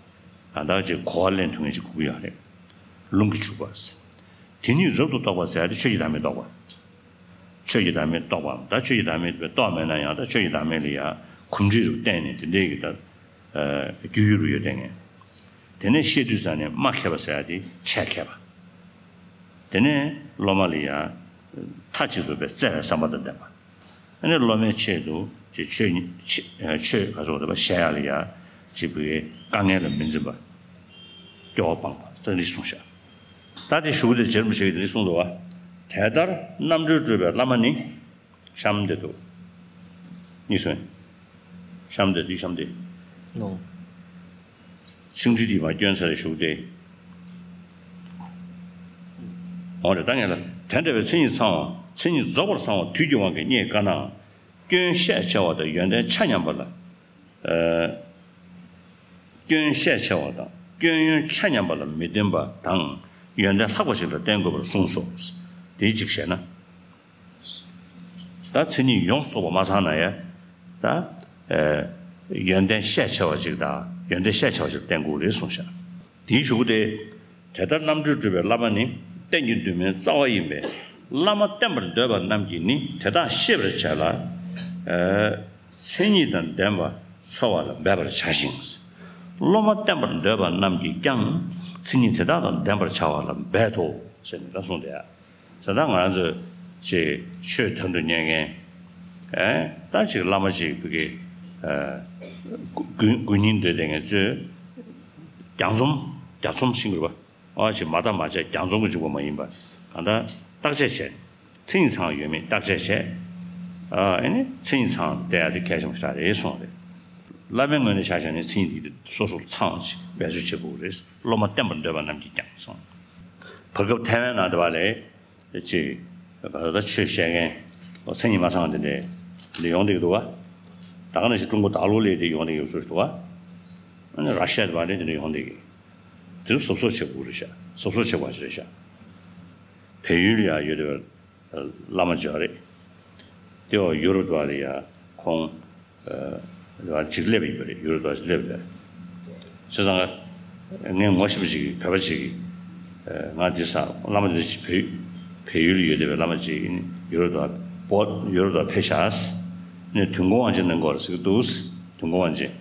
གང་ལྟར་ཅིག་གོ་བ་ལེན་ཐུབ་མཁན་ཅིག་དགོས་ཀྱི་ཡོད་རེད། ལུང་གིས་ཕྱུག་པ། དེ་ཉིད་རབ་ཏུ་རྟོགས་པ་ཟེར་ཡ་དེ་ཆོས་ཀྱི་བདག་མེད་རྟོགས་པ། ཆོས་ཀྱི་བདག་མེད་རྟོགས་པའམ་ད་ཆོས་ཀྱི་བདག་མེད་རྟོགས་མེད་ན་ཡང་ད་ཆོས་ཀྱི་བདག་མེད་ལ་ཡ་གོམས་འདྲིས་རུ་བསྟན་ནས་དེ་འདྲའི་གི་ད་རྒྱུས་ཡོད་རུ་ཡོད་བསྟན་མཁན། དེ་ནས་བཤད་དུས་ཙང་ནས་སྨྲ་མཁས་པ་ཟེར་ཡ་དེ་འཆད་མཁས་པ། དེ་ནས་སློབ་མ་ལ་ཡ་མཐའ་གཅིག་ཏུ་བའི་བརྩེ་བའི་བསམ་པ་དང་ལྡན་པ། ཨ་ནི་སློབ་མའི་ཆེད་དུ་ཅིག་ཆོས་ཉི་ཆེ་ཆོས་ག་ཚོད་རེད་པ་བཤད་ཡག་ལ་ཡ་ཅིག་བུ་གའི་དཀའ་ངལ་ལ་མི་འཛེམ་པ། སྐྱོ་བ་སྤངས་པ་ཟེར་འདི་གསུངས་ཤག་ད་དེ་གཞུག་གུ་དེ་རྗེ་རིན་པོ་ཆེ་གིས་འདི་གསུངས་འདུག་བ། དེ་ལྟར་རྣམ་གྲོལ་སྒྲུབ་པའི་བླ་མ་ནི། གཤམ་དེ་འདུག་གཉིས་སོ། གཤམ་དེ་འདི་གཤམ་དེ། ནོ། ཚིག་འབྲུ་འདི་མར་བསྐྱོན་ཚར་བའི་གཞུག་དེ། འོ་རེད། ད་ངས་ལ་དེ་འདྲ་བའི་མཚན་ཉིད་ཚང་བ། མཚན་ཉིད་རྫོགས་པར་ཚང་བ་དུས་ཀྱི་དབང་གིས་རྙེད་དཀའ་ནའང་། སྐྱོན་ཤས་ཆེ་བ་དང་ཡོན་ཏན་ཆ་མཉམ་པ་ལ། ཨ་སྐྱོན་ཤས་ཆེ་བ་དང་སྐྱོན་ཡོན་ཆ་མཉམ་པ་ལ་མི་བསྟེན་པ་དང་ཡོན་ཏན་ལྷག་པ་ཞིག་ལ་བསྟེན་དགོས་པར་གསུངས་སོ། དེ་གཅིག་བཤད་ན། ད་མཚན་ཉིད་ཡོངས་སུ་རྫོགས་པ་མ་ཚང་ན་ཡང་། ད་ཨ་ཡོན་ཏན་ཤས་ཆེ་བ་ཅིག་དང་ཡོན་ཏན་ཤས་ཆེ་བ་ཅིག་བསྟེན་དགོས་རེད་གསུངས་ཤག་དེའི་གཞུག་གུ་དེ། དེ་ལྟར་རྣམ་གྲོལ་སྒྲུབ་པའི་བླ་མ་ནི་གཏན་གྱི་འདུན་མའི་རྩ་བ་ཡིན་པས། བླ་མ་བསྟེན་པར་འདོད་པ་རྣམས་ཀྱིས་ནི་དེ་དག་ཤེས་པར་བྱས་ལ། ཨ་མཚན་ཉིད་དང་ལྡན་པ་འཚོལ་བ་ལ་འབད་པར་བྱ་ཞིང་། སློབ་མ་བསྟེན་པར་འདོད་པ་རྣམས་ཀྱིས་ཀྱང་མཚན་ཉིད་དེ་དག་དང་ལྡན་པར་བྱ་བ་ལ་འབད་དོ། ཟེར་ནས་ད་གསུངས་ཏེ། ད་ལྟ་ང་རང་ཚོ་ཅིག་ཆོས་དོན་དུ་གཉེར་མཁན། ཨེ་ད་ཅིག་བླ་མ་ཅིག་བུ་གའི་ཨ་དགོན་དགོན་རྙིང་འདོད་བསྡད་མཁན་ཚོས་རྒྱ་འཛོམས་རྒྱ་འཛོམས་ཤིང་རུ་བ། ཨ་ཅིག་མ་བརྟགས་མ་དཔྱད་རྒྱ་འཛོམས་ཀྱི་འཇུག་པ་མ་ཡིན་པ། གང་ལྟར་བརྟག་དཔྱད་བྱས། མཚན་ཉིད་ཚང་ཡོད་མེད་བརྟག་དཔྱད་བྱས། ཨ་ཨེ་ནི་མཚན་ཉིད་ཚང་བསྡད་ཡ་དེ་གལ་ཆེན་པོ་ཞིག་རེད་གསུངས་རེད། བླ་མའི་ངོས་ནས་ཆ་བཞག་ནས་མཚན་ཉིད་འདི་སོ་སོར་ཚང་བ་ཅིག་འབད་རྩོལ་བྱེད་དགོས་རེད། སློབ་མ་བསྟེན་པར་འདོད་པ་རྣམས་ཀྱིས་ཀྱང་གསུངས། བར་སྐབས་ཐའེ་ཝན་ནང་དུ་བ་ལས། ཅིག་ག་ད་ཆོས་བཤད་མཁན། མཚན་ཉིད་མ་ཚང་བ་དེ་འདྲས་འདི་ཡོང་བསྡད་ཀྱི་འདུག་བ། ད་ག་ནང་བཞིན་ཀྲུང་གོ་ད་ལོ་ལས་དེ་ཡོང་བསྡད་ཀྱི་ཚོད་ཅིག་འདུག་བ། ཨ་ནི་ར་ཤི་ཡ་དེ་བ་ལས་དེ་འདྲས་ཡོང་བསྡད་ཀྱི། དེ་ཚོ་གཟབ་གཟབ་བྱེད་དགོས་རེད་ཤག་གཟབ་གཟབ་བྱེད་དགོས་ཞིག་རེད་ཤག་བལ་ཡུལ་ལ་ཡང་ཡོད་དེ་བས། བླ་མ་ཅིག་ཡོད་རེད། དེ་བ་ཡུ་རོབ་དུ་བ་ལ་ཡ་ཁོང་ཨ་ཅིག་སླེབས་ཡོད་པ་རེད། ཡུ་རོབ་དུ་བ་ཅིག་སླེབས་ཡོད་པ་རེད། བྱས་ཙང་ངས་ངོ་ཤེས་པ་ཅིག་བོད་པ་ཅིག་གིས་ང་འདི་ས་བླ་མ་འདི་ཅིག་བལ་བལ་ཡུལ་ལ་ཡོད་བསྡད་པའི་བླ་མ་ཅིག་ཡུ་རོབ་དུ་བ་བོད་ཡུ་རོབ་དུ་བ་ཕེབས་ཤག་ནས་དུས་འཁོར་དབང་ཆེན་གནང་དགོས་རེད་ཟེར་གྱི་འདུག་དུས་འཁོར་དབང་ཆེན།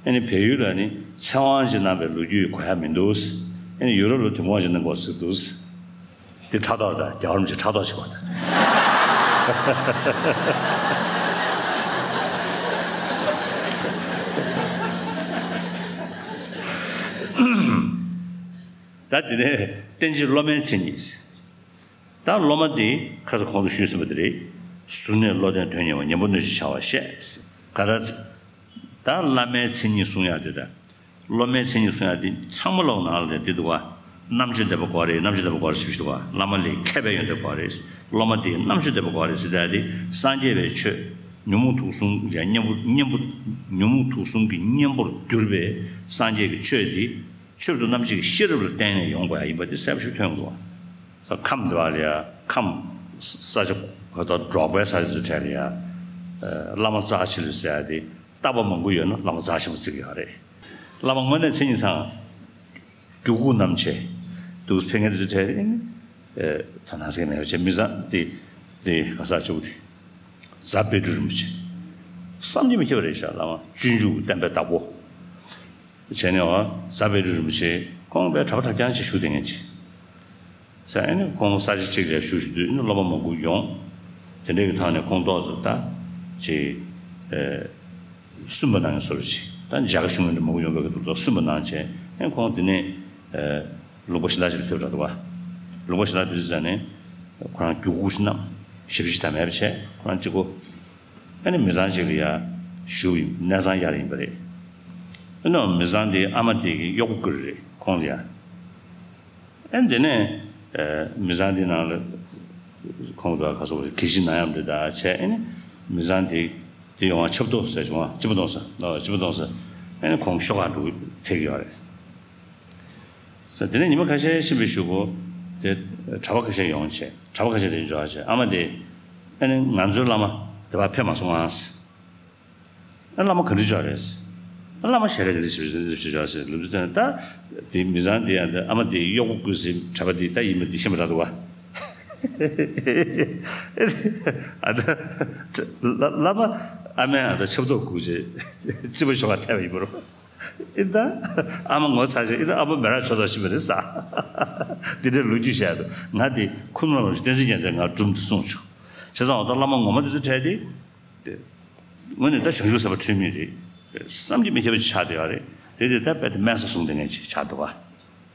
ཨ་ནི་བལ་ཡུལ་ལ་ནི་ཚེ་དབང་ཅིག་གནང་བའི་ལོ་རྒྱུས་གོ་ཡ་མི་འདུག་ཨ་ནི་ཡུ་རོབ་ལ་དུས་འཁོར་དབང་ཆེན་གནང་དགོས་ཟེར་གྱི་འདུག་དེ་ཕྲག་དོག་དང་རྒྱལ་བ་རིན་པོ་ཆེ་ཕྲག་དོག་བྱེད་པ་དང་། ད་དེ་ནས་བསྟན་བཅོས་སློབ་མའི་མཚན་ཉིད། ད་སློབ་མ་དེ་ཁ་སང་ཁོང་ཚོ་ཞུས་ཟིན་པ་དེ་རེད། གཟུར་གནས་བློ་ལྡན་དོན་གཉེར་བ། ཉན་པོ་སྣོད་བཅུད་འཆར་བ་བཤད། ག་རེ། ད་བླ་མའི་མཚན་ཉིད་གསུང་ཡག་དེ་དང་། སློབ་མའི་མཚན་ཉིད་གསུང་ཡག་དེ་ཚང་མ་ལོག་ནང་ལ་དེ་འདུག་ག་རྣམ་དཔྱོད་ལྡན་པ་དགོས་རེད། རྣམ་དཔྱོད་ལྡན་པ་དགོས་རེད་ཞུ་ཞུ་འདུག་ག་བླ་མ་ལས་མཁས་པའི་ཡོན་ཏན་དགོས་རེད། སློབ་མ་དེ་རྣམ་དཔྱོད་ལྡན་པ་དགོས་རེད་ཟེར་ཡག་དེ་སངས་རྒྱས་པའི་ཆོས་ཉོན་མོངས་དུག་གསུམ་ཡ་གཉེན་པོ་གཉེན་པོ། ཉོན་མོངས་དུག་གསུམ་གྱི་གཉེན་པོར་གྱུར་པའི་སངས་རྒྱས་ཀྱི་ཆོས་དེ། ཆོས་དང་རྣམ་འབྱེད་ཀྱི་ཤེས་རབ་ལ་བརྟེན་ནས་ཡོང་དགོས་ཡ་ཡིན་པ་དེ་གསལ་པོ་ཞིག་ཐོན་འདུག་ས་ཁམས་འདི་བ་ལ་ཡ་ཁམས་ས་ཆ་ག་ད་འབྲོག་པའི་ས་ཆ་ཚོའི་གྲས་ལ་ཡ། བླ་མ་རྩ་ཆེ་ལོས་ཟེར་ཡ་དེ་རྟག་པ་མང་པོ་ཡོད་ན་བླ་མ་རྩ་ཆེན་པོ་བརྩི་གི་ཡོད་རེད། བླ་མ་དངོས་གནས་མཚན་ཉིད་ཚང་། རྒྱུ་སྐུ་རྣམ་ཆེ། འདུག་ཕེབས་མཁན་དེ་ཚོའི་གྲས་ལ་ཡིན་ན། དོ་སྣང་ཟེར་མེད་པ་བྱས་མི་ཚང་དེ་དེ་ག་ས་ཆེ་བོ་དེ། རྫ་དཔལ་སྤྲུལ་རིན་པོ་ཆེ། བསམ་གྱིས་མི་ཁྱབ་པ་རེད་ཤག་བླ་མ་སྤྱོད་འཇུག་བསྟན་པའི་བདག་པོ། བྱས་ནས་འོ་རྫ་དཔལ་སྤྲུལ་རིན་པོ་ཆེ་ཁོང་དཔེ་གྲྭ་པ་གྲྭ་རྐྱང་ཅིག་བཞུགས་བསྡད་མཁན་ཅིག་ས་ཨ་ནི་ཁོང་ས་ཆ་གཅིག་ལ་བཞུགས་བཞུགས་དུས་ཨ་ནི་སློབ་མ་མང་པོ་ཡོང་། དེ་འདྲའི་གི་ཐོག་ནས་ཁོང་ཏོག་ཙམ་ད་ཅིག་ཨེ་སུན་པ་གནང་ཡ་བཟོ་འདྲ་ཅིག་ད་མཇལ་ཁ་ཞུ་མཁན་དེ་མང་པོ་ཡོང་བའི་གི་འདུག་ད་སུན་པ་གནང་བྱས་ཨ་ནི་ཁོང་དེ་ནས་ཨེ་ལུང་པ་གཞན་དག་ཅིག་ལ་ཕེབས་འགྲོ་འདུག་བ། ལུང་པ་གཞན་དག་ཕེབས་དུས་ཙ་ནས་ཁོ་རང་རྒྱུ་སྐུ་ཞིག་བསྣམས་ཞབས་ཕྱི་དང་མེད་པ་བྱས་ཁོ་རང་གཅིག་པོ། ཨ་ནི་མི་ཚང་ཅིག་ལ་ཡ་བཞུགས་ཡིན། གནས་ཚང་གཡར་ཡིན་པ་རེད། ཨ་ནི་མི་ཚང་དེའི་ཨ་མ་དེ་གི་གཡོག་པོ་ཀུན་རེད་ཁོང་ལ་ཡ། ཨ་ནི་དེ་ནས་ཨ་མི་ཚང་དེའི་ནང་ལ་ཁོང་དང་ག་སོགས་གྱི་ཞིག་ན་ཡམ་རེད་ད་བྱས་ཨ་ནི་མི་ཚང་དེ་དེ་ཡོང་བ་ཆབ་ཏོ་ཟེར་བྱུང་བ་སྤྱི་པོ་གཏོང་ས་ལ་སྤྱི་པོ་གཏོང་ས་ཨ་ནི་ཁོང་ཤོག་ཁག་འགྲོ་ཐེག་ཡོད་རེད། ས་དེ་ནས་ཉི་མ་ཁ་ཤས་ཕྱིན་པའི་གཞུག་གུ་དེ་གྲྭ་པ་ཁ་ཤས་ཡོང་བྱས་གྲྭ་པ་ཁ་ཤས་དེ་འབྱོར་བ་བྱས་ཨ་མ་དེ་ཨ་ནི་ང་ཚོའི་བླ་མ་དེ་བ་ཕེབས་མ་སོང་ཨང་། ཨ་བླ་མ་ག་འདྲ་འབྱོར་རེད། ཨ་བླ་མ་ཞལ་རས་ག་འདྲ་ཞིག་ཞིག་འབྱོར་ཞེས་ལབ་དུས་ཙང་ད་དེ་མི་ཚང་དེ་ཡང་ད་ཨ་མ་དེ་གཡོག་པོ་ཀུན་ཟེར་གྲྭ་པ་དེ་ད་ཡིན་མ་དེ་ཤེས་མ་རག་འདུག་བ། ཨ་ད་བླ་མ་ཨ་མས་ཨ་ད་ཆབ་ཏོག་སྒུག་བྱས་སྤྱི་པོ་ཤོག་ཁག་ཐེབས་པ་ཡིན་པ་རེད། ཨི་ད་ཨ་མ་ངོ་ཚ་ཞིག་ཨི་ད་ཨ་མ་མེ་རག་ཆོག་ཐོག་ཤི་མི་རེད་ས། དེ་འདྲའི་ལོ་རྒྱུས་བཤད་འདུག་ང་དེ་ཁུ་ནུ་ལ་བཏན་འཛིན་རྒྱལ་མཚན་ང་སྒྲུང་དེ་གསུངས་བྱུང་། བྱས་ཙང་འོ་ད་བླ་མ་ངོ་མ་དེ་ཚོ་འཕྲད་དེ། དེ་དངོས་གནས་ད་བྱང་ཆུབ་སེམས་དཔའ་འཁྲུལ་མེད་རེད། བསམ་གྱིས་མི་ཁྱབ་པ་ཅིག་ཆགས་བསྡད་ཡོད་རེད། དེ་དེ་ད་དཔེ་དེ་དམན་ས་བཟུང་བསྡད་མཁན་ཅིག་ཆགས་འདུག་བ།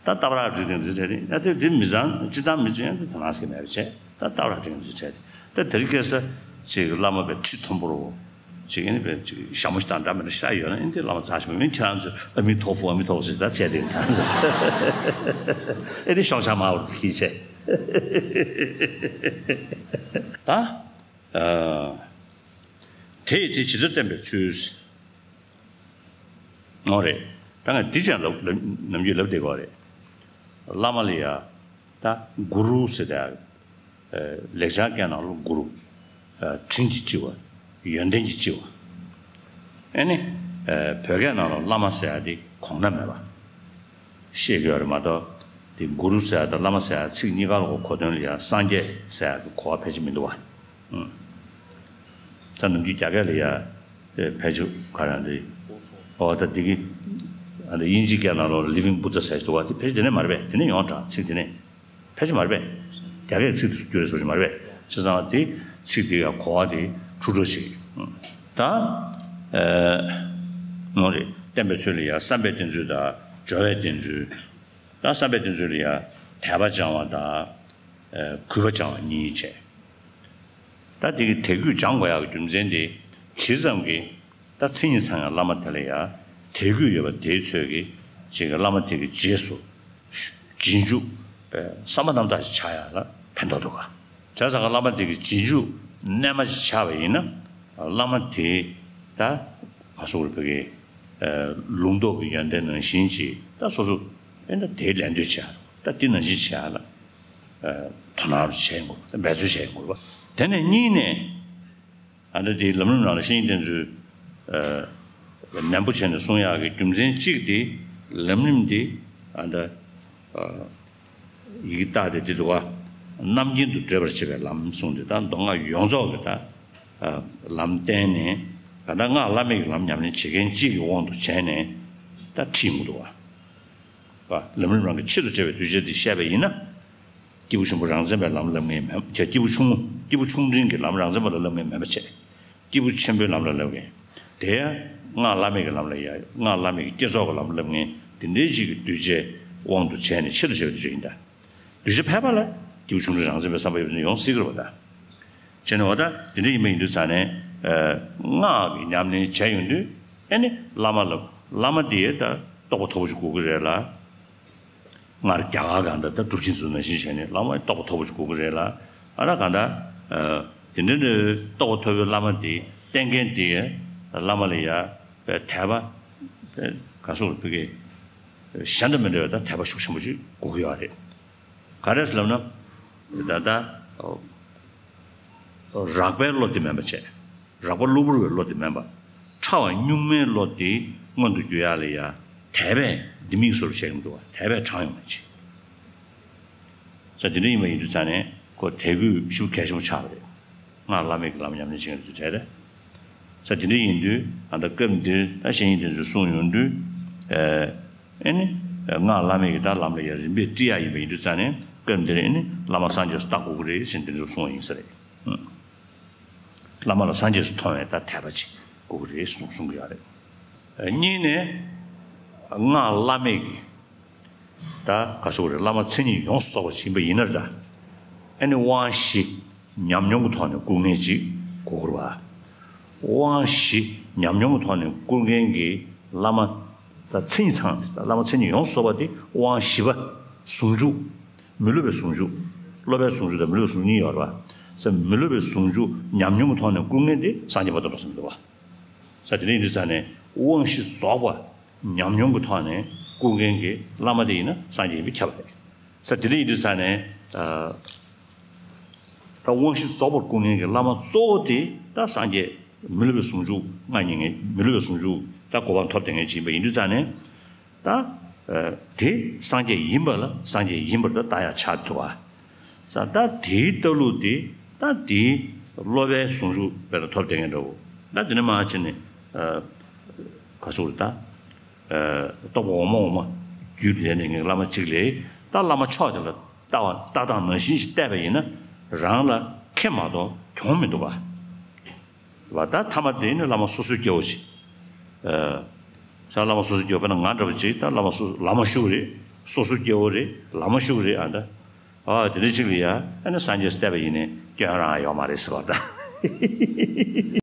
ད་ལྟ་བར་བསྒྲིགས་ཏེ་འདི་འདྲ་རེད་ཡ་དེ་དེ་མི་ཚང་སྤྱི་བཏང་མི་ཚོ་ཡང་དེ་དོ་སྣང་ཟེར་མེད་པ་བྱས་ད་ལྟ་བར་བསྒྲིགས་འདི་འདྲ་རེད། ད་དེ་རིང་ཁ་སང་ཅིག་བླ་མ་པའི་ཁྲི་མཐོན་པོ་རུ་ཅིག་ཡིན་པའི་ཅིག་ཞྭ་མོ་ཞིག་དང་འདྲ་མི་འདྲ་ཤ་ཡོད་ན་ཨེ་འདི་བླ་མ་རྩ་ཆེན་པོ་མིན་ཁྱེད་རང་ཚོས་ཨ་མི་ཐོ་ཕུ་ཨ་མི་ཐོ་ཕུ་ཟེར་ད་བྱས་དེ་ད་ཨེ་འདི་ཤོག་ཆ་མ་བར་དུ་ཁྱི་བྱས་ད། དེ་ཡི་དེ་ཇི་ལྟར་བསྟན་པའི་ཚུལ། འོ་རེད། ད་ང་འདི་ཅང་ལབ་ལབ་ནམ་རྒྱུན་ལབ་བསྡད་ཀྱི་ཡོད་རེད། བླ་མ་ལ་ཡ་ད་གུ་རུ་ཟེར་ད་ལེགས་སྦྱར་སྐད་ནང་ལ་གུ་རུ་དྲིན་གྱིས་ལྕི་བ་ཡོན་ཏན་གྱིས་ལྕི་བ། ཨེ་ནི་བོད་སྐད་ནང་ལ་བླ་མ་ཟེར་ཡ་དེ་གོང་ན་མེད་པ། ཤེས་ཀྱི་ཡོད་རེད་མ་གཏོགས། དེ་གུ་རུ་ཟེར་ཡ་དང་བླ་མ་ཟེར་ཡ་ཚིག་གཉིས་ཀ་ལ་གོ་དོན་ལ་ཡང་སངས་རྒྱས་ཟེར་ཡ་གི་གོ་བ་ཕལ་ཆེར་མི་འདུག་བ། ཨུམ། ད་ནམ་རྒྱུན་རྒྱ་སྐད་ལ་ཡ་ཕལ་ཆེར་ག་རེ་འདི། ཨོ་ད་འདི་གི་ཨ་ད་དབྱིན་ཇི་སྐད་ནང་ལོགས་ལ་living Buddha་ཟེར་ཞིག་འདུག་བ། དེ་ཕལ་ཆེར་དེ་ནས་མ་རེད་པས། དེ་ནས་ཡོང་དྲག་ཚིག་དེ་ནས། ཕལ་ཆེར་མ་རེད་པས། རྒྱ་སྐད་ཚིག་དེ་བསྒྱུར་བཟོ་ཞིག་མ་རེད་པས། བྱས་ཙང་དེ་ཚིག་དེ་ཡང་གོ་བ་དེ་འཁྲུག་འགྲོ་ཞིག་ད་ཨ་མོ་རེད། བསྟན་པའི་ཚུལ་ལ་ཡང་བསམ་པའི་བསྟེན་ཚུལ་དང་སྦྱོར་བའི་བསྟེན་ཚུལ། ད་བསམ་པའི་བསྟེན་ཚུལ་ལ་ཡང་དད་པ་སྦྱང་བ་དང་ཨ་གུས་པ་སྦྱང་བ་གཉིས་བྱས། ད་དེ་གི་དད་གུས་སྦྱང་དགོས་ཡག་གི་རྒྱུ་མཚན་དེ་ཇི་ཙམ་གྱིས་ད་མཚན་ཉིད་ཚང་ཡང་བླ་མ་དེ་ལ་ཡང་དད་གུས་ཡོད་པ་དེའི་ཚོད་ཀྱིས་ཅིག་གི་བླ་མ་དེ་གི་རྗེས་སུ་རྗེས་འཇུག་པའི་བསམ་པ་རྣམ་དག་ཅིག་ཆགས་ཡག་ལ་ཕན་ཐོགས་འདུག་ག་བྱས་ཙང་གི་བླ་མ་དེ་གི་རྗེས་འཇུག་རྣལ་མ་ཅིག་ཆགས་པ་ཡིན་ན་བླ་མ་དེ་ད་ག་སོགས་རེད་བོད་ཀྱི་ལུང་རྟོགས་ཀྱི་ཡོན་ཏན་ནང་བཞིན་ཅིག་ད་སོ་སོ་ཨེ་ད་དེའི་ལན་འདེབས་བྱས་ད་དེ་ནང་བཞིན་བྱས་ལ། དོ་སྣང་བྱས་ཡོང་དགོས་པ། འབད་རྩོལ་བྱས་ཡོང་དགོས་པ། དེ་ནས་གཉིས་ནས། ཨ་ནི་དེའི་ལམ་རིམ་ནང་ལ་བཤེས་གཉེན་བསྟེན་ཚུལ་ནན་པོ་བྱས་ནས་གསུང་ཡག་གི་རྒྱུ་མཚན་གཅིག་དེ། ལམ་རིམ་དེ་ཨ་ནི་ཡི་གེ་རྟགས་དེ་དེ་འདུག་ག་རྣམ་མཁྱེན་དུ་བགྲོད་པར་བྱེད་པའི་ལམ་གསུངས་ཏེ། ད་མདོ་སྔགས་ཡོངས་རྫོགས་ཀྱི་ད་ལམ་བསྟན་ནས། ད་ལྟ་སྔགས་བླ་མེད་ཀྱི་ལམ་ཉམས་ལེན་བྱེད་མཁན་གཅིག་གི་དབང་དུ་བྱས་ནས་ད་ཁྲིད་ཡོང་གི་འདུག་ག་ལམ་རིམ་རང་གི་ཆེད་དུ་བྱ་བའི་གདུལ་བྱ་དེ་བཤད་པ་ཡིན་ན། སྐྱེས་བུ་ཆེན་པོ་རང་མཚན་པའི་ལམ་བསླབ་མཁན་མེད། སྐྱེས་བུ་ཆུང་ངུ། སྐྱེས་བུ་ཆུང་འབྲིང་གི་ལམ་རང་མཚན་པ་ལ་བསླབ་མཁན་མེད་པ་བྱས། སྐྱེས་བུ་ཆེན་པོའི་ལམ་ལ་བསླབ་མཁན། དེ་ཡང་སྔགས་བླ་མེད་ཀྱི་ལམ་ལ་ཡ། སྔགས་བླ་མེད་ཀྱི་བསྐྱེད་རྫོགས་ཀྱི་ལམ་བསླབ་མཁན་དེ་འདྲའི་ཞིག་གི་གདུལ་བྱའི་དབང་དུ་བྱས་ནས་ཆེད་དུ་བྱ་བའི་གདུལ་བྱ་ཡིན་ད། གདུལ་བྱ་ཕལ་པ་ལ་སྐྱེས་བུ་ཆུང་འབྲིང་རང་མཚན་པའི་བསམ་པ་ཡོད་ན་ཡོང་སྲིད་ཀྱི་རེད་པ་ད། བྱས་ནས་འོ་ད་དེ་འདྲ་ཡིན་པ་ཡིན་དུས་ཙང་ནས། ཨ་སྔགས་ཀྱི་ཉམས་ལེན་བྱས་ཡོང་དུས། ཨེ་ནི་བླ་མ་ལ། བླ་མ་དེ་ད་རྟོགས་པ་མཐོ་པོ་ཞིག་དགོས་ཀྱི་རེད་ལ། སྔར་རྒྱ་གར་གང་ལྟར་ད་སྒྲུབ་ཆེན་ཚོ་ནང་བཞིན་བྱས་ནས་བླ་མ་རྟོགས་པ་མཐོ་པོ་ཞིག་དགོས་ཀྱི་རེད་ལ། ཨ་ད་གང་ལྟར་ཨ་དེ་འདྲ་ནས་རྟོགས་པ་མཐོ་པོའི་བླ་མ་དེ་བསྟེན་མཁན་དེ་བླ་མ་ལ་ཡ་དད་པ་ག་སོགས་ལ་ཕ་གི་གཞན་དང་མི་འདྲ་བའི་ད་དད་པ་ཤུགས་ཆེན་པོ་ཅིག་དགོས་ཀྱི་ཡོད་རེད། ག་རེ་ཟེར་ལབ་ན། ད་ལྟ་རགས་པའི་བློ་དེ་མེད་པ་བྱས། རགས་པ་གློ་བུར་བའི་བློ་དེ་མེད་པ། ཕྲ་བ་གཉུག་མའི་བློ་དེ་མངོན་དུ་འགྱུར་ཡག་ལ་ཡ་དད་པས་ལྡེ་མིག་བཟོ་འདྲ་བྱས་ཡོང་འདུག་པ། དད་པས་དྲངས་ཡོང་བ་བྱས། ས་དེ་འདྲ་ཡིན་པ་ཡིན་དུས་ཙང་ནས་ཁོ་དད་གུས་ཞེ་པོ་གལ་ཆེན་པོ་ཆགས་པ་རེད། སྔགས་བླ་མེད་ཀྱི་ལམ་ཉམས་ལེན་བྱེད་མཁན་ཚོའི་གྲས་རེད། ས་དེ་འདྲ་ཡིན་དུས་ད་ལྟ་སྐབས་འདིར་ད་བཤེས་གཉེན་དེ་ཚོས་གསུངས་ཡོང་དུས། ཨེ་ནི་སྔགས་བླ་མེད་ཀྱི་ད་ལམ་ལ་ཡ་རིམ་པས་ཁྲིད་ཡག་ཡིན་པ་ཡིན་དུས་ཙང་ནས། སྐབས་འདིར་ཨེ་ནི་བླ་མ་སངས་རྒྱས་སུ་བལྟ་དགོས་ཀྱི་རེད་ཟེར་དེ་འདྲ་གསུངས་པ་ཡིན་ས་རེད། བླ་མ་ལ་སངས་རྒྱས་སུ་མཐོང་བའི་ད་དད་པ་ཅིག་དགོས་ཀྱི་རེད་གསུངས་གསུང་གི་ཡོད་རེད། གཉིས་ནས་སྔགས་བླ་མེད་ཀྱི་ད་ག་ཟེར་དགོས་རེད། བླ་མ་མཚན་ཉིད་ཡོངས་སུ་རྫོགས་པ་ཅིག་ཡིན་པ་ཡིན་ན་རེད་ད། ཨ་ནི་དབང་བཞི་ཉམས་མྱོང་གི་ཐོག་ནས་བསྐུར་མཁན་ཅིག་དགོས་ཀྱི་རེད་པ། དབང་བཞི་ཉམས་མྱོང་གི་ཐོག་ནས་བསྐུར་མཁན་གྱི་བླ་མ། ད་མཚན་ཉིད་ཚང་། ད་བླ་མ་མཚན་ཉིད་ཡོངས་སུ་རྫོགས་པ་དེ་དབང་བཞི་པ། ཟུང་འཇུག་མི་སློབ་པའི་ཟུང་འཇུག་སློབ་པའི་ཟུང་འཇུག་དང་མི་སློབ་པའི་ཟུང་འཇུག་གཉིས་ཡོད་རེད་པ། ས་མི་སློབ་པའི་ཟུང་འཇུག་ཉམས་མྱོང་གི་ཐོག་ནས་བསྐུར་མཁན་དེ་སངས་རྒྱས་མ་གཏོགས་འགྲོ་ས་མི་འདུག་པ། ས་དེ་འདྲ་ཡིན་དུས་ཙང་ནས་དབང་བཞི་རྫོགས་པ་ཉམས་མྱོང་གི་ཐོག་ནས་བསྐུར་མཁན་གྱི་བླ་མ་དེ་ཡིན་ན་སངས་རྒྱས་ཡིན་པས་ཁྱབ་པ་རེད། ས་དེ་འདྲ་ཡིན་དུས་ཙང་ནས། ད་དབང་བཞི་རྫོགས་པར་བསྐུར་མཁན་གྱི་བླ་མ་གཙོ་བོ་དེ་ད་སངས་རྒྱས། མི་སློབ་པའི་ཟུང་འཇུག་མངའ་བརྙེས་མཁན། མི་སློབ་པའི་ཟུང་འཇུག་ད་གོ་འཕང་ཐོབ་བསྡད་མཁན་ཅིག་ཡིན་པ་ཡིན་དུས་ཙང་ནས། ད་དེ་སངས་རྒྱས་ཡིན་པ་ལ་སངས་རྒྱས་ཡིན་པར་ད་བལྟ་ཡག་ཆགས་འདུག་པ། ས་ད་དེའི་ལྟ་ལུགས་དེ་ད་དེའི་སློབ་པའི་ཟུང་འཇུག་དཔེར་ན་ཐོབ་བསྡད་མཁན་འདྲ་བོ། ད་དེ་ནས་མར་ཕྱིན་ནས་ག་ཟེར་དགོས་རེད་ད། རྟོགས་པ་འོག་མ་འོག་མ་རྒྱུད་ལས་ནས་ངེད་བླ་མ་གཅིག་ལས། ད་བླ་མ་མཆོག་དེ་ལ་ལྟ་བ་ལྟ་སྟངས་ནང་བཞིན་ཞིག་བལྟས་པ་ཡིན་ན། རང་ལ་ཁེ་མ་གཏོགས་གྱོང་མི་འདུག་པ། བ་ད་ཐ་མ་དེ་ནི་བླ་མ་སོ་སོའི་སྐྱེ་བོ་ཞིག་ས་བླ་མ་སོ་སོའི་སྐྱེ་བོ་དཔེར་ན་ང་འདྲ་བོ་ཅིག་ད་བླ་མ་སོ་སོ་བླ་མ་ཞུ་གི་རེད། སོ་སོའི་སྐྱེ་བོ་རེད། བླ་མ་ཞུ་གི་རེད། ཨ་ད། ཨ་དེ་འདྲ་ཅིག་ལ་ཡ་ཨ་ནི་སངས་རྒྱས་སུ་བལྟས་པ་ཡིན་ནའི་སྐྱོན་རང་ཡོད་མ་རེད་ཟེར་བ་ད།